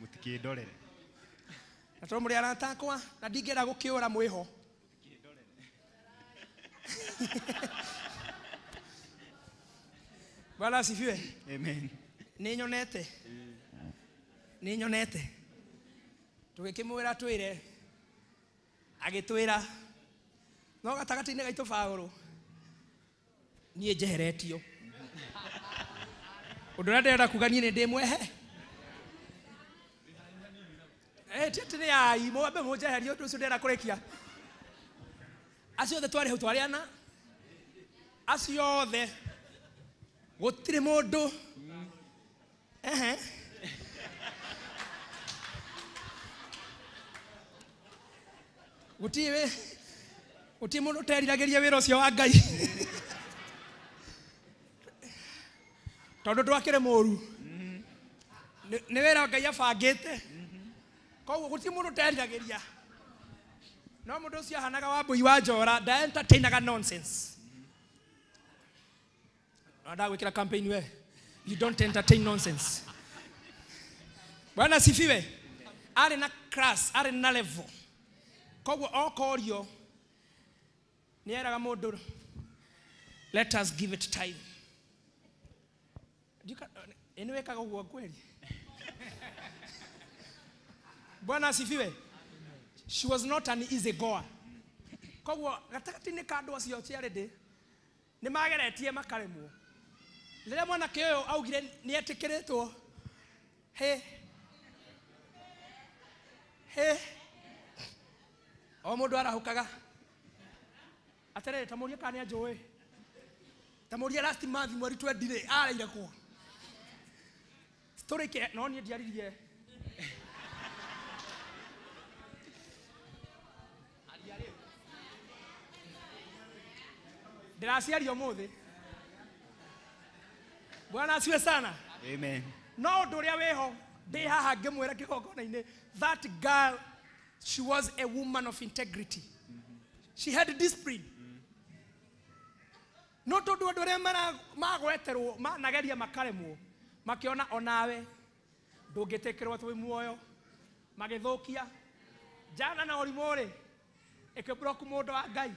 Mũtikĩndorere.
Na tondũ mũrĩ arata akwa na ndingĩenda gũkĩũra mwĩho. Bwana asifiwe.
Amen.
Nĩ nyonete. Nĩ nyonete. Tũgĩkĩmwĩra twĩre, agĩtwĩra no gatagatĩ-inĩ gaitũ Paũlũ niĩ njeheretio. Ũndũ ũrĩa ndĩrenda kuga niĩ nĩ ndĩmwehe. Ti atĩ nĩ ai, mwambe mũnjeherie ũndũ ũcio ndĩrenda kũrĩkia. Acio othe twarĩ hau twarĩ ana. Acio othe gũtirĩ mũndũ. Ehe. Gũtirĩ mũndũ ũteriragĩria wĩra ũcio wa Ngai. Tondũ ndwakĩrĩ mũru. Nĩ wĩra Ngai abangĩte. Koguo gũtirĩ mũndũ ũteriragĩria. No mũndũ ũcio ahanaga Wambui wa Njora, nda entertainaga nonsense. Na ndagwĩkĩra campaign we. You don't entertain nonsense. Bwana asifiwe. Arĩ na class, arĩ na level. Koguo okorio nĩ eraga mũndũ, let us give it time. Nĩ wĩkaga ũguo kweli? Bwana asifiwe. She was not an easy goer. Koguo gatagatĩ-inĩ ka andũ acio charity nĩ mageretie makaremwo. Rĩrĩa mwanake ũyũ augire nĩ etĩkĩrĩtwo, he he o mũndũ arahũkaga. Atĩrĩrĩ, ta mũrie kana nĩ anjũĩ. Ta mũrie last month mweri 20 areire kũ. Story ke no niĩ ndiaririe. Ndĩraciaria ũmũthĩ. Bwana asifiwe sana.
Amen.
No ũndũ ũrĩa wĩho ndĩ haha ngĩmwĩra kĩgongona-inĩ, that girl, she was a woman of integrity. She had discipline. No tondũ andũ arĩa magweterwo manageria makaremwo, makĩona onawe ndũngĩtĩkĩrwo twĩ muoyo, magĩthũkia njana na ũrimũ rĩ, ĩkĩblock mũndũ wa Ngai.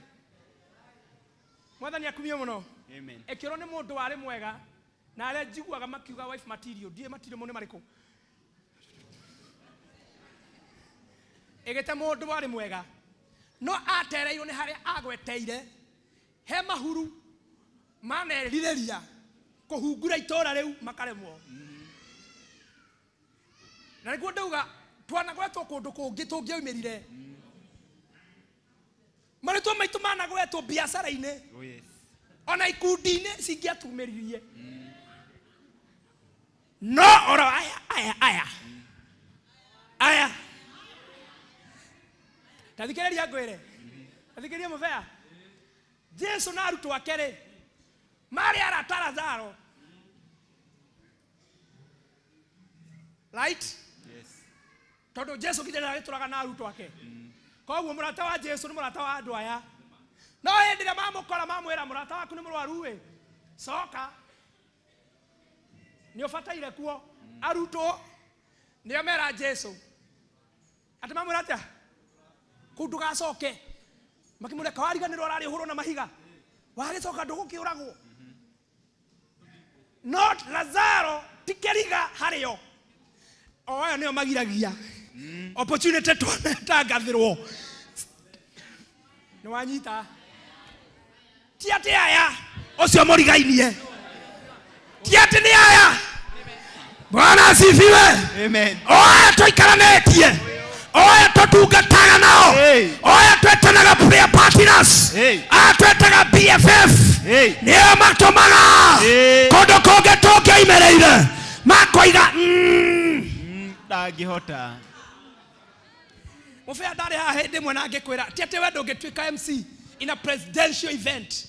Mwathani akumio mũno.
Amen.
Ĩkĩrwo nĩ mũndũ warĩ mwega na arĩa njiguaga makiuga wife material, ndiĩ material mũno marĩkũ. Ĩgĩte mũndũ warĩ mwega no atereirwo nĩ harĩa agweteire, he mahuru manerirĩria kũhungura itũra rĩu makaremwo. Na nĩguo ndauga twanagwetwo kũndũ kũngĩ tũngĩaumĩrire. Marĩtwa maitũ managwetwo biacara-inĩ.
Oh yes.
Ona ikundi-inĩ cingĩatumĩririe. No oro aya aya aya. Aya. Tathikĩrĩria ngwĩre. Tathikĩrĩria mũbea. Jesu na arutwo ake rĩ, marĩ arata Lazaro. Right?
Yes.
Tondũ Jesu nginya nĩaragĩtũraga na arutwo ake. Koguo mũrata wa Jesu nĩ mũrata wa andũ aya. No hĩndĩ ĩrĩa mamũkora mamwĩra mũrata waku nĩ mũrwaru ĩ, coka. Nĩ ũbataire kuo arutwo nĩo mera Jesu atĩ mamwĩra atĩa kũu ndũgacoke makĩmũreka wariganĩrwo ũrarĩ ũhũrwo na mahiga wagĩcoka ndũgũkĩũragwo not Lazaro ti kĩriga harĩo o aya nĩo magiragia opportunity twatangathĩrwo nĩ wanyita ti atĩ aya ũcio mũrigainie ti atĩ nĩ aya Bwana asifiwe.
Amen.
Oya tũikaranĩtie oya tũtungataga nao oya twetanaga prayer partners aya twetaga BFF nĩo matũmaga kũndũ kũngĩ tũngĩoimĩrĩire makoiga
ndangĩhota
Mũbĩa ndarĩ haha hĩndĩ ĩmwe na ngĩkwĩra ti atĩ we ndũngĩtuĩka MC in a presidential event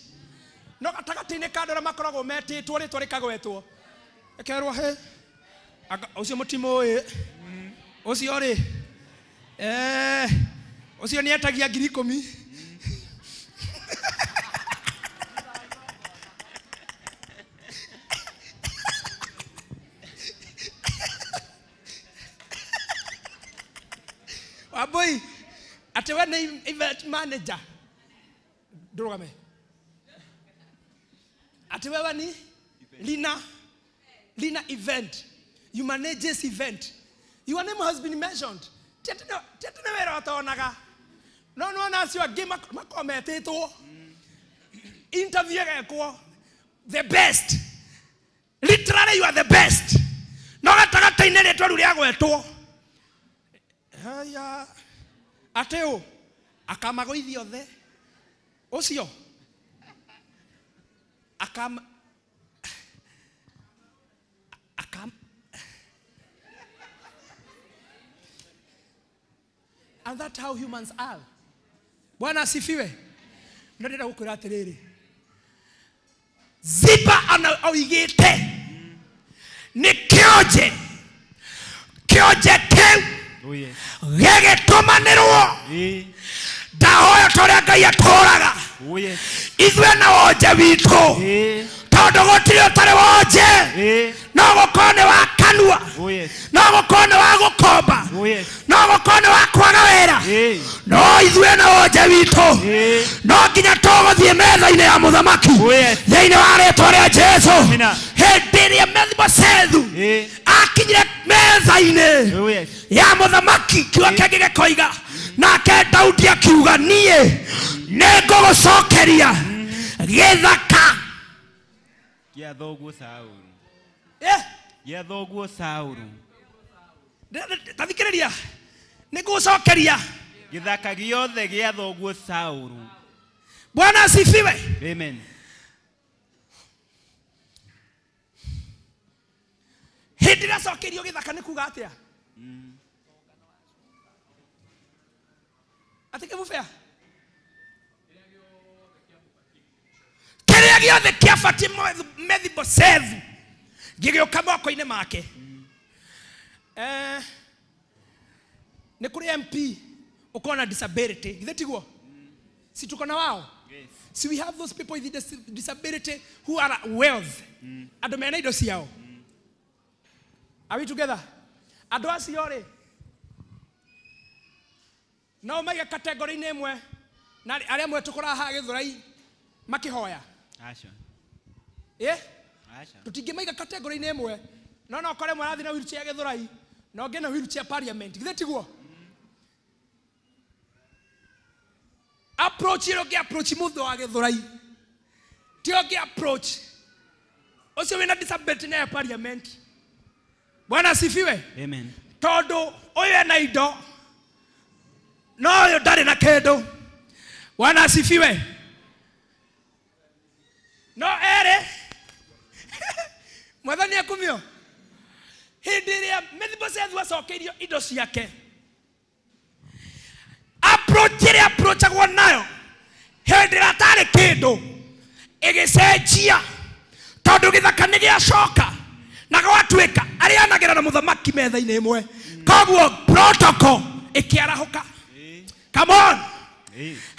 no gatagatĩ-inĩ ka andũ arĩa makoragwo metĩtwo rĩtwa rĩkagwetwo ĩkerwo he ũcio mũtimũĩ ũcio rĩ ũcio nĩ etagia 10,000 Wambui atĩ we nĩ event manager ndũrũgame atĩ wewe ni Lina event you manage this event your name has been mentioned ti atĩ nĩ wĩra ũtonaga no nĩwona acio angĩ makorwo metĩtwo interview ĩgekwo the best literally you are the best no gatagatĩ-inĩ rĩtwa rĩu rĩagwetwo haya atĩ ũ akamagũithia othe ũcio akam and that's how humans are. Bwana asifiwe. No ndĩrenda gũkwĩra atĩrĩrĩ Ziba oigĩte nĩ kĩonje kĩonje kĩu gĩgĩtũmanĩrwo ndahoya ta ũrĩa Ngai atũraga ithuĩ na wonje witũ tondũ gũtirĩ ũtarĩ wonje no gũkorwo nĩ wa kanua no gũkorwo nĩ wa gũkomba no gũkorwo nĩ wa kwaga wĩra no ithuĩ na wonje witũ no nginya tũgũthiĩ metha-inĩ ya mũthamaki thĩinĩ wa rĩtwa rĩa Jesu hĩndĩ ĩrĩa Mefiboshethu akinyire metha-inĩ ya mũthamaki kiugo kĩngĩ gĩkoiga nake Daudi akiuga niĩ nĩngũgũcokeria gĩthaka
gĩa thoguo Saũlũ gĩa thoguo Saũlũ
ta thikĩrĩria nĩngũgũcokeria
gĩthaka gĩothe gĩa thoguo Saũlũ.
Bwana asifiwe.
Amen.
Hĩndĩ ĩrĩa acokeirio gĩthaka nĩ kuga atĩa atĩ kĩbubea kĩrĩa gĩothe kĩabatiĩ Mefiboshethu gĩgĩũka moko-inĩ make nĩ kũrĩ MP ũkorwo na disability githĩ tiguo si tuko na wao si we have those people with disability who are wealth andũ mena indo ciao are we together andũ acio rĩ no maige category-inĩ ĩmwe na arĩa amwe tũkoraga haha Gĩthũrai makĩhoya
aca aca
tũtingĩmaiga category-inĩ ĩmwe no no ũkore mwe arathiĩ na wheelchair Gĩthũrai na ũngĩ na wheelchair parliament githĩ tiguo approach ĩrĩa ũngĩ approach mũndũ wa Gĩthũrai ti ũngĩ approach ũcio wĩna disability na ya parliament Bwana asifiwe.
Amen.
Tondũ ũyũ ena indo no ũyũ ndarĩ na kĩndũ Bwana asifiwe. No erĩ Mwathani akumio hĩndĩ ĩrĩa Mefiboshethu acokeirio indo ciake approach ĩrĩa approachagwo nayo hĩndĩ ĩrĩa atarĩ kĩndũ ĩgĩcenjia tondũ gĩthaka nĩ gĩacoka na gwatuĩka arĩanagĩra na mũthamaki metha-inĩ ĩmwe koguo protocol ĩkĩarahũka come on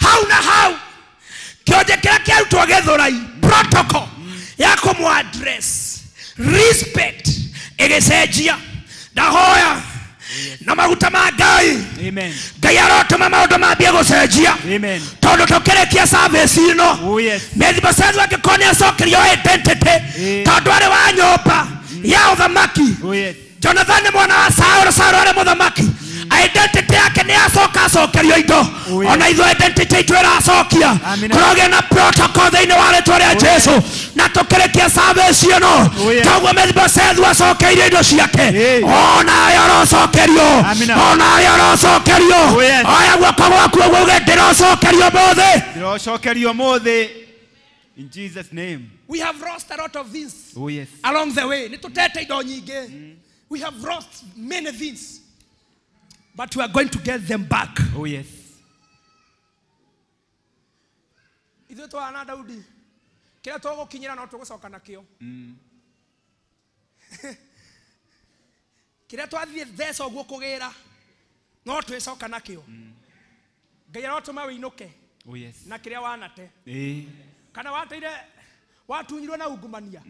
hau na hau kĩonje kĩrĩa kĩarutwo Gĩthũrai protocol ya kũmũ address
Respect ĩgĩcenjia. Ndahoya na maguta ma Ngai.
Amen.
Ngai arotũma maũndũ mambie gũcenjia.
Amen.
Tondũ tũkĩrĩkia service ĩno,
Oh yes.
Mephibosethu angĩkorwo nĩ acokerio identity, tondũ arĩ wa nyũmba ya ũthamaki.
Oh yes.
Jonathan nĩ mwana wa Saũlũ, Saũlũ arĩ mũthamaki. Identity yake nĩ yacoka acokerio indo.
Oh, yes.
Ona ithuĩ identity itũ ĩracokia.
Amina.
Kũrogĩa na protocol thĩinĩ wa rĩtwa rĩa Jesũ. Na tũkĩrĩkia service ĩno,
Oh, yes.
toguo Mephibosethu acokeirio indo ciake, onawe ũrocokerio.
Amina.
Onawe ũrocokerio.
Oh, yes.
Oya guoko gwaku ũguo uge ndĩrocokerio ũmũthĩ.
Ndĩrocokerio ũmũthĩ. In Jesus' name.
We have lost a lot of things
Oh yes.
along the way. Nĩtũtete indo nyingĩ. We have lost many things, but we are going to get them back.
Oh yes.
Ithuĩ twana Daudi, kĩrĩa tũgũkinyĩra no tũgũcoka nakĩo. Kĩrĩa twathiĩ theca ũguo kũgĩra no twĩcoka nakĩo. Ngai arotũma wĩinũke
Oh yes.
na kĩrĩa wanate. Kana wateire watunyirwo na ungumania.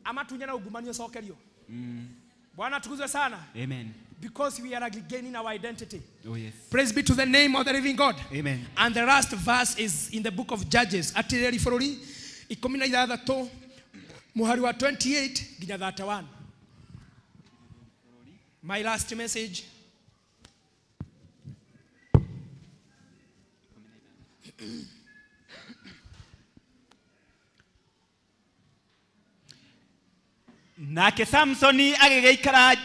Amatunye na ungumania ũcokerio. Bwana atukuzwe sana.
Amen.
Because we are regaining our identity.
Oh yes.
Praise be to the name of the living God.
Amen.
And the last verse is in the book of Judges. Atirĩrĩri bũrũri 16 mũhari wa 28 nginya 31. My last message.
Nake Samsoni agĩgĩikara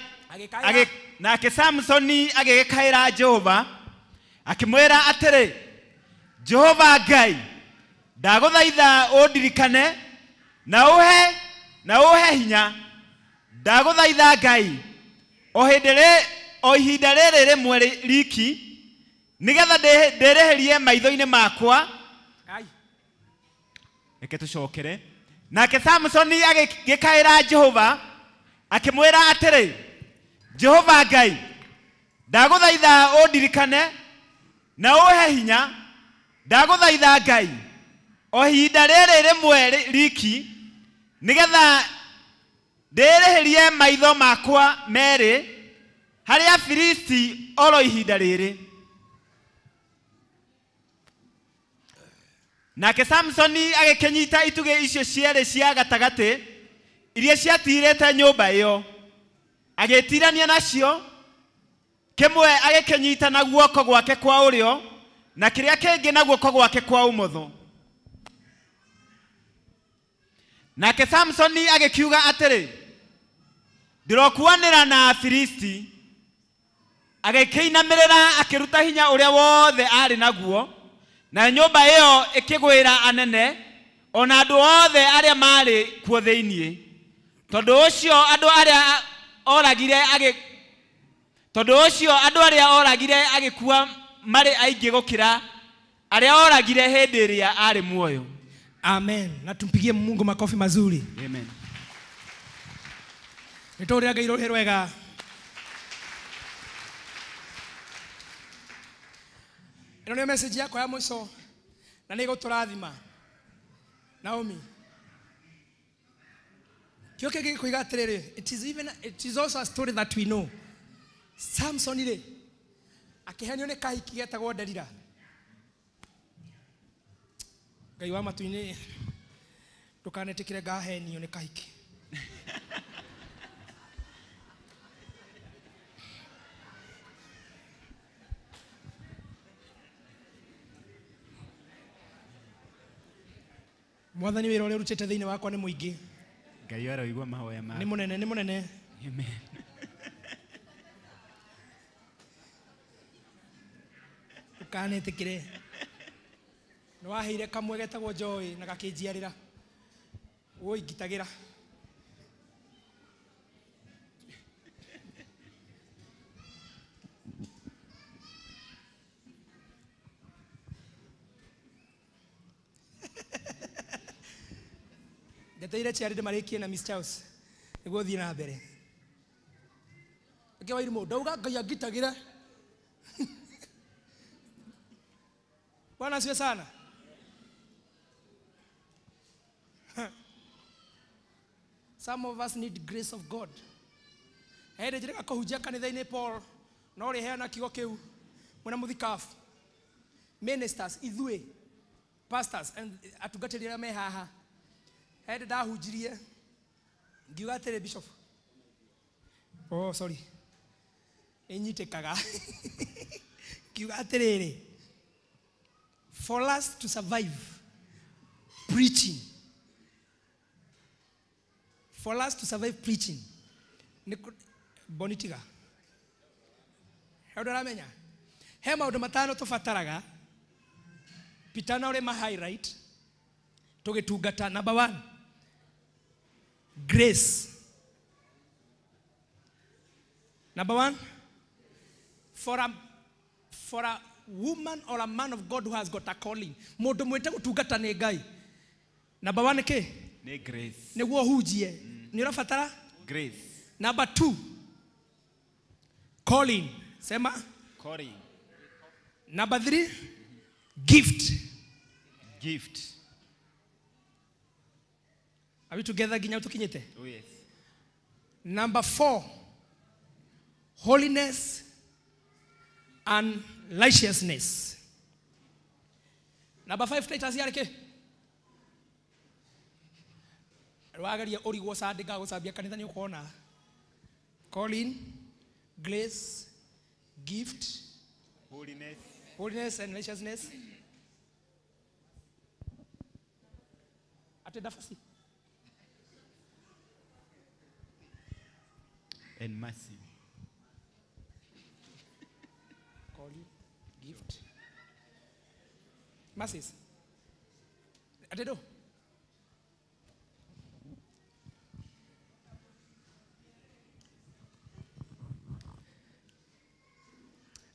nake Samsoni agĩgĩkaĩra Jehova akĩmwĩra atĩrĩ, Jehova Ngai, ndagũthaitha ũndirikane na ũhe hinya. Ndagũthaitha Ngai o ihinda rĩrĩ rĩmwe riki, nĩgetha ndĩrĩhĩrie maitho-inĩ makwa. Reke tũcokere. Nake Samsoni agĩkaĩra Jehova akĩmwĩra atĩrĩ, Jehova Ngai, ndagũthaitha ũndirikane na ũhe hinya. Ndagũthaitha Ngai o ihinda rĩrĩ rĩmwe riki, nĩgetha ndĩrĩhĩrie maitho makwa merĩ harĩ Afilisti oro ihinda rĩrĩ. Nake Samsoni agĩkĩnyita itugĩ icio cierĩ cia gatagatĩ iria ciatirĩte nyũmba ĩyo, agĩtirania nacio, kĩmwe agĩkĩnyita na guoko gwake kwa ũrĩo na kĩrĩa kĩngĩ na guoko gwake kwa ũmotho. Nake Samsoni agĩkiuga atĩrĩ, ndĩrokuanĩra na Afilisti. Agĩkĩinamĩrĩra akĩruta hinya ũrĩa wothe aarĩ naguo, na nyũmba ĩyo ĩkĩgwĩra anene ona andũ othe arĩa maarĩ kuo thĩinĩ. Tondũ ũcio andũ arĩa oragire agĩkua marĩ aingĩ gũkĩra arĩa oragire hĩndĩ ĩrĩa aarĩ muoyo.
Amen. Na tumpigie Mungu makofi mazuri.
Amen.
Nĩtũrĩra Ngai rũhĩ rwega. Ĩno nĩyo message yakwa ya mũico na nĩ ĩgũtũrathima. Naomi, kĩo kĩngĩ gĩkũiga atĩrĩrĩ, it is also a story that we know. Samson rĩ akĩhenio nĩ kahiki getagwo Delila. Ngai wa matu-inĩ, ndũkanetĩkĩre ngahenio nĩ kahiki. Mwathani wĩra ũrĩa ũrutĩte thĩinĩ wakwa nĩ mũingĩ.
Ngai aroigua mahoya maku.
Nĩ mũnene, nĩ mũnene.
Amen.
Ndũkanetĩkĩre. Nĩ waheire kamwe getagwo Joy na gakĩnjiarĩra. Woi ngitagĩra. Ndeteire chiari ndĩmarĩkie na Miss Charles nĩguo thiĩ na mbere. Reke Wairimũ, ndauga Ngai angitagĩre. Bwana asifiwe sana. Some of us need grace of God. Hĩndĩ njĩrĩga kũhunjia kanitha-inĩ Paul no rĩheana kiugo kĩu mwena mũthikabu. Ministers ithuĩ pastors and atungatĩri arĩa me haha. Hĩndĩ ndahunjirie ngiuga atĩrĩ bishop. Oh sorry. Ĩnyitĩkaga. Ngiuga atĩrĩrĩ, for us to survive preaching, for us to survive preaching, bonitiga he ũndũ ũramenya he maũndũ matano tũbataraga pitana ũrĩ ma highlight tũgĩtungata. Number 1, grace. Number 1, for a woman or a man of God who has got a calling, mũndũ mwĩte gũtungata nĩ Ngai. Number 1 ke?
Nĩ grace.
Nĩguo hunjie. Nĩ ũrabatara?
Grace.
Number 2, calling. Sema?
Calling.
Number 3, gift.
Gift.
Are we together nginya tũkinyĩte?
Oh yes.
Number 4, holiness and righteousness. Number 5, Titus yarĩ kĩ? Wagaria ũrigwo Sunday ngagũcambia kanitha nĩ ũkona. Calling, grace, gift,
holiness,
holiness and righteousness. Ate dafasi.
And mercy.
Calling, gift, mercies. Ate do.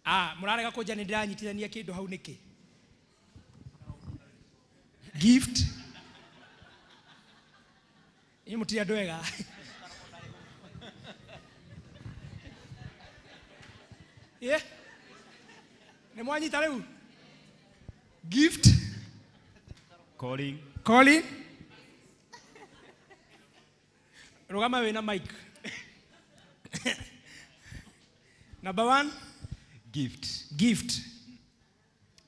Ah, murarega kũnja nĩ ndĩranyitithania kĩndũ hau nĩkĩ? Gift. Inyuĩ mũtirĩ andũ ega. Yeah. Nĩ mwanyita rĩu? Gift.
Calling.
Calling. Rũgama wĩna mic. Number 1.
Gift.
Gift.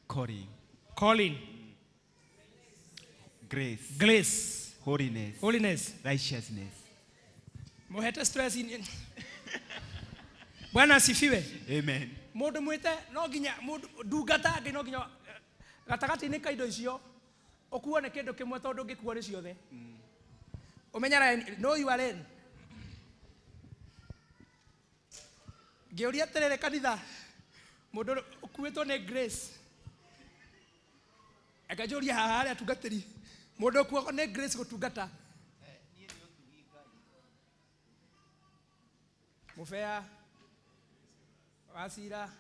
Calling.
Calling.
Grace.
Grace.
Holiness.
Holiness.
Righteousness.
Mohete stress in. Bwana asifiwe.
Amen.
Mũndũ mwĩte no nginya mũndũ ndungata angĩ no nginya gatagatĩ-inĩ ka indo icio ũkuo nĩ kĩndũ kĩmwe tondũ ũngĩkuo nĩ ciothe. Ũmenyera no you are in. Ngĩũria atĩrĩrĩ kanitha mũndũ ũkuĩtwo nĩ grace. Akanjũria haha harĩa atungatĩri mũndũ ũkuagwo nĩ grace gũtungata. Mũbea Wasira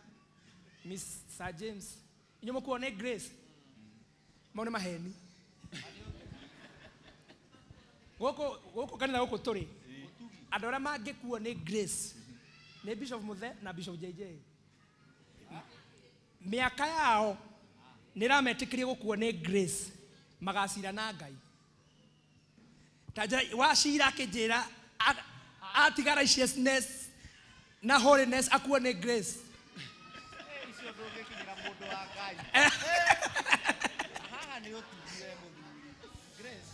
Miss Sir James inyuĩ mũkuo nĩ grace. Mau nĩ maheni. Gũkũ kanitha gũkũ tũrĩ andũ arĩa mangĩkuo nĩ grace nĩ Bishop Muthe na Bishop JJ. Mĩaka yao nĩ ĩrametĩkĩria gũkuo nĩ grace magacira na Ngai. Ta njĩra wacira akĩnjĩra atiga righteousness na holiness akuo nĩ grace.
Icio ndũngĩkinyĩra mũndũ wa Ngai. Haha nĩ ũtugi we mũthuri. Grace.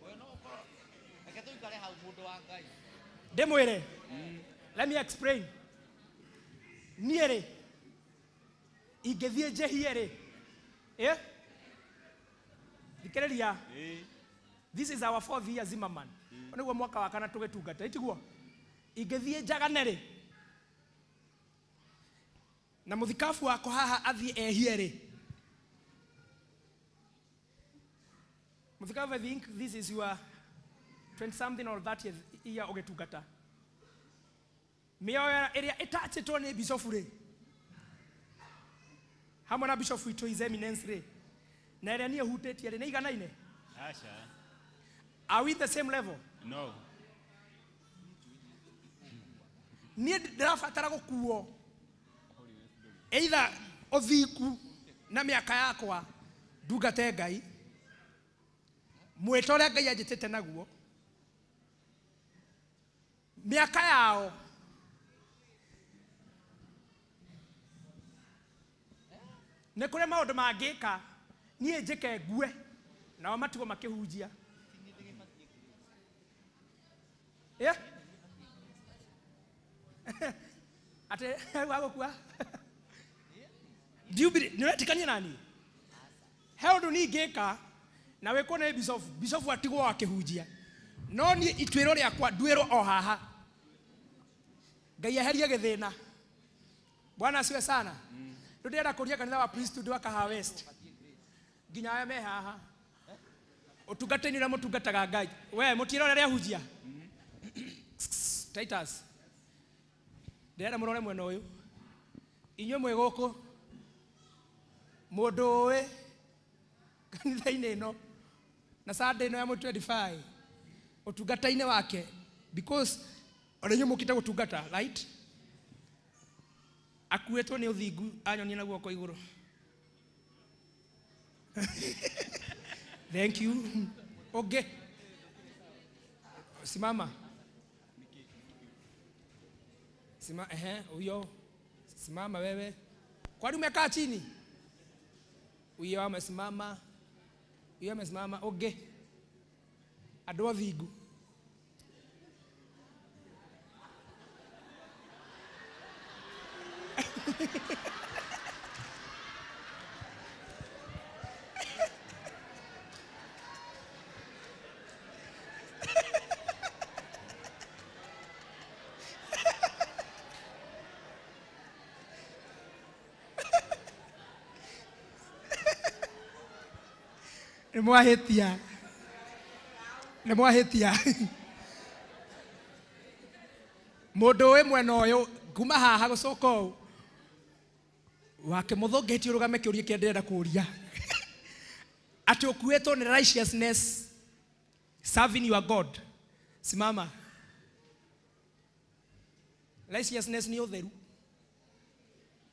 We no ũkorwo reke tũikare hau mũndũ wa Ngai.
Ndĩmwĩre. Let me explain. Niĩ rĩ ingĩthiĩ njĩhie rĩ, eh? Thikĩrĩria. This is our 4th year Zimmerman. Nĩguo mwaka wa kana tũgĩtungata, itiguo? Ingĩthiĩ njagane rĩ na mũthikabu wakwa haha athiĩ ehie rĩ, mũthikabu, I think this is your 20 something or 30th year ũgĩtungata. Mĩoyo ĩrĩa ĩtachĩtwo nĩ bishop rĩ hamwe na bishop witũ His Eminence rĩ na ĩrĩa niĩ hutĩtie rĩ nĩ iganaine?
Aca.
Are we the same level?
No.
Niĩ ndĩrabatara gũkuo either ũthingu na mĩaka yakwa ndungate Ngai Mwĩto ũrĩa Ngai anjĩtĩte naguo. Mĩaka yao nĩ kũrĩ maũndũ mangĩka niĩ njĩke ngue nao matigwo makĩhunjia. Yeah? Ate wagũkua. Do you believe? Nĩ ũretĩkania nani? He ũndũ niĩ ingĩka na wĩkwo nĩ bishop, bishop atigwo akĩhunjia. No niĩ ituĩro rĩakwa nduĩrwo o haha. Ngai eherie gĩthĩna. Bwana asiwe sana. Rĩu ndĩrenda kũria kanitha wa priesthood wa Kahawa West. Nginya aya me haha. Ũtungata-inĩ ũrĩa mũtungataga Ngai. We mũtirora ũrĩa ahunjia. Titus. Ndĩrenda mũrore mwena ũyũ. Inyuĩ mwĩ gũkũ. Mũndũ ũĩ kanitha-inĩ ĩno na Sunday ĩno ya 25 ũtungata-inĩ wake, because ona inyuĩ mũkĩte gũtungata, right? Akuĩtwo nĩ ũthingu anyonie na guoko igũrũ. Thank you. Okay. Simama. Ehe, huyo. Simama wewe. Kwani umekaa chini? Huyo amesimama. Huyo amesimama. Okay. Andũ athingu. Nĩ mwahĩtia. Nĩ mwahĩtia. Mũndũ ũĩ mwena ũyũ kuma haha gũcoka ũũ wake mũthũngĩtie ũrũgame kĩũria kĩrĩa ndĩrenda kũũria. Atĩ ũkuĩtwo nĩ righteousness serving your God. Simama. Righteousness nĩ ũtheru.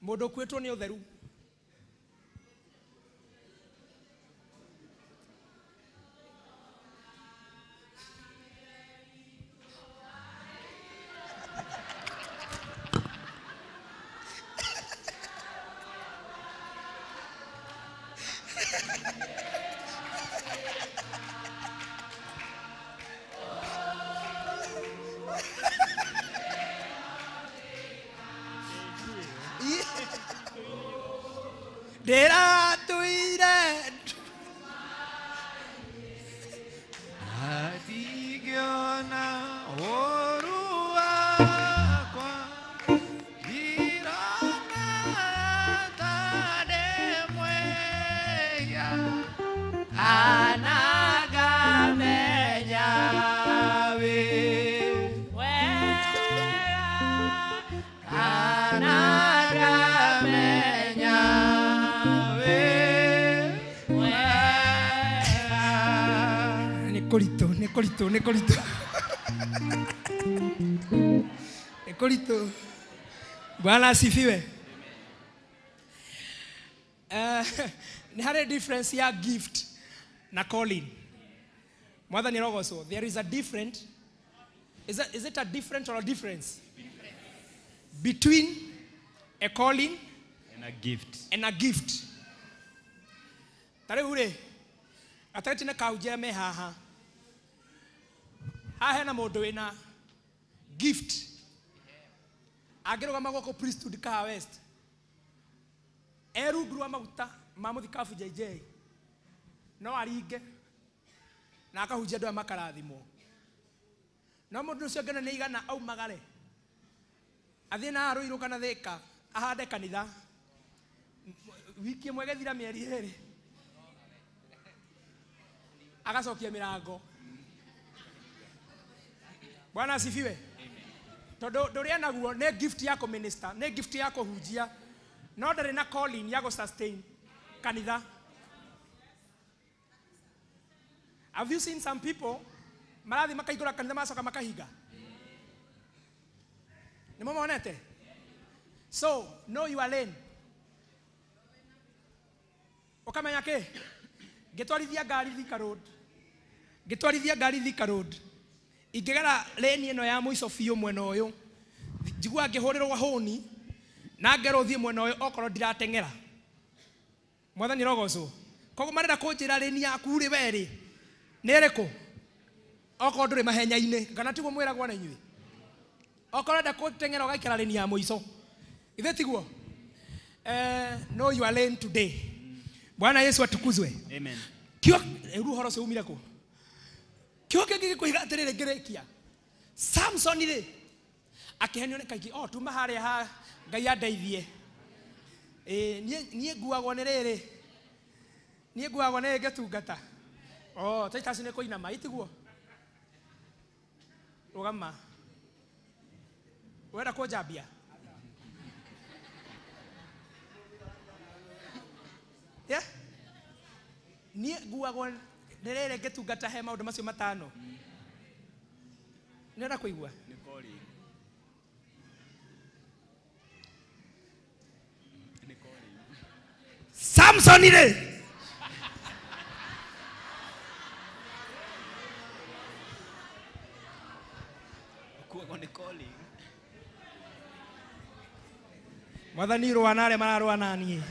Mũndũ ũkuĩtwo nĩ ũtheru. Ndĩratũire
Atigĩona ũũru wakwa, ndirona ta ndĩ mwĩhia, kana ngamenya wĩ wega, kana ngamenya wĩ wega.
Nĩ kũritũ, nĩ kũritũ, nĩ kũritũ. Nĩ kũritũ. Bwana asifiwe. Nĩ harĩ difference ya gift na calling. Mwathani arogocwo. There is a different, is it a different or a difference? Between a calling
and a gift.
And a gift. Ta rĩu rĩ, gatagatĩ na kahunjia me haha. Haha hena mũndũ wĩna gift. Angĩrũgama gũkũ priesthood Kahawa West. E rungu rwa maguta ma mũthikabu JJ. No aringe na akahunjia andũ aya makarathimwo. No mũndũ ũcio angĩona nĩ igana aumagare. Athiĩ na Ruiru kana Thika ahande kanitha. Wiki ĩmwe ĩgĩthira mĩeri ĩrĩ. Agacokia mĩrango. Bwana asifiwe. Tondũ ndũrĩ naguo nĩ gift ya kũminister, nĩ gift ya kũhunjia, no ndarĩ na calling ya gũ-sustain kanitha. Have you seen some people marathiĩ makaingũra kanitha macoka makahinga? Nĩ mũmonete? So, know your lane. Ũkamenya kĩ? Ngĩtwarithia ngari Thika Road. Ngĩtwarithia ngari Thika Road. Ingĩgera lane ĩno ya mũico biũ mwena ũyũ. Njiguaga ngĩhũrĩrwo hũni na ngerwo thiĩ mwena ũyũ okorwo ndirateng'era. Mwathani rogocwo. Koguo marenda kũnjĩra lane yaku rĩ we rĩ nĩ ĩrĩkũ? Okorwo ndũrĩ mahenya-inĩ kana tiguo mwĩragwo na inyuĩ. Okorwo ũrenda gũteng'era ũgaikara lane ya mũico. Ithe tiguo? Know your lane today. Bwana Yesu atukuzwe.
Amen.
Kio rĩu ũhoro ũcio umire kũ? Kio kĩngĩ gĩkwĩra atĩrĩrĩ ngĩrĩkia. Samson rĩ akĩhenio nĩ kaingĩ, oh tuma harĩa ha Ngai andeithie. Niĩ nguagwo nĩ rĩrĩ. Niĩ nguagwo nĩ ngĩtungata. Oh, Titus nĩ kũinama, itiguo? Rũgama. Wenda kũnjambia? Yeah? Niĩ nguagwo nĩ rĩrĩ ngĩtungata he maũndũ macio matano. Nĩ ũrenda kũigua? Samson rĩ Mwathani rũa na arĩa mararũa na niĩ.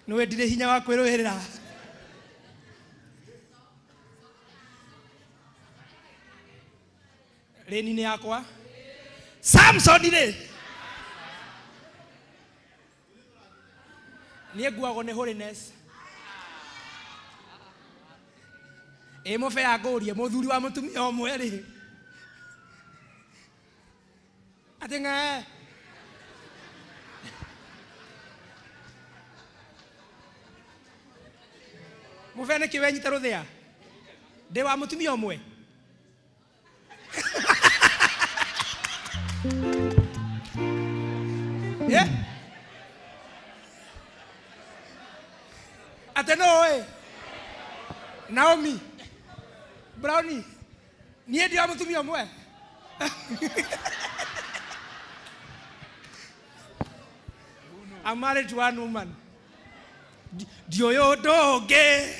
Nĩwe ndirĩ hinya wa kwĩrũĩrĩra. Lane-inĩ yakwa. Samson rĩ niĩ nguagwo nĩ holiness. Ĩ mũbea ngũrie mũthuri wa mũtumia ũmwe rĩ atĩ ng'ee. Mũbea nĩkĩ wenyita rũthĩa? Ndĩ wa mũtumia ũmwe. Yeah? Atĩ no ĩ Naomi Brownie niĩ ndi wa mũtumia ũmwe. I'm married to one woman. Ndiũĩ ũndũ ũngĩ.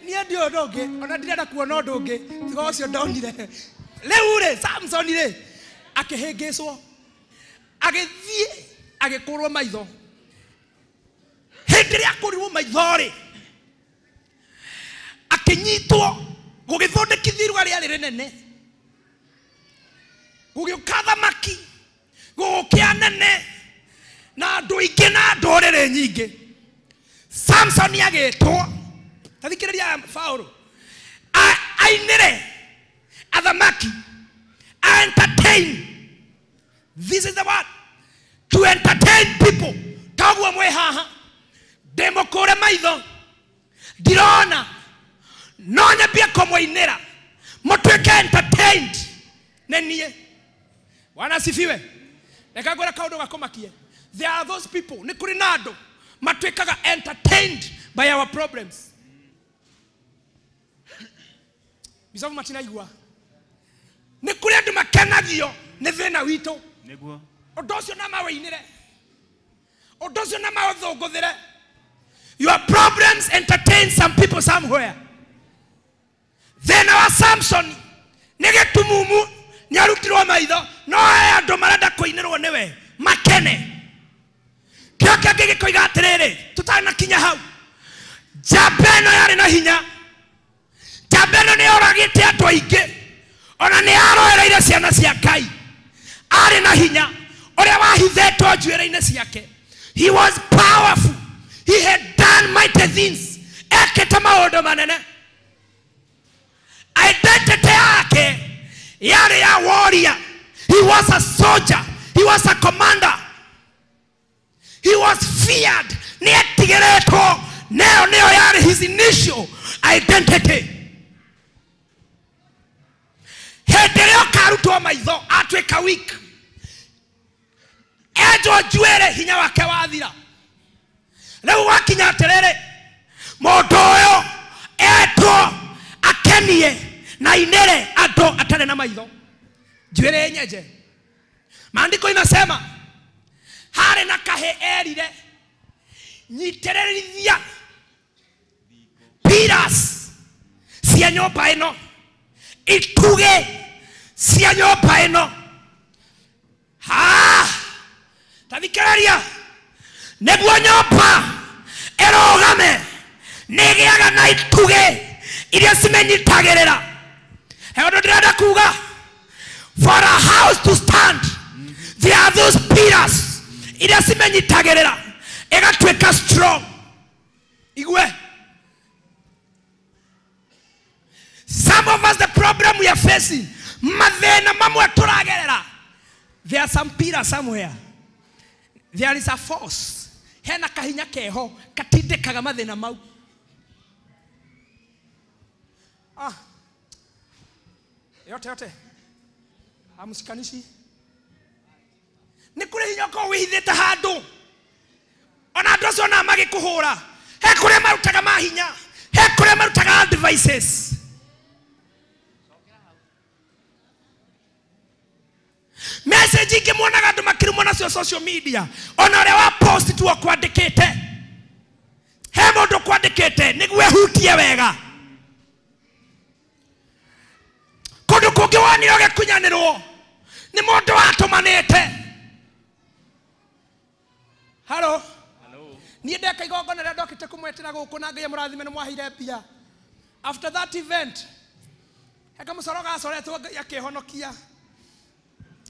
Niĩ ndiũĩ ũndũ ũngĩ, ona ndirenda kuona ũndũ ũngĩ, tiga ũcio ndonire. Rĩu rĩ, Samson rĩ, akĩhĩngĩcwo, agĩthiĩ, agĩkũrwo maitho. Hĩndĩ ĩrĩa akũrirwo maitho rĩ, akĩnyitwo, gũgĩthondekithio iruga rĩarĩ rĩnene. Gũgĩũka thamaki, gũgũkĩa nene, na andũ aingĩ na ndũrĩrĩ nyingĩ. Samson agĩtwo, ta thikĩrĩria Paũlũ, ainĩre athamaki, entertain. This is the word. To entertain people. Toguo mwĩ haha. Ndĩmũkũre maitho. Ndirona. No nyambie kũmũinĩra. Mũtuĩke entertained. Nĩ niĩ. Bwana asifiwe. Reke ngwĩre kaũndũ gakũmakie. There are those people, nĩ kũrĩ na andũ matuĩkaga entertained by our problems. Bicobu matinaigua. Nĩ kũrĩ andũ makenagio nĩ thĩna witũ.
Nĩguo.
Ũndũ ũcio na mawĩinĩre. Ũndũ ũcio na maũthũngũthĩre. Your problems entertain some people somewhere. Thĩna wa Samson nĩ gĩtumumu, nĩ arutirwo maitho, no he andũ marenda kũinĩrwo nĩwe makene. Kĩo kĩngĩ gĩkoiga atĩrĩrĩ, tũtanakinya hau. Njamba ĩno yarĩ na hinya. Njamba ĩno nĩ yoragĩte andũ aingĩ. Ona nĩ aroereire ciana cia Ngai. Arĩ na hinya ũrĩa wahithetwo njuĩrĩ-inĩ ciake. He was powerful. He had done mighty things. Ekĩte maũndũ manene. Identity yake yarĩ ya warrior. He was a soldier. He was a commander. He was feared. Nĩ etigĩrĩtwo. Nĩyo nĩyo yarĩ his initial identity. Hĩndĩ ĩrĩa ũkarutwo maitho atuĩka weak. Enjwo njuĩrĩ hinya wake wathira. Rĩu wakinya atĩrĩrĩ, mũndũ ũyũ etwo akenie na inĩre andũ atarĩ na maitho. Njuĩrĩ nyenje. Maandiko inasema
Harĩ na kahĩ erire nyitĩrĩrithia pillars cia nyũmba ĩno, itugĩ cia nyũmba ĩno. Ha, tathikĩrĩria, nĩguo nyũmba ĩrũgame nĩĩgĩaga na itugĩ iria cimenyitagĩrĩra. He ũndũ ndĩrenda kuga, for a house to stand there are those pillars iria cimenyitagĩrĩra ĩgatuĩka strong. Igue, some of us, the problem we are facing, mathĩna mamwe tũragerera, there are some pillars somewhere, there is a force, hena kahinya keho katindĩkaga mathĩna mau. Ah, yote yote hamushikanishi. Nĩ kũrĩ hinya ũkoragwo wĩhithĩte handũ, ona andũ acio ona magĩkũhũra, he kũrĩa marutaga mahinya, he kũrĩa marutaga devices. Message ingĩ muonaga andũ makĩrumwo nacio social media, ona ũrĩa wa post tu akwandĩkĩte, he mũndũ kwandĩkĩte nĩguo ehutie wega. Kũndũ kũngĩ wonire ũgĩkunyanĩrwo nĩ mũndũ watũmanĩte. Halo, niĩ ndeka igongona rĩrĩa ndokĩte kũmwetĩra gũkũ na Ngai amũrathime nĩ mwaheire mbia. After that event, he kamũcoro gacoretwo Ngai akĩhonokia.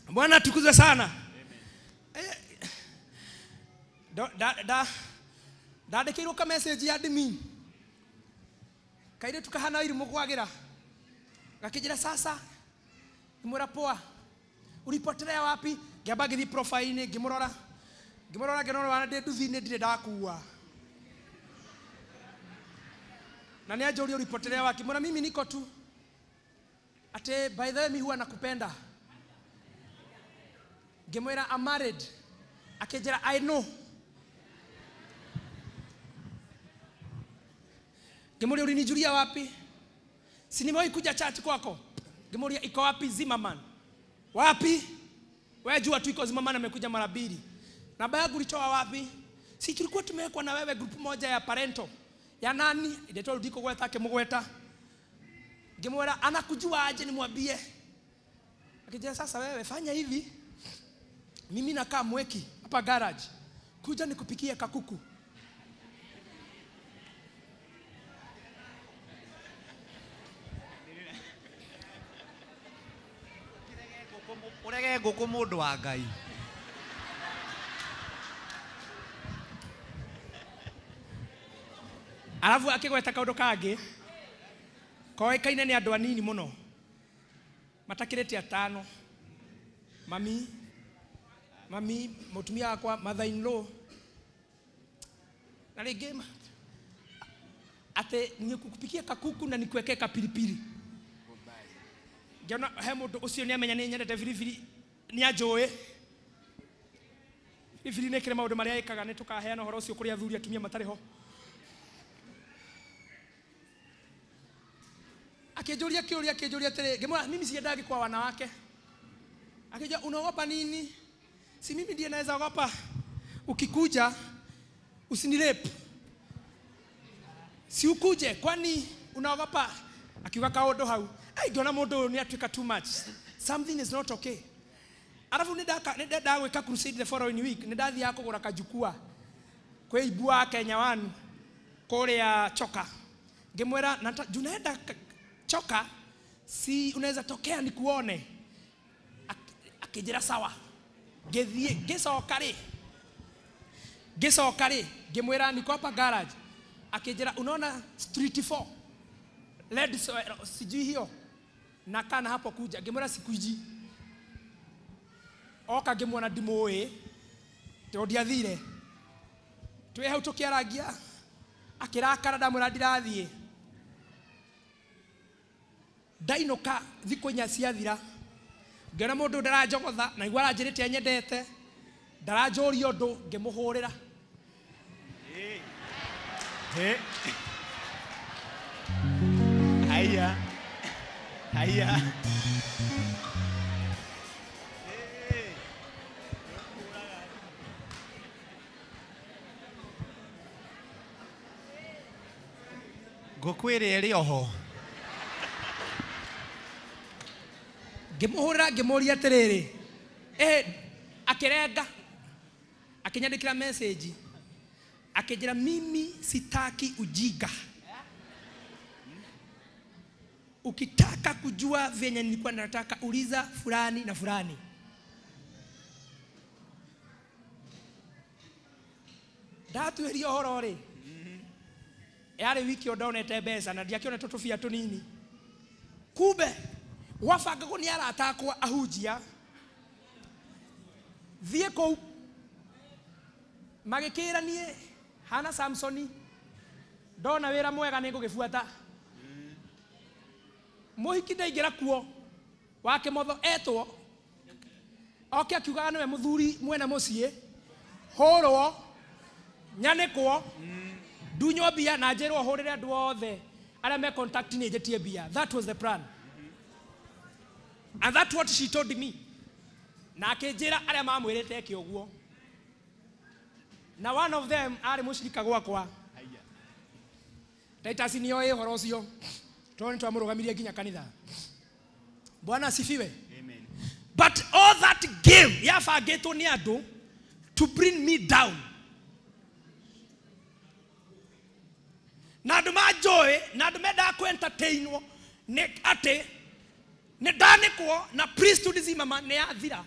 Bwana atukuzwe sana. Ndandĩkĩirwo ka message ya admin, kairĩtu kahana irimũ gwagĩra, gakĩnjĩra sasa, ngĩmwĩra poa, ulipotelea wapi? Ngĩamba ngĩthiĩ profile-inĩ ngĩmũrora, ngĩmũrora ngĩrora wana ndĩ nduthi-inĩ ndirĩ ndakua. Na nĩanjũria ulipotelea wapi? Ngĩmwĩra mimi niko tu, ate by the way mi huwa nakupenda. Ngĩmwĩra I'm married. Akĩnjĩra I know. Ngĩmũria ulinijulia wapi? Si nimewahi kuja church kwako? Ngĩmũria iko wapi Zimmerman? Wapi? Wewe jua tu iko Zimmerman, amekuja mara mbili. Namba yangu ulitoa wapi? Si tulikuwa tumewekwa na wewe group moja ya parento. Ya nani? Ndetwa ndiko gweta akĩmũgweta. Ngĩmwĩra anakujua aje nimwambie? Akijia sasa wewe fanya hivi. Mimi nakaa Mweki hapa garage. Kuja nikupikie kakuku.
Urege ngũkũ mũndũ wa Ngai.
Alafu akĩgweta kaũndũ kangĩ koĩkaine nĩ andũ anini mũno matakĩrĩte atano. Mami, mami, mũtumia wakwa, mother in law, na rĩngĩ atĩ nikukupikia kakuku na nikuwekee kapilipili. Ngĩona he mũndũ ũcio nĩamenya nĩ nyendete biribiri, nĩanjũĩ biribiri nĩ kĩrĩ maũndũ marĩa ĩkaga, nĩ tũkaheana ũhoro ũcio kũrĩ athuri atumia matarĩ ho. Akĩnjũria kĩũria, akĩnjũria atĩrĩ, ngĩmwĩra mimi siendagi kwa wanawake. Akija unaogopa nini? Si mimi ndiye naweza ogopa. Ukikuja usinirape. Si ukuje kwani unaogopa? Akiuga kaũndũ hau. Ai ngĩona mũndũ ũyũ nĩ atuĩka too much. Something is not okay. Arafu nĩ ndagwĩka crusade the following week, nĩ ndathiaga kũgũra kajukua kwĩ Ibua Kenya One kũrĩa Choka. Ngĩmwĩra juu naenda Choka, si unaweza tokea nikuone. Akĩnjĩra sawa. Ngĩthiĩ ngĩcoka rĩ, ngĩcoka rĩ, ngĩmwĩra niko hapa garage. Akĩnjĩra unaona street 4 red sijui hiyo na kana hapo kuja. Ngĩmwĩra sikuji. Oka ngĩmuona ndimũĩ tondũ ndiathire. Twĩ hau tũkĩaragia, akĩrakara ndamwĩra ndirathiĩ. Ndainũka thikũ inya ciathira, ngĩona mũndũ ndaranjogotha na igua aranjĩrĩte anyendete, ndaranjũria ũndũ, ngĩmũhũrĩra.
Haya. Haya.
Kwĩ rĩrĩ oho.
Ngĩmũhũrĩra ngĩmũria atĩrĩrĩ, akĩrenga akĩnyandĩkĩra message akĩnjĩra mimi sitaki ujinga. Ukitaka kujua venye nilikuwa nataka uliza fulani na fulani. Ndatuĩria ũhoro rĩ, yarĩ wiki o ndonete mbeca na ndiakĩonete tũbia tũnini. Kumbe gwabangagwo nĩ arata akwa ahunjia thiĩ kũu magĩkĩra niĩ hana Samsoni ndona wĩra mwega nĩ ngũgĩbuata. Mũhiki ndaingĩra kuo wa kĩmotho etwo oke akiugaga nĩwe mũthuri mwene mũciĩ hũrwo nyanĩkwo ndunywo mbia na njĩrwo hũrĩre andũ othe arĩa me contact nĩ njĩtie mbia. That was the plan and that's what she told me. Na akĩnjĩra arĩa mamwĩrĩte eke ũguo, na one of them arĩ mũcirika gwakwa. Titus nĩoĩ ũhoro ũcio tondũ nĩ twamũrũgamirie nginya kanitha. Bwana asifiwe.
Amen.
But all that game yabangĩtwo nĩ andũ to bring me down. Na andũ manjũĩ na andũ mendaga kũ-entertainwo nĩ atĩ nĩ ndanĩkwo na priesthood zima nĩ yathira.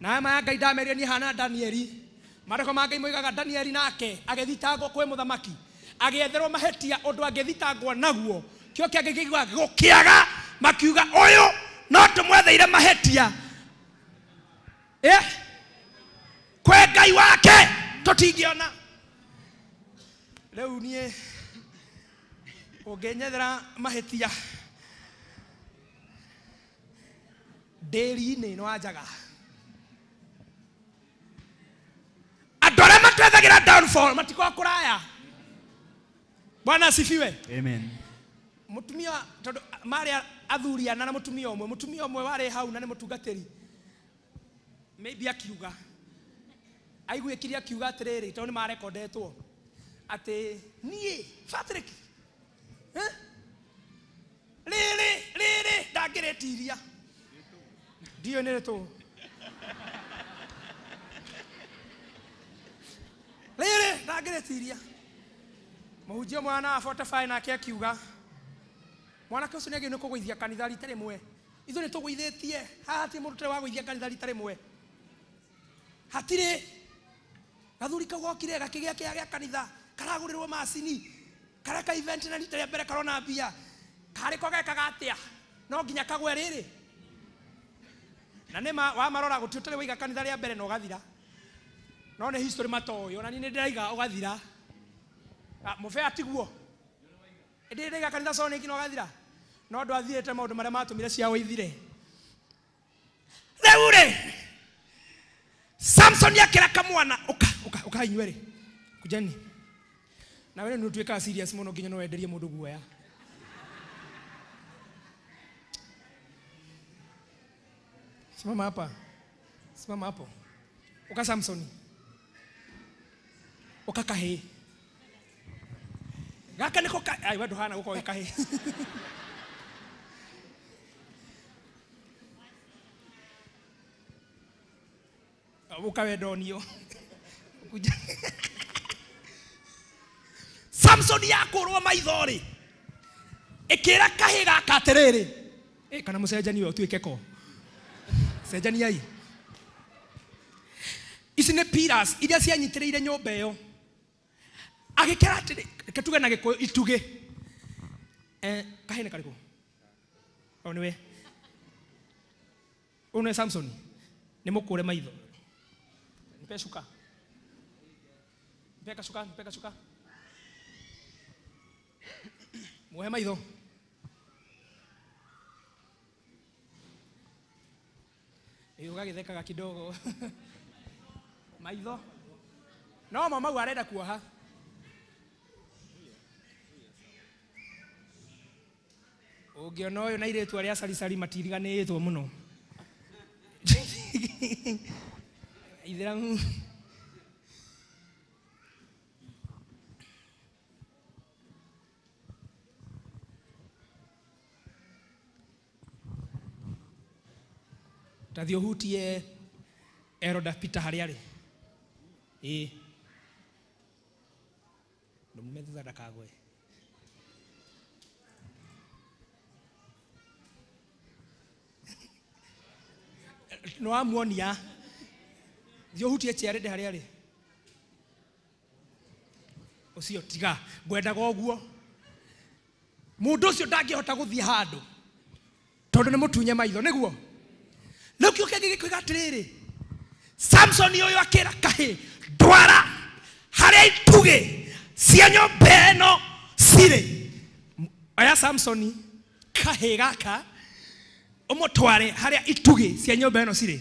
Na maya Ngai ndamerire niĩ hana Danieli. Marĩko ma Ngai moigaga Danieli nake agĩthitangwo kwĩ mũthamaki agĩetherwo mahĩtia ũndũ angĩthitangwo naguo kĩo kĩangĩ kĩigua gũkĩaga makiuga ũyũ no tũmwetheire mahĩtia kwĩ Ngai wake tũtingĩona. Rĩu niĩ ũngĩnyethera mahĩtia ndĩri-inĩ nĩ wanjaga. Andũ arĩa matwethagĩra downfall matikoragwo kũraya. Bwana asifiwe.
Amen.
Mũtumia tondũ marĩ athuri ana na mũtumia ũmwe, mũtumia ũmwe warĩ hau na nĩ mũtungatĩri maybe akiuga aiguĩkire akiuga atĩrĩrĩ tondũ nĩ marekondetwo atĩ niĩ Patrick rĩrĩ rĩrĩ ndangĩrĩtiria ndiũĩ nĩ rĩtũ rĩrĩ ndangĩrĩtiria. Mũhunjia mwana wa 45 nake akiuga mwanake ũcio nĩagĩrĩirwo nĩ kũgũithia kanitha rita rĩmwe. Ithuĩ nĩ tũgũithĩtie haha hatirĩ mũndũ ũtarĩ wagũithia kanitha rita rĩmwe. Hatirĩ. Gathuri kau gokire gakĩgĩa kĩa gĩa kanitha karagũrĩrwo macini kareka event na rita rĩa mbere karona mbia karĩ ko gekaga atĩa no nginya kagwe rĩrĩ. Na nĩma wamarora gũtirĩ ũtarĩ waiga kanitha rĩa mbere na ũgathira. No nĩ history matoĩ ona niĩ nĩ ndĩraiga ũgathira. Mũbea tiguo ĩndĩ ndĩraiga kanitha Sonic na ũgathira no ndwathiĩte maũndũ marĩa matũmire ciao ithire. Rĩu rĩ Samson akĩra kamwana ũka ũka ũka inyuĩ rĩ kujani na wewe nĩ ũtuĩkaga serious mũno nginya no wenderie mũndũ guoya. Simama hapa, simama hapo. Ũka Samson, ũka kahĩĩ gaka nĩko ai we ndũhana gũkorwo wĩ kahĩĩ. Ũka wendonio. Samson yakũrwo maitho rĩ ĩkĩra kahĩĩ gaka atĩrĩrĩ kana mũcenjani we ũtuĩke ko cenjaniai. Ici nĩ pillars iria cianyitĩrĩire nyũmba ĩyo. Agĩkĩra atĩrĩ reke tuge na Gĩkũyũ itugĩ. Kahĩĩ nĩ karĩkũ? O nĩwe. Ũyũ nĩwe Samson. Nĩ mũkũre maitho. Nipe shuka. Nipe kashuka, nipe kashuka. Muohe maitho. Ũgagĩthekaga kidogo. Maitho. No mama mau arenda kuoha. Ũngĩona ũyũ na airĩtu arĩa caricari matiriganĩtwo mũno. Ithĩramu. Tathi ũhutie Eroda Peter harĩa arĩ. Ĩĩ. Ndũmume thutha ndakagwe. Nĩ wamuonia. Thiĩ ũhutie Chiarĩndĩ harĩa arĩ. Ũcio tiga ngwendaga ũguo. Mũndũ ũcio ndangĩhota gũthiĩ handũ tondũ nĩ mũtunye maitho nĩguo. Rĩu kĩo kĩngĩ gĩkoiga atĩrĩrĩ, Samson ũyũ akĩra kahĩ ndwara harĩa itugĩ cia nyũmba ĩno cirĩ. Oya Samson kahĩ gaka ũmũtware harĩa itugĩ cia nyũmba ĩno cirĩ.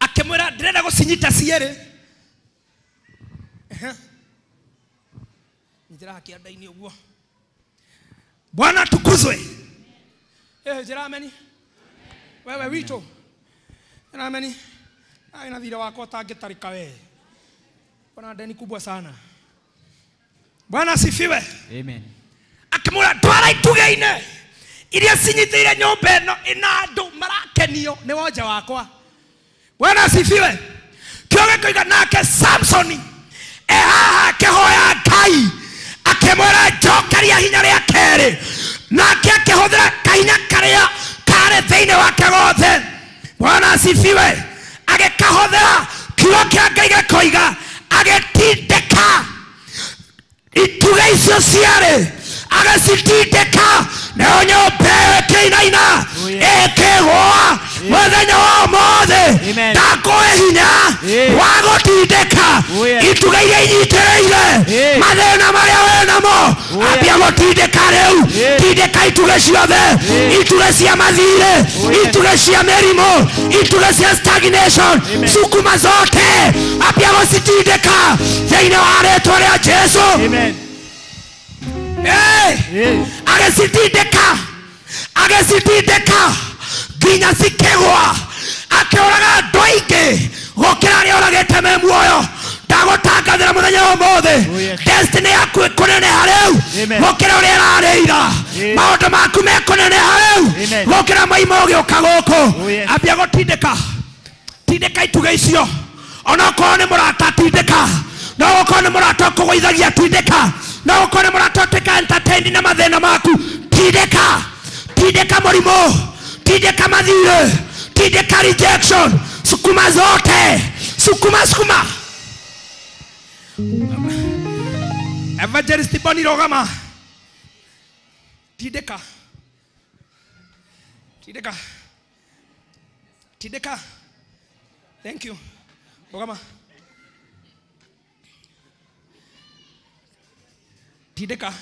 Akĩmwĩra ndĩrenda gũcinyita cierĩ. Nyitĩra kĩanda-inĩ ũguo. Bwana tukuzwe. Njĩra ameni. Wewe witũ. Njĩra ameni. Ai na thira wakwa ũtangĩtarĩka we. Bwana deni kubwa sana. Bwana asifiwe.
Amen.
Akĩmwĩra ndwara itugĩ-inĩ iria cinyitĩire nyũmba ĩno ĩna andũ marakenio nĩ wonje wakwa. Bwana asifiwe. Kĩo gĩkoiga nake Samsoni ehaha akĩhoya Ngai akĩmwĩra njokeria hinya rĩa kerĩ, nake akĩhũthĩra kahinya karĩa karĩ thĩinĩ wake gothe. Bwana asifiwe. Agĩkahũthĩra kiugo kĩa Ngai gĩkoiga agĩtindĩka itugĩ icio ciarĩ, agĩcitindĩka nayo nyũmba ĩyo ĩkĩinaina ĩkĩgũa. Mũthenya wa ũmũthĩ ndakũhe hinya wa gũtindĩka itugĩ iria inyitĩrĩire mathĩna marĩa wĩ namo. Ambia gũtindĩka rĩu, tindĩka itugĩ ciothe, itugĩ cia mathirĩ, itugĩ cia mĩrimũ, itugĩ cia stagnation, sukuma zote, ambia gũcitindĩka thĩinĩ wa rĩtwa rĩa Jesũ. Agĩcitindĩka, agĩcitindĩka nginya cikĩgũa, akĩũraga andũ aingĩ gũkĩra arĩa oragĩte me muoyo. Ndagũtangathĩra mũthenya wa ũmũthĩ, destiny yaku ĩkũneneha rĩu gũkĩra ũrĩa ĩrarĩ ira. Maũndũ maku mekũneneha rĩu gũkĩra maima ũgĩũka gũkũ. Ambia gũtindĩka, tindĩka itugĩ icio. Onokorwo nĩ mũrata tindĩka, no gũkorwo nĩ mũrata ũkũgũithagia tindĩka, no gũkorwo nĩ mũrata ũtuĩka entertained na mathĩna maku tindĩka, tindĩka mũrimũ, tindĩka mathirĩ, tindĩka rejection, sukuma zote, sukuma sukuma. Evangelist Boni rũgama, tindĩka, tindĩka, tindĩka. Thank you. Rũgama. Tindĩka.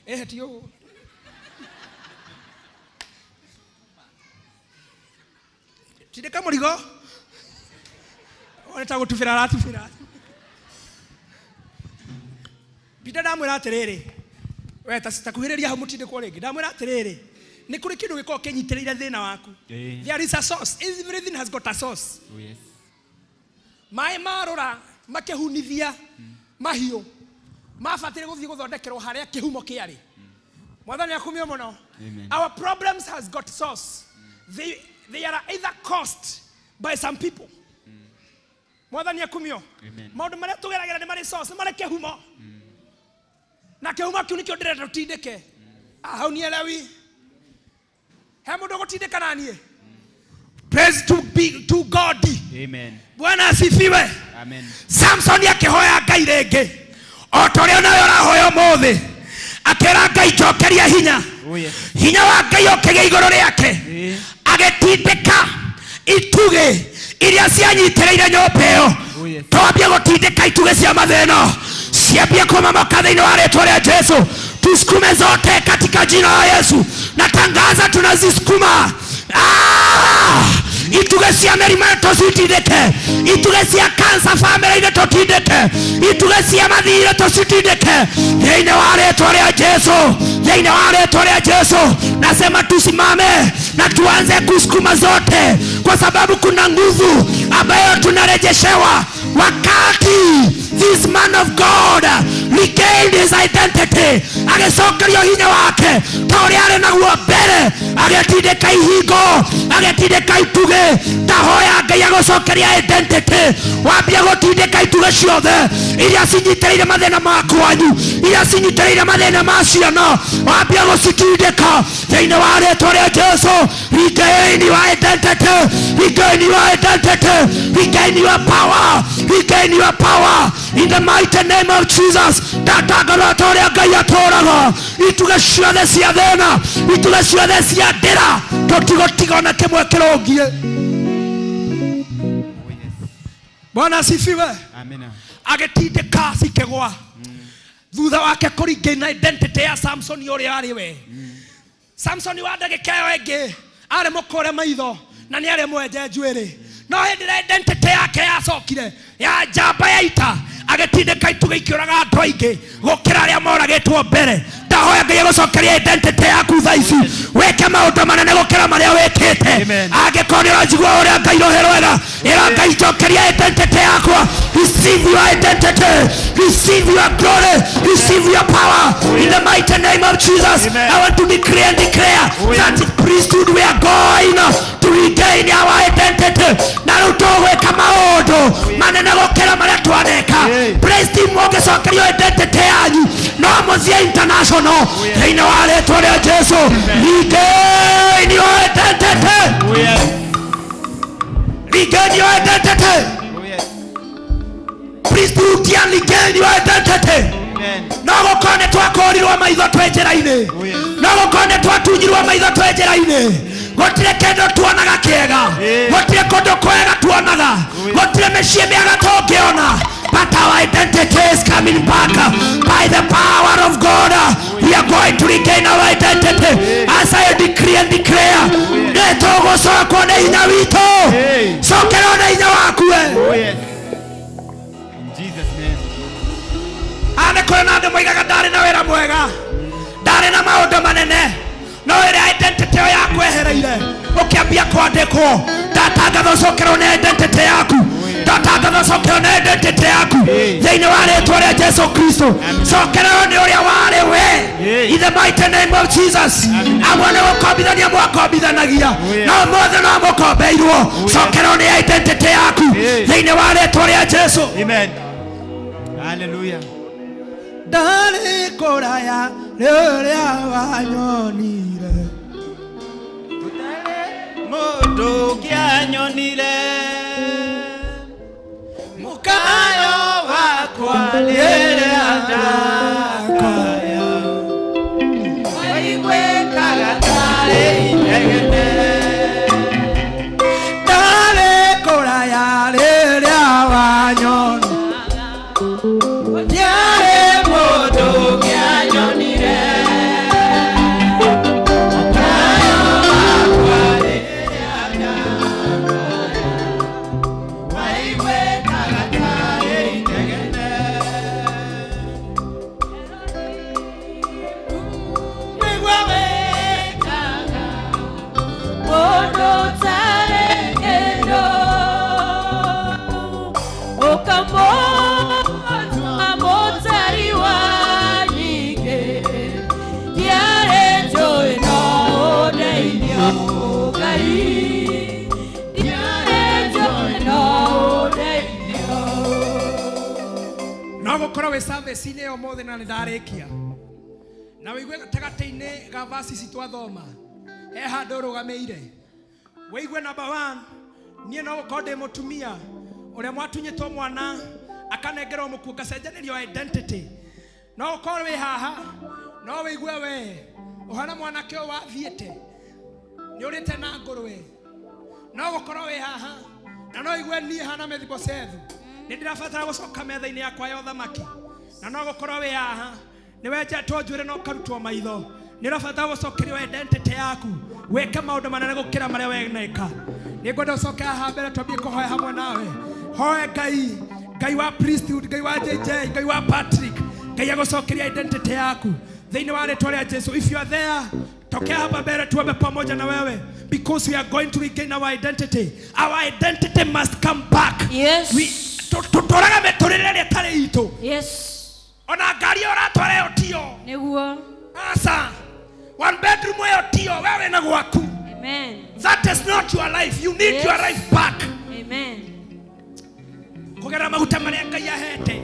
Ti ũguo. Tindĩka mũrigo. One ta gũtubĩra aratubĩra. Peter ndamwĩra atĩrĩrĩ, we ta takuhĩrĩria hau mũtindĩkwo rĩngĩ. Ndamwĩra atĩrĩrĩ, nĩ kũrĩ kĩndũ gĩkoragwo kĩnyitĩrĩire thĩna waku. There is a source. Everything has got a source.
Oh, yes.
Maĩ marũra makĩhunithia mahiũ mabatire gũthiĩ gũthondekerwo harĩa kĩhumo kĩarĩ. Mwathani akumio mũno. Our problems has got source. They are either caused by some people. Mwathani akumio. Maũndũ marĩa tũgeragĩra nĩ marĩ source, nĩ marĩ kĩhumo. Na kĩhumo kĩu nĩkĩo ndĩrenda tũtindĩke. Hau nielewi. He mũndũ ũgũtindĩka na niĩ? Praise to be to God.
Amen.
Bwana asifiwe.
Amen.
Samson akĩhoya Ngai rĩngĩ o ta ũrĩa nawe ũrahoya ũmũthĩ, akĩra Ngai njokeria hinya. Hinya wa Ngai ũkĩgĩa igũrũ rĩake, agĩtindĩka itugĩ iria cianyitĩrĩire nyũmba ĩyo. Twambie gũtindĩka itugĩ cia mathĩna ciambie kũmomoka thĩinĩ wa rĩtwa rĩa Jesu. Tusukume zote katika jina la Yesu. Natangaza tunazisukuma. Itugĩ cia mĩrimũ tũcitindĩke, itugĩ cia cancer family-inĩ tũtindĩke, itugĩ cia mathirĩ tũcitindĩke thĩinĩ wa rĩtwa rĩa Jesu, thĩinĩ wa rĩtwa rĩa Jesu. Nasema tusimame na tuanze kusukuma zote, kwa sababu kuna nguvu ambayo tunarejeshewa wakati This man of God regained his identity. Agĩcokerio hinya wake ta ũrĩa arĩ naguo mbere, agĩtindĩka ihingo, agĩtindĩka itugĩ. Tahoya Ngai agũcokeria identity, wambie gũtindĩka itugĩ ciothe iria cinyitĩrĩire mathĩna ma kwanyu, iria cinyitĩrĩire mathĩna ma ciana, wambie gũcitindĩka thĩinĩ wa rĩtwa rĩa Jesu. Regain your identity, regain your identity, regain your power, regain your power in the mighty name of Jesus. Ndatangatha ta ũrĩa Ngai atũũraga, itugĩ ciothe cia thĩna, itugĩ ciothe cia ndĩra, tũtigũtiga ona kĩmwe kĩrũngie. Bwana asifiwe.
Amina.
Agĩtindĩka cikĩgwa. Thutha wake kũringaina identity ya Samson ũrĩa arĩ we. Samson wa ndagĩka ĩyo ĩngĩ arĩ mũkũre maitho na nĩ arĩ mwenje njuĩrĩ, no hĩndĩ ĩrĩa identity yake yacokire ya njamba ya ita, agĩtindĩka itugĩ ikĩũraga andũ aingĩ gũkĩra arĩa moragĩtwo mbere. Ndahoya Ngai agũcokeria identity yaku thaa ici, wĩke maũndũ manene gũkĩra marĩa wĩkĩte. Angĩkorwo nĩ ũranjigua ũrĩa Ngai rũhĩ rwega, ĩra Ngai njokeria identity yakwa. Receive your identity, receive your glory, receive your power in the mighty name of Jesus. I want to decree and declare that priesthood, we are going to regain our identity. Na rĩu tũgwĩka maũndũ manene gũkĩra marĩa twaneka. Praise team, mũngĩcokerio identity yanyu no mũthiĩ international thĩinĩ wa rĩtwa rĩa Jesu. Regain your identity, regain your identity. Priesthood, regain your identity. No gũkorwo nĩ twakũrirwo maitho twĩ njĩra-inĩ, no gũkorwo nĩ twatunyirwo maitho twĩ njĩra-inĩ, gũtirĩ kĩndũ tuonaga kĩega, gũtirĩ kũndũ kwega tuonaga, gũtirĩ mĩciĩ mĩega tũngĩona. But our identity is coming back by the power of God. We are going to regain our identity. As I decree and declare, nĩ tũgũcokwo nĩ hinya witũ. Cokerwo nĩ hinya waku we.
Jesus name.
Haha nĩ kũrĩ na andũ moigaga ndarĩ na wĩra mwega, ndarĩ na maũndũ manene, no ĩrĩa identity ĩyo yakwehereire ũkĩambia kwandĩkwo. Ndatangatha ũcokerwo nĩ identity yaku, ndatangatha ũcokerwo nĩ identity yaku thĩinĩ wa rĩtwa rĩa Jesu Kristo. Cokerwo nĩ ũrĩa warĩ we in the mighty name of Jesus. Amwe nĩ gũkombithania mwakombithanagia, no ũmũthĩ no mũkombeirwo. Cokerwo nĩ identity yaku thĩinĩ wa rĩtwa rĩa Jesu.
Amen. Hallelujah.
Ndarĩ kũraya rĩrĩa wanyonire,
mũndũ ũngĩanyonire, mũkayo wakwa rĩrĩa ndakaya, waiguĩkaga tarĩ inegene.
Ndarĩ kũraya rĩrĩa wanyonire,
gũtiarĩ mũndũ ũngĩanyonire, mũkayo wakwa rĩrĩa ndakaya, waiguĩkaga tarĩ inegene.
Nĩguo wĩkaga mũndũ ũtarĩ kĩndũ, ũkamũtua mũtari wa nyingĩ, ndiarĩ njũĩ no ũndeithio Ngai, ndiarĩ njũĩ no ũndeithio.
No gũkorwo wĩ service-inĩ ĩyo ũmũthĩ na nĩ ndarĩkia, na wĩigue gatagatĩ-inĩ ga verse ici twathoma he handũ ũrũgamĩire, wĩigue number 1, niĩ no gũkorwo ndĩ mũtumia ũrĩa mwatunyĩtwo mwana akanengerwo mũkuo ngacenjanĩrio identity. No gũkorwo wĩ haha no wĩigue we ũhana mwanake ũyũ wathiĩte nĩ ũrĩte na ngũrwe. No gũkorwo wĩ haha na no igue niĩ hana Mephibosethu nĩ ndĩrabatara gũcoka metha-inĩ yakwa ya ũthamaki. Na no gũkorwo wĩ haha nĩ wenjetwo njuĩrĩ na ũkarutwo maitho, nĩ ũrabatara gũcokerio identity yaku, wĩke maũndũ manene gũkĩra marĩa weneka. Nĩ ngwenda ũcoke haha mbere twambie kũhoya hamwe nawe. Hoe Ngai, Ngai wa priesthood, Ngai wa JJ, Ngai wa Patrick, Ngai agũcokeria identity yaku thĩinĩ wa rĩtwa rĩa Jesu. If you are there, tokea hapa mbele tuombe pamoja na wewe, because we are going to regain our identity. Our identity must come back.
Yes.
We tũtũraga mĩtũrĩre ĩrĩa ĩtarĩ itũ. citũ.
Yes.
Ona ngari ũratwara ĩyo tiyo.
Nĩguo.
Aca. One bedroom ĩyo tiyo, we wĩna gwaku.
Amen.
That is not your life. You need
Yes.
your life back.
Amen.
Kũgerera maguta marĩa Ngai ahete.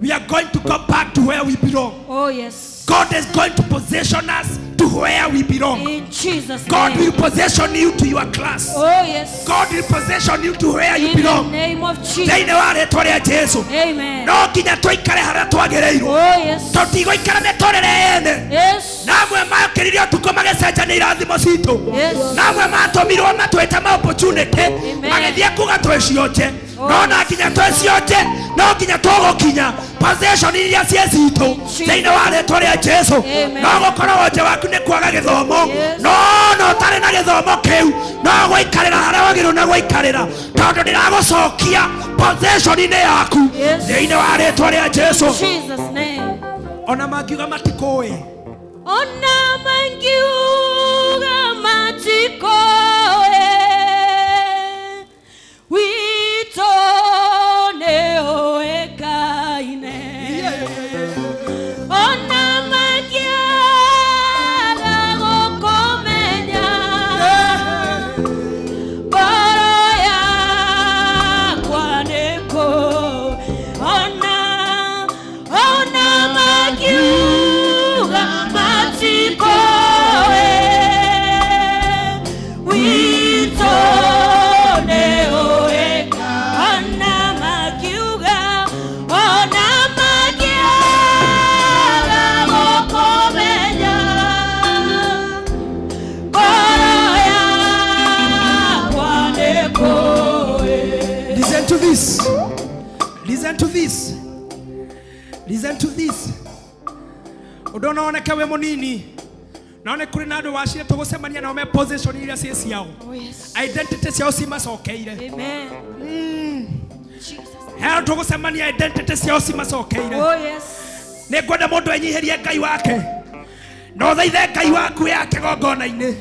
We are going to go back to where we belong.
Oh yes.
God is going to position us to where we belong.
In Jesus'
God
name.
will position you to your class.
Oh yes.
God will position you to where you
In the
belong.
name of Jesus.
Thĩinĩ wa rĩtwa rĩa Jesu.
Amen.
No nginya tũikare harĩa twagĩrĩirwo.
Oh yes.
Tũtigũikara mĩtũrĩre ene.
Yes.
Na amwe makĩririe ũtukũ magĩcenjania irathimo citũ.
Yes.
Na amwe matũmirwo matwĩte ma opportunity.
Amen.
Magĩthiĩ kuga twĩcionje.
Oh,
No na nginya twĩcionje, no nginya tũgũkinya position iria ciĩ citũ. Thĩinĩ wa rĩtwa rĩa Jesu.
Amen.
No gũkorwo wonje waku nĩ kwaga gĩthomo.
Yes.
No no ũtarĩ na gĩthomo kĩu, no gũikarĩra harĩa wagĩrĩirwo na gũikarĩra, tondũ ndĩragũcokia position-inĩ yaku.
Yes.
Thĩinĩ wa rĩtwa rĩa Jesu.
In Jesus' name.
Ona mangiuga matikũĩ.
Ona mangiuga matikoe, wito neoekaine. Ona mangiaga gũkũmenya, ngoro yakwa nĩkũ. Ona mangiuga matikoe, wito neoeka. Ona mangiuga, ona mangiaga gũkũmenya, ngoro yakwa nĩkũĩ.
Listen to this. Listen to this. Listen to this. Ũndũ oneke wĩ mũnini. No nĩ kũrĩ na andũ wacire tũgũcemania nao me position iria ciĩ ciao.
Oh yes.
Identity ciao cimacokeire.
Amen. Jesus.
He andũ tũgũcemania identity ciao cimacokeire.
Oh yes.
Nĩ ngwenda mũndũ enyihĩrie Ngai wake. Na ũthaithe Ngai waku ya kĩgongona-inĩ.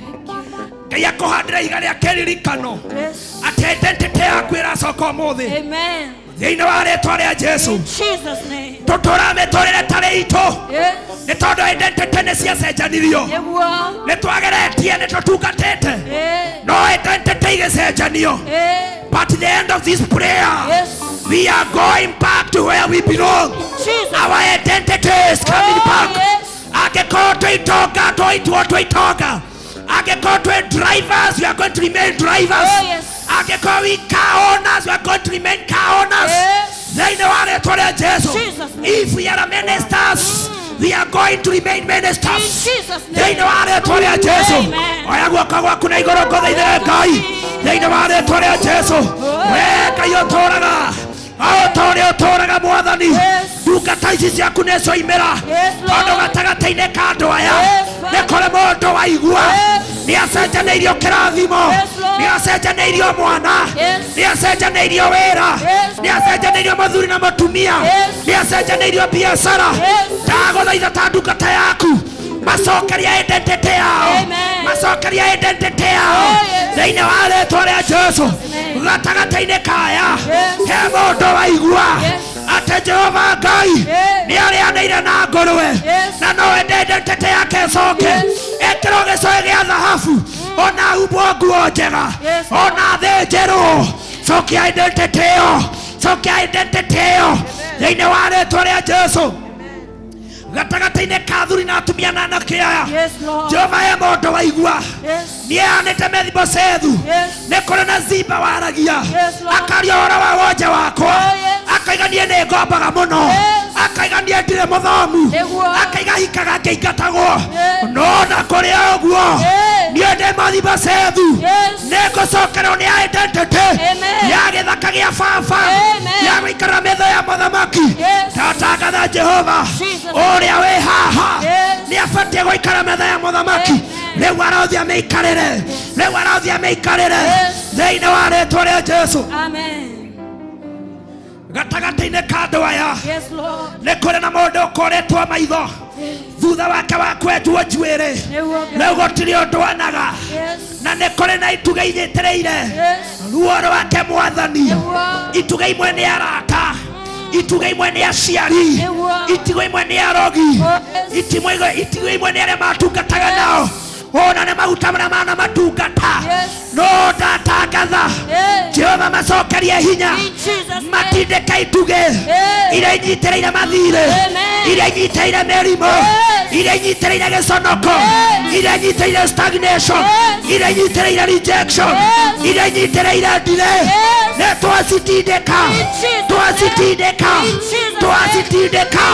Ngai akũhandĩre ihiga rĩa kĩririkano.
Yes.
Atĩ identity yaku ĩracoka ũmũthĩ.
Amen.
Thĩinĩ wa rĩtwa rĩa Jesu.
In Jesus' name.
Tũtũra mĩtũrĩre tarĩ itũ.
Yes.
Nĩ tondũ identity nĩ ciacenjanirio.
Nĩguo.
Nĩ twageretie, nĩ tũtungatĩte.
Eh.
No identity igĩcenjanio.
Eh.
But the end of this prayer,
Yes.
we are going back to where we belong.
Jesus.
Our identity is coming
Oh,
back.
yes.
Angĩkorwo twĩ itonga, twaitwo twĩ itonga. Angĩkorwo twĩ drivers, we are going to remain drivers.
Oh, yes.
Angĩkorwo we car owners, we are going to remain car owners.
Yes.
Thĩinĩ wa rĩtwa rĩa Jesu.
Jesus' name.
If we are ministers, we are going to remain ministers.
In Jesus' name.
Thĩinĩ wa rĩtwa rĩa Jesu.
Amen.
Oya guoko gwaku na igũrũ ngũthaithĩre Ngai. Thĩinĩ wa rĩtwa rĩa Jesu. We Ngai ũtũũraga. O ta ũrĩa ũtũũraga Mwathani.
Yes.
Ndungata ici ciaku nĩ cioimĩra.
Yes, Lord.
Tondũ gatagatĩ-inĩ ka andũ aya
Yes, Father.
nĩ kũrĩ mũndũ waigua.
Yes.
Nĩ acenjanĩirio kĩrathimo.
Yes, Lord.
Nĩ acenjanĩirio mwana.
Yes.
Nĩ acenjanĩirio wĩra.
Yes.
Nĩ acenjanĩirio mũthuri na mũtumia.
Yes.
Nĩ acenjanĩirio biacara.
Yes.
Ndagũthaitha ta ndungata yaku. Macokeria identity yao.
Amen.
Macokeria identity yao.
Oh, yes.
Thĩinĩ wa rĩtwa rĩa Jesu.
Amen.
Gatagatĩ-inĩ kaya.
Yes.
He mũndũ waigua.
Yes.
Atĩ Jehova Ngai
Yes.
nĩ arĩanĩire na ngũrwe.
Yes.
Na no ende identity yake ĩcoke.
Yes.
Ĩkĩrwo gĩcũhĩ gĩa thahabu. Ona humbwo nguo njega.
Yes.
Ona thĩnjĩrwo. Cokia identity ĩyo. Cokia identity ĩyo. Thĩinĩ wa rĩtwa rĩa Jesu. Gatagatĩ-inĩ ka athuri na atumia na anake aya.
Yes, Lord.
Jehova he mũndũ waigua.
Yes.
Nĩeanĩte Mefiboshethu.
Yes.
Nĩ kũrĩ na Ziba waragia.
Yes, Lord.
Akaria ũhoro wa wonje wakwa.
Oh, yes.
Akaiga niĩ nĩ ngombaga mũno.
Yes.
Akaiga niĩ ndirĩ mũthomu.
Nĩguo.
Akaiga hikaga ngĩingatagwo.
Yes.
No na kũrĩ o ũguo.
Yes.
Niĩ ndĩ Mefiboshethu.
Yes.
Nĩ ngũcokerwo nĩ identity
Amen.
ya gĩthaka gĩa baba.
Amen.
Ya gũikara metha ya mũthamaki.
Yes.
Ndatangatha Jehova
Jesus.
ũrĩa wĩ haha
Yes.
nĩ abatiĩ gũikara metha ya mũthamaki.
Amen.
Rĩu arothiĩ amĩikarĩre. Rĩu arothiĩ amĩikarĩre.
Yes.
Thĩinĩ wa rĩtwa rĩa Jesu.
Amen.
Gatagatĩ-inĩ ka andũ aya
Yes, Lord.
nĩ kũrĩ na mũndũ ũkũrĩtwo maitho thutha wake wa kwenjwo njuĩrĩ.
Nĩguo Ngai.
Rĩu gũtirĩ ũndũ onaga.
Yes.
Na nĩ kũrĩ na itugĩ inyitĩrĩire
Yes.
ruo rwake Mwathani.
Nĩguo.
Itugĩ imwe nĩ arata. Itugĩ imwe nĩ aciari, itigũ imwe nĩ arogi, itigũ imwe nĩ arĩa matungataga nao. Ona nĩ maguta marĩa mana matungata. No ndatangatha Jehova macokerie hinya, matindĩke itugĩ iria inyitĩrĩire mathirĩ, iria inyitĩrĩire mĩrimũ, iria inyitĩrĩire gĩconoko, iria inyitĩrĩire stagnation, iria inyitĩrĩire rejection, iria inyitĩrĩire delay. Nĩ twacitindĩka, twacitindĩka, twacitindĩka,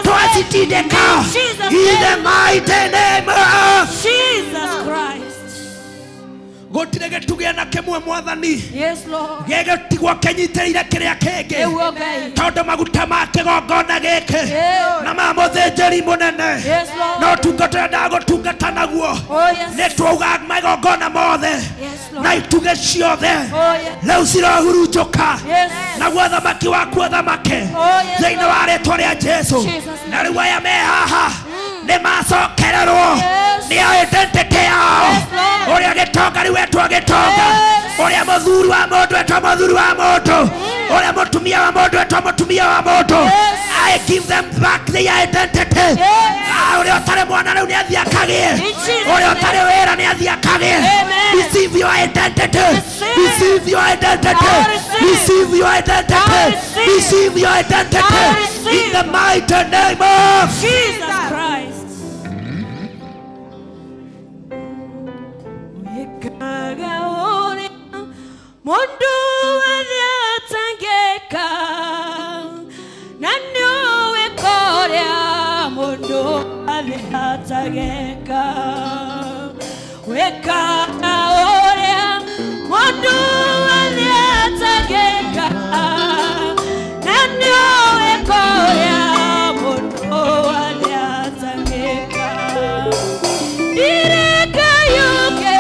twacitindĩka in the mighty name of
Jesus Christ.
Gũtirĩ gĩtugĩ na kĩmwe mwathani.
Yes, Lord.
Gĩgĩtigwo kĩnyitĩrĩire kĩrĩa kĩngĩ. Tondũ maguta ma kĩgongona gĩkĩ na ma mũthĩnjĩri mũnene na ũtungata ũrĩa ndagũtungata naguo nĩ twauga magongona mothe na itugĩ ciothe rĩu cirohurunjũka, naguo thamaki waku ũthamake thĩinĩ wa rĩtwa rĩa Jesu. Na rĩu aya me haha nĩ macokererwo nĩ identity yao. Ũrĩa gĩtonga rĩu etwo gĩtonga, ũrĩa mũthuri wa mũndũ etwo mũthuri wa mũndũ, ũrĩa mũtumia wa mũndũ etwo mũtumia wa mũndũ. I give them back the identity. Ũrĩa ũtarĩ mwana rĩu nĩ athiĩ akagĩe, ũrĩa ũtarĩ wĩra nĩ athiĩ akagĩe. Receive your identity. Receive your identity. Receive your identity. Receive your identity in the mighty name of
Jesus Christ. Mundu atangeka na niwe koria mundu atangeka weka oria mundu atangeka na niwe koria mundu atangeka ireka yuke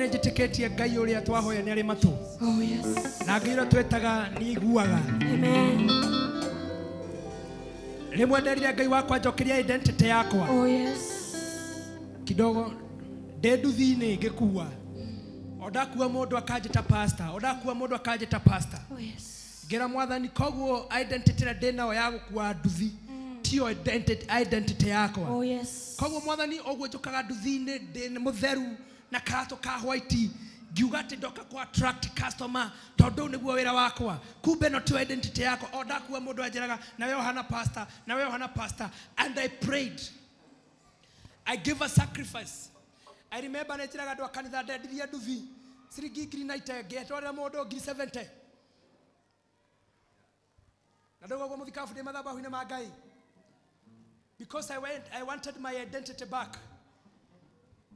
Nĩnjĩtĩkĩtie Ngai ũrĩa twahoya nĩ arĩ matũ.
Oh yes.
Na Ngai ũrĩa twetaga nĩ aiguaga.
Amen.
Rĩmwe nderire Ngai wakwa njokeria identity yakwa.
Oh yes.
Kidogo ndĩ nduthi-inĩ ngĩkua. O ndakua mũndũ akanjĩta pastor, o ndakua mũndũ akanjĩta pastor.
Oh yes.
Ngĩra mwathani koguo identity ĩrĩa ndĩ nayo ya gũkua nduthi tiyo identity yakwa.
Oh yes.
Koguo mwathani ũguo njũkaga nduthi-inĩ ndĩ mũtheru na karatũ ka white ngiuga atĩ ndoka ku attract customer tondũ nĩguo wĩra wakwa, kumbe no tiyo identity yakwa. O ndakua mũndũ anjĩraga na we ũhana pastor, na we ũhana pastor. And I prayed, I gave a sacrifice. I remember nĩ njĩraga andũ a kanitha ndendirie nduthi ciringi 90,000 ngĩtwarĩra mũndũ 70,000. Na ndauga ũguo mũthikabu ndĩ mathabahu-inĩ ma Ngai because I wanted my identity back.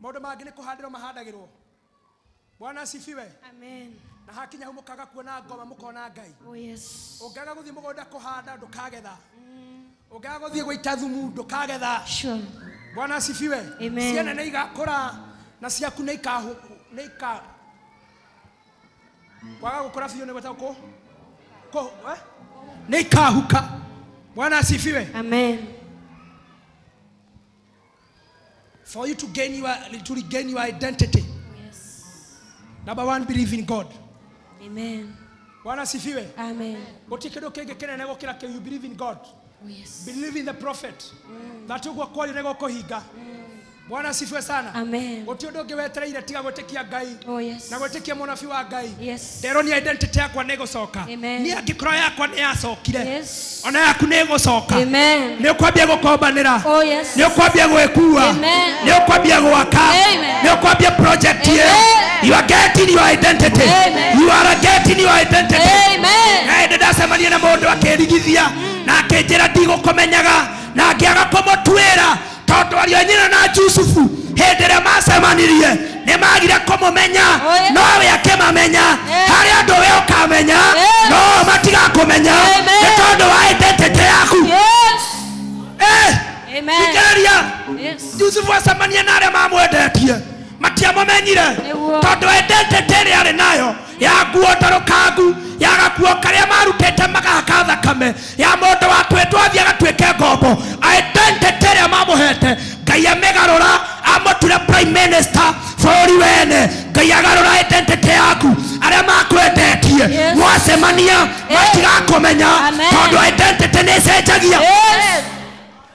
Maũndũ mangĩ nĩ kũhandĩrwo mahandagĩrwo. Bwana asifiwe.
Amen.
Na hakinya hau mũkaga kuona ngoma mũkona Ngai.
Oh yes.
Ũngĩaga gũthiĩ mũgũnda kũhanda ndũkagetha. Ũngĩaga gũthiĩ gũita thumu ndũkagetha.
Sure.
Bwana asifiwe.
Amen.
Ciana nĩ igakũra na ciaku nĩ ika kwaga gũkũra biũ nĩ gwĩtagwo kũ nĩ ikahuka. Bwana asifiwe.
Amen.
For you to regain your identity.
Yes.
Number one, believe in God.
Amen.
Bwana asifiwe.
Amen.
Gũtirĩ kĩndũ kĩngĩ kĩnene gũkĩra kĩu. You believe in God.
Oh, yes.
Believe in the prophet. That ũguo kwaria nĩ gũkũhinga. Bwana asifiwe sana.
Amen.
Gũtirĩ ũndũ ũngĩ wetereire tiga gwĩtĩkia Ngai.
Oh, yes.
Na gwĩtĩkia mũnabii wa Ngai.
Yes.
Nderwo ni identity yakwa nĩ ĩgũcoka.
Amen.
Niĩ angĩkorwo yakwa nĩ yacokire.
Yes.
Ona yaku nĩ ĩgũcoka.
Amen.
Nĩ ũkwambia gũkombanĩra.
Oh, yes.
Nĩ ũkwambia gwĩkua.
Amen.
Nĩ ũkwambia gwaka.
Amen.
Nĩ ũkwambia project ĩyo.
Amen.
You are getting your identity.
Amen.
You are getting your identity.
Amen.
Na hĩndĩ ndacemania na mũndũ akĩrigithia na akĩnjĩra ndigũkũmenyaga na ngĩaga kũmũtuĩra tondũ ariũ a nyina na Jusufu hĩndĩ ĩrĩa macemanirie nĩ magire kũmũmenya nowe akĩmamenya. Harĩ andũ we ũkamenya no matigakũmenya nĩ tondũ wa identity yaku.
Yes.
Eh,
Amen.
thikĩrĩria. Macenjagia. Yusufu acemania na arĩa mamwendetie matiamũmenyire tondũ identity ĩrĩa arĩ nayo ya nguo ndarũkangu ya gakuo karĩa marutĩte magahaka thakame ya mũndũ watuĩtwo athiĩ agatuĩke ngombo identity ĩrĩa mamũhete Ngai amĩgarũra amũture prime minister bũrũri wene. Ngai agarũra identity yaku arĩa makwendetie mwacemania matigakũmenya tondũ identity nĩ ĩcenjagia.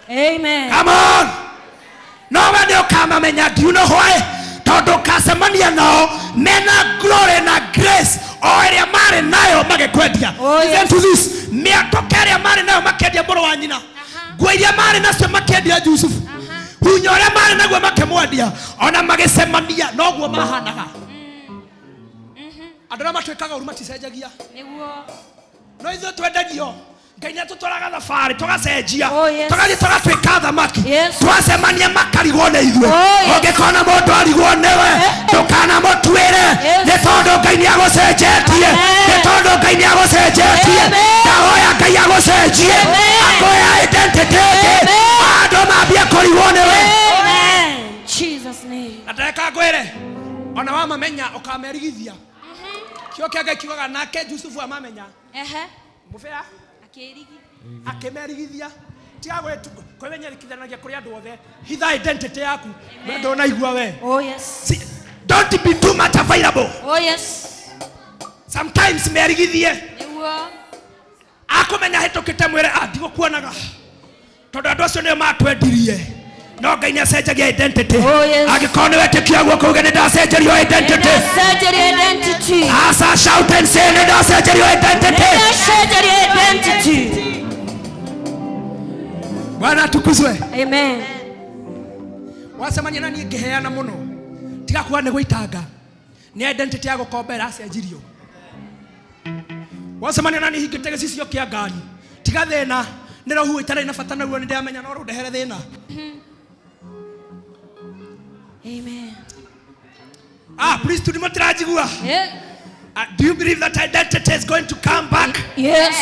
Amen.
Come on. No we nĩ ũkamamenya. Do you know why? Tondũ ũkacemania nao mena glory na grace o ĩrĩa marĩ nayo magĩkwendia. Listen to this. Mĩatũka ĩrĩa marĩ nayo makĩendia mũrũ wa nyina, nguo iria marĩ nacio makĩendia Jusufu, hunya ũrĩa marĩ naguo makĩmwendia, ona magĩcemania noguo mahanaga. Andũ arĩa matwĩkaga ũru maticenjagia. No ithuĩ twendagio Ngai nĩatũtwaraga thabarĩ tũgacenjia tũgathiĩ tũgatuĩka thamaki twacemania makarigwo nĩ ithuĩ. Ũngĩkona mũndũ arigwo nĩwe ndũkanamũtuĩre nĩ tondũ Ngai nĩagũcenjetie, nĩ tondũ Ngai nĩagũcenjetie. Ndahoya Ngai agũcenjie akũhe identity ĩngĩ andũ mambie kũrigwo nĩwe. Na ndeka ngwĩre ona wamamenya ũkamerigithia. Kĩo kĩa Ngai kiugaga nake Jusufu amamenya mũbea akĩmerigithia. Tiga kwĩmenyerithanagia kũrĩ andũ othe, hitha identity yaku we ndũnaigua we.
Oh yes.
Don't be too much available.
Oh yes.
Sometimes merigithie akumenya hĩtũkĩte mwĩre ndigũkuonaga tondũ andũ acio nĩo matwendirie. No Ngai nĩacenjagia identity. Angĩkorwo nĩ wetĩkia guoko uge nĩ ndacenjerio identity.
Nĩndacenjerio identity.
Asa shout and say nĩ ndacenjerio identity.
Nĩndacenjerio identity.
Bwana atukuzwe.
Amen.
Wacemania na niĩ ngĩheana mũno tiga kuga nĩ gũitanga nĩ identity ya gũkomba ĩracenjirio. Wacemania na niĩ hingĩte gĩcicio kĩa ngari tiga thĩna nĩ rohu ĩtarĩ na bata naguo nĩ ndĩramenya no rũndehere thĩna.
Amen.
Ah, please to ndimũtiranjigua. Do you believe that identity is going to come back?
Yes.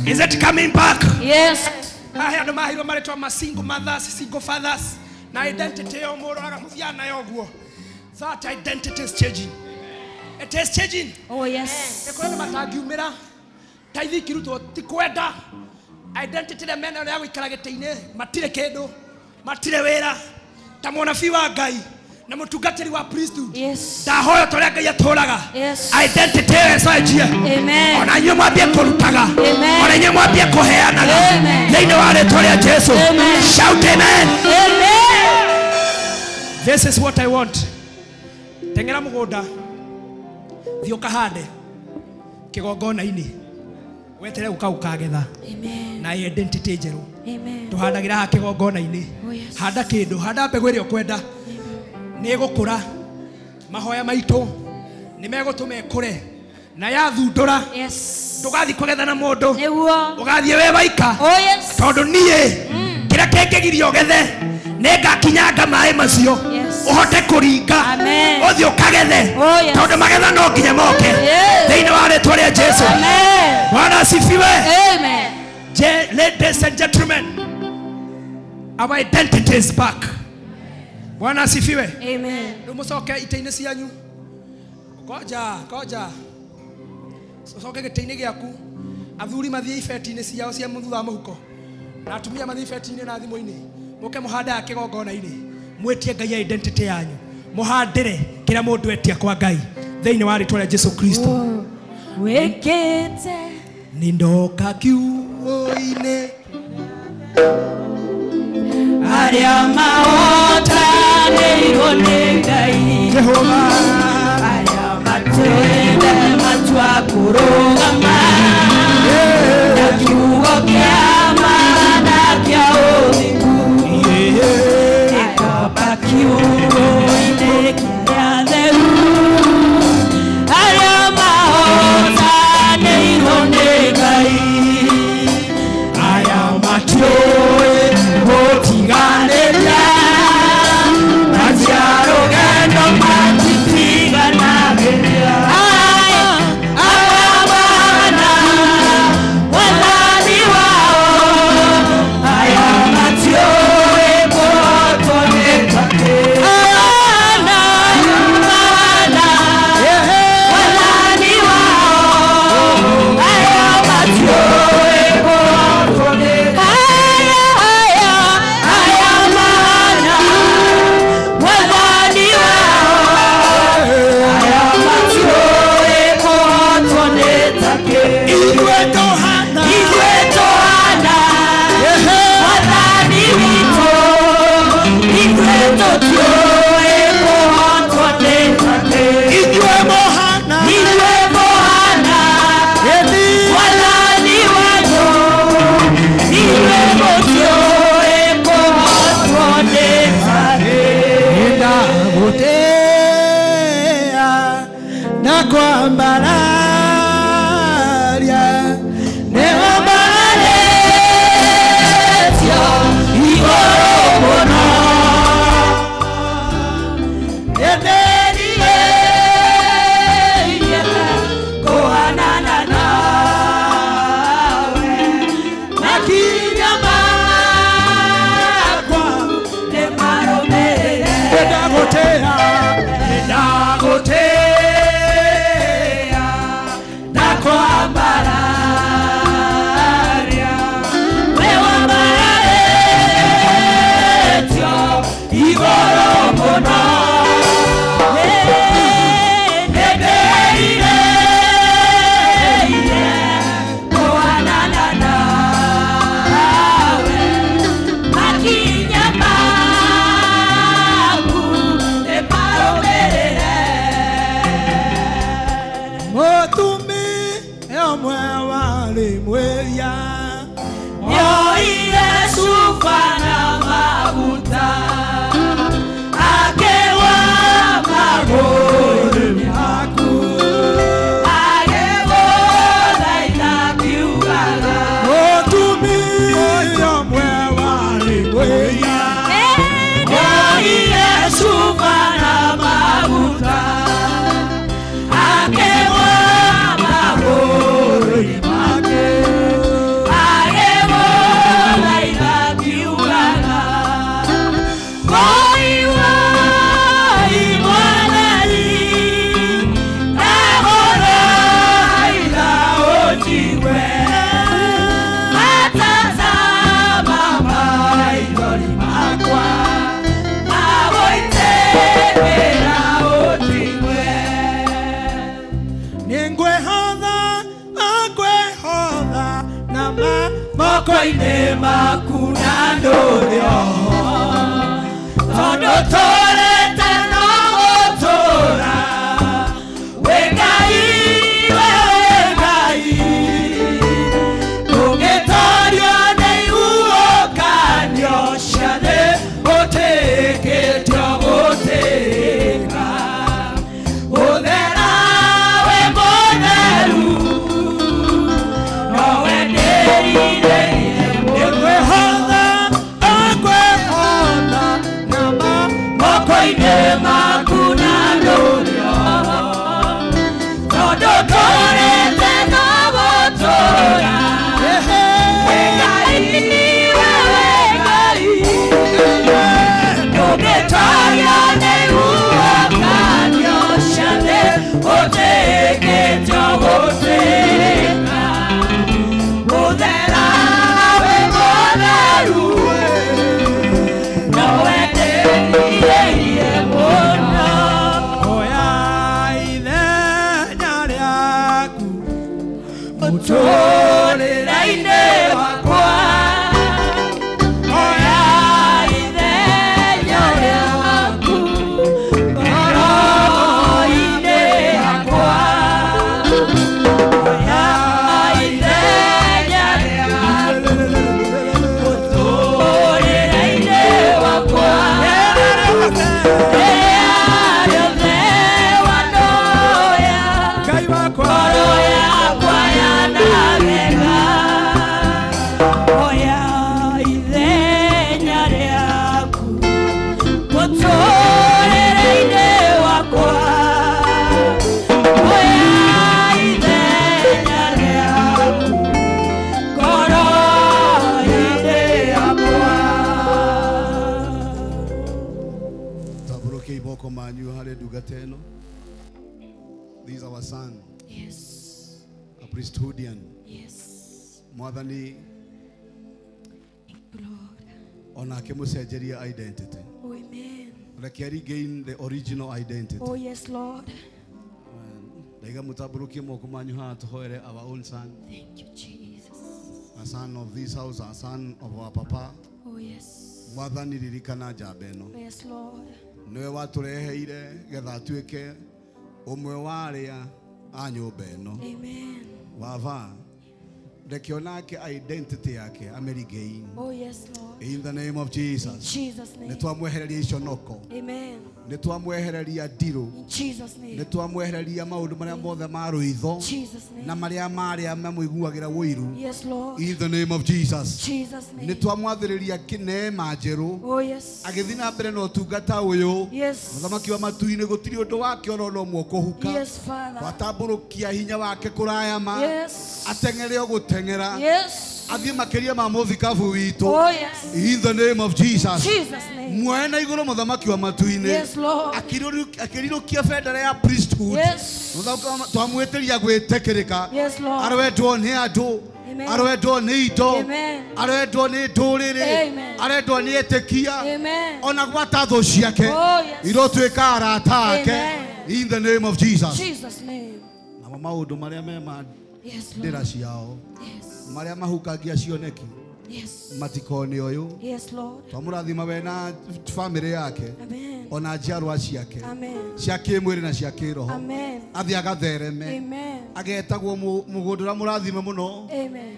Is it coming back?
Yes.
Haha andũ maheirwo marĩtwa ma single mothers, single fathers na identity ĩyo mũroraga mũthiaga nayo ũguo. That identity is changing. It is changing.
Oh yes.
Nĩ kũrĩ andũ matangiumĩra ta ithuĩ ikĩrutwo ti kwenda identity ĩrĩa menayo ya gũikara gĩtĩ-inĩ matirĩ kĩndũ matirĩ wĩra ta mũnabii wa Ngai na mũtungatĩri wa priesthood. Ndahoya ta ũrĩa Ngai atũraga identity ĩyo ĩcenjie. Ona inyuĩ mwambie kũrutaga, ona inyuĩ mwambie kũheanaga thĩinĩ wa rĩtwa rĩa Jesu. Shout amen. This is what I want. Teng'era mũgũnda thiĩ ũkahande kĩgongona-inĩ wetere gũka ũkagetha na identity njerũ. Tũhandagĩra haha kĩgongona-inĩ. Handa kĩndũ, handa mbegũ ĩrĩa ũkwenda nĩ ĩgũkũra. Mahoya maitũ nĩ megũtũma ĩkũre na yathundũra ndũgathiĩ kũgetha na mũndũ, ũgathiĩ wĩ waika tondũ niĩ kĩrĩa kĩngĩgiria ũgethe nĩ ngakinyanga maĩ macio ũhote kũringa ũthiĩ ũkagethe tondũ magetha no nginya moke thĩinĩ wa rĩtwa rĩa Jesu. Bwana asifiwe. Ladies and gentlemen, our identity is back. Bwana asifiwe.
Amen.
Rĩu mũcoke itĩ-inĩ cianyu. Ngoja, ngoja. Ũcoke gĩtĩ-inĩ gĩaku. Athuri mathiĩ ibeti-inĩ ciao cia thutha wa mũhuko na atumia mathiĩ ibeti-inĩ na thimũ-inĩ. Mũke mũhande kĩgongona-inĩ mwĩtie Ngai identity yanyu mũhandĩre kĩrĩa mũndũ etia kwa Ngai thĩinĩ wa rĩtwa rĩa Jesu Kristo.
Wĩkĩte
nindoka kiugo-inĩ
arĩa mahotanĩirwo nĩ Ngai
Jehova
arĩa matũĩte matua kũrũgama na kiugo kĩa ma na kĩa ũthingu gĩkamba kiugo-inĩ kĩrĩa theru arĩa mahotanĩirwo nĩ Ngai
arĩa matiũĩ gũtiganĩria na njĩra rũgendo matitiganagĩria
aya mahana wathani wao
moko-inĩ maku na ndũrĩ oho tondũ tũrĩte no gũtũũra wĩ Ngai we wĩ Ngai ndũngĩtorio nĩ ihuhũkanio cia thĩ ũtĩkĩtio gũtĩka ũthera wĩ mũtheru nowe ndĩrirĩire nĩngwĩhotha ngwĩhotha nama moko-inĩ maku na ndũrĩ oho tondũ tũrĩte no gũtũũra wĩ Ngai we wĩ Ngai ndũngĩtorio nĩ ihuhũkanio cia thĩ ũtĩkĩtio gũtĩka ũthera wĩ mũtheru nowe ndĩrirĩirie mũno
Oya ithenya rĩaku
mũtũũrĩre-inĩ wakwa oya ithenya rĩaku ngoro-inĩ yakwa oya ithenya rĩaku mũtũũrĩre-inĩ wakwa rĩrĩa rĩothe wandoya
Ngai wakwa
ngoro yakwa yanagega oya ithenya rĩaku mũtũũrĩre-inĩ wakwa oya ithenya rĩaku ngoro-inĩ yakwa.
Tambũrũkiai moko manyu harĩ ndungata ĩno. This is our son,
Yes.
a priesthoodian.
Yes.
Mwathani
Lord.
onake mũcenjerie identity.
Oh, amen.
Reke regain the original identity.
Oh, yes, Lord.
Ndaiga mũtambũrũkie moko manyu haha tũhoere our own son,
Thank you, Jesus.
a son of this house, a son of our papa.
Oh, yes.
Mwathani ririkana njamba ĩno.
Oh, yes, Lord.
Nĩwe watũreheire getha atuĩke ũmwe wa arĩa a nyũmba ĩno.
Amen.
Baba, reke onake identity yake amĩregain.
Oh, yes, Lord.
In the name of Jesus.
Jesus' name.
Nĩ twamwehereria iconoko.
Amen.
Nĩ twamwehereria ndirũ.
In Jesus' name.
Nĩ twamwehereria maũndũ marĩa mothe ma rũitho
Jesus' name.
na marĩa marĩa mamũiguagĩra ũiru.
Yes, Lord.
In the name of Jesus.
Jesus'
Nĩ
name.
twamwathĩrĩria kĩneema njerũ
Oh, yes.
agĩthiĩ na mbere na ũtungata ũyũ.
Yes.
Mũthamaki wa matu-inĩ gũtirĩ ũndũ wake ona ũndũ ũmwe ũkũhuka.
Yes, Father.
Twatambũrũkia hinya wake kũraya ma.
Yes.
Ateng'ere o gũteng'era.
Yes.
Athiĩ makĩria ma mũthikabu witũ.
Oh, yes.
In the name of Jesus.
Jesus' name.
Muoe na igũrũ mũthamaki wa matu-inĩ.
Yes, Lord.
Akĩrirũkia bendera ya priesthood.
Yes.
Twamwĩtĩria gwĩtĩkĩrĩka.
Yes, Lord.
Arwendwo nĩ andũ.
Amen.
Arwendwo nĩ indo.
Amen.
Arwendwo nĩ ndũrĩrĩ.
Amen.
Arendwo nĩ etĩkia.
Amen.
Ona gwata thũ ciake.
Oh, yes.
Irotuĩka arata ake.
Amen.
In the name of Jesus.
Jesus' name.
Namo maũndũ marĩa me ma
Yes, Lord.
ndĩra ciao
Yes.
marĩa mahukangia cioneki
Yes.
matikone ũyũ.
Yes, Lord.
Twamũrathima we na bamĩrĩ yake
Amen.
ona njiarwa ciake
Amen.
cia kĩmwĩrĩ na cia kĩroho.
Amen.
Athiĩ agathereme
Amen.
agetagwo mũgũnda ũrĩa mũrathime mũno
Amen.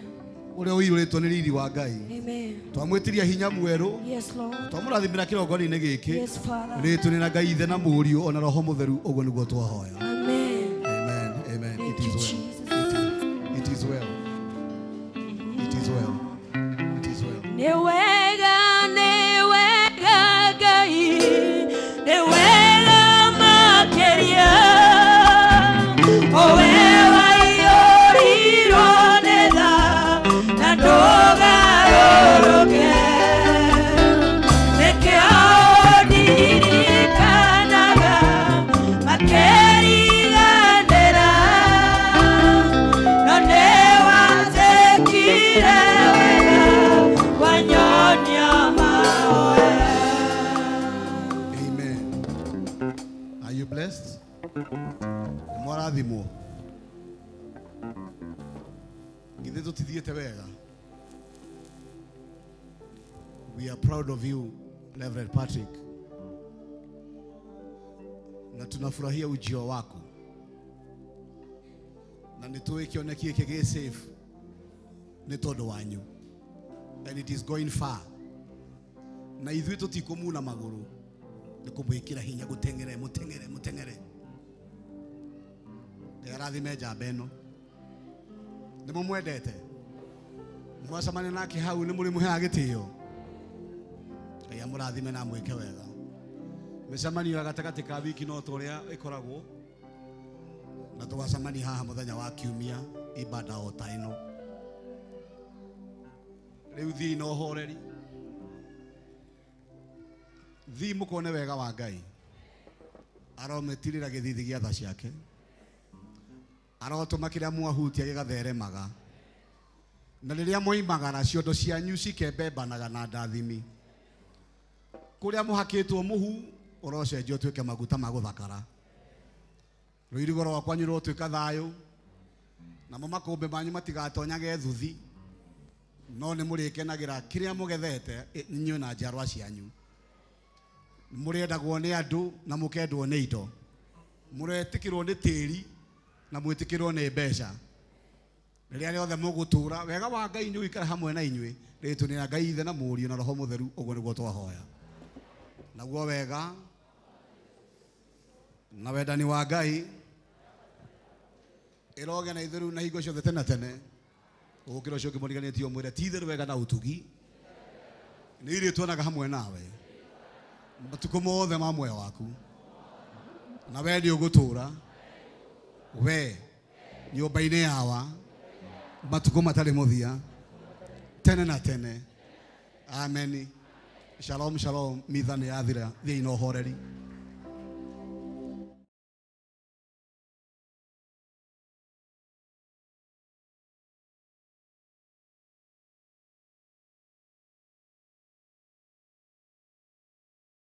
ũrĩa ũiyũrĩtwo nĩ riri wa Ngai.
Amen.
Twamwĩtiria hinya mwerũ.
Yes, Lord.
Twamũrathimĩra kĩrongoni-inĩ gĩkĩ.
Yes, Father.
Rĩtũ na Ngai Ithe na Mũriũ ona Roho Mũtheru ũguo nĩguo twahoya.
Amen.
Amen. Amen.
Thank
It
you,
is well.
Jesus.
It is well. It is well. It is well.
Nĩ wega, nĩ wega Ngai, nĩ wega makĩria. O we waiyũrirwo nĩ tha na ndũgarũrũke. Nĩkĩo ndirikanaga makĩriganĩra, no nĩwanjĩkire wega wanyonia mahoya.
Amen. Are you blessed? Mwarathimwo. Githĩ tũtithiĩte wega? We are proud of you, Reverend Patrick, na tunafurahia ujio wako, na nĩ tũĩ kĩoneki gĩkĩ gĩ safe nĩ tondũ wanyu, and it is going far. Na ithuĩ tũtikũmuna magũrũ, nĩ kũmwĩkĩra hinya gũteng'ere mũteng'ere mũteng'ere. Ngai arathime njamba ĩno, nĩ mũmwendete, mwacemania nake hau nĩ mũrĩmũheaga gĩtĩo. Ngai amũrathime na amwĩke wega. Mĩcemanio ya gatagatĩ ka wiki no ta ũrĩa ĩkoragwo, na tũgacemania haha mũthenya wa kiumia ibada o ta ĩno. Rĩu thiĩ na ũhoreri, thiĩ mũkone wega wa Ngai. Aromĩtirĩra gĩthithi gĩa tha ciake, arotũma kĩrĩa mwahutia gĩgatheremaga, na rĩrĩa mwoimagara ciondo cianyu cikembembanaga na ndathimi. Kũrĩa mũhakĩtwo mũhu ũrocenjio ũtuĩke maguta ma gũthakara. Rũirigo rwa kwanyu rũtuĩka thayũ, namo makũmbĩ manyu matigatonyage thuthi, no nĩ mũrĩkenagĩra kĩrĩa mũgethete inyuĩ na njiarwa cianyu. Mũrĩendagwo nĩ andũ na mũkendwo nĩ indo, mũretĩkĩrwo nĩ tĩri na mwĩtĩkĩrwo nĩ mbeca. Rĩrĩa rĩothe mũgũtũra, wega wa Ngai nĩ ũikare hamwe na inyuĩ. Rĩĩtwa nĩ rĩa Ngai Ithe na Mũriũ na Roho Mũtheru, ũguo nĩguo twahoya. Naguo wega na wendani wa Ngai ĩrogĩa na ithuĩ rĩu na hingo ciothe tene tene. Ũgũkĩra ũcio ũngĩ mũriganĩtie ũmwĩre ti itherũ wega na ũtugi nĩ irĩ tuonaga hamwe nawe matukũ mothe ma muoyo waku, na we nĩ ũgũtũra we nyũmba-inĩ yawa matukũ matarĩ mũthia tene na tene. Ameni. Shalom shalom. Mitha nĩ yathira, thiĩ na ũhoreri.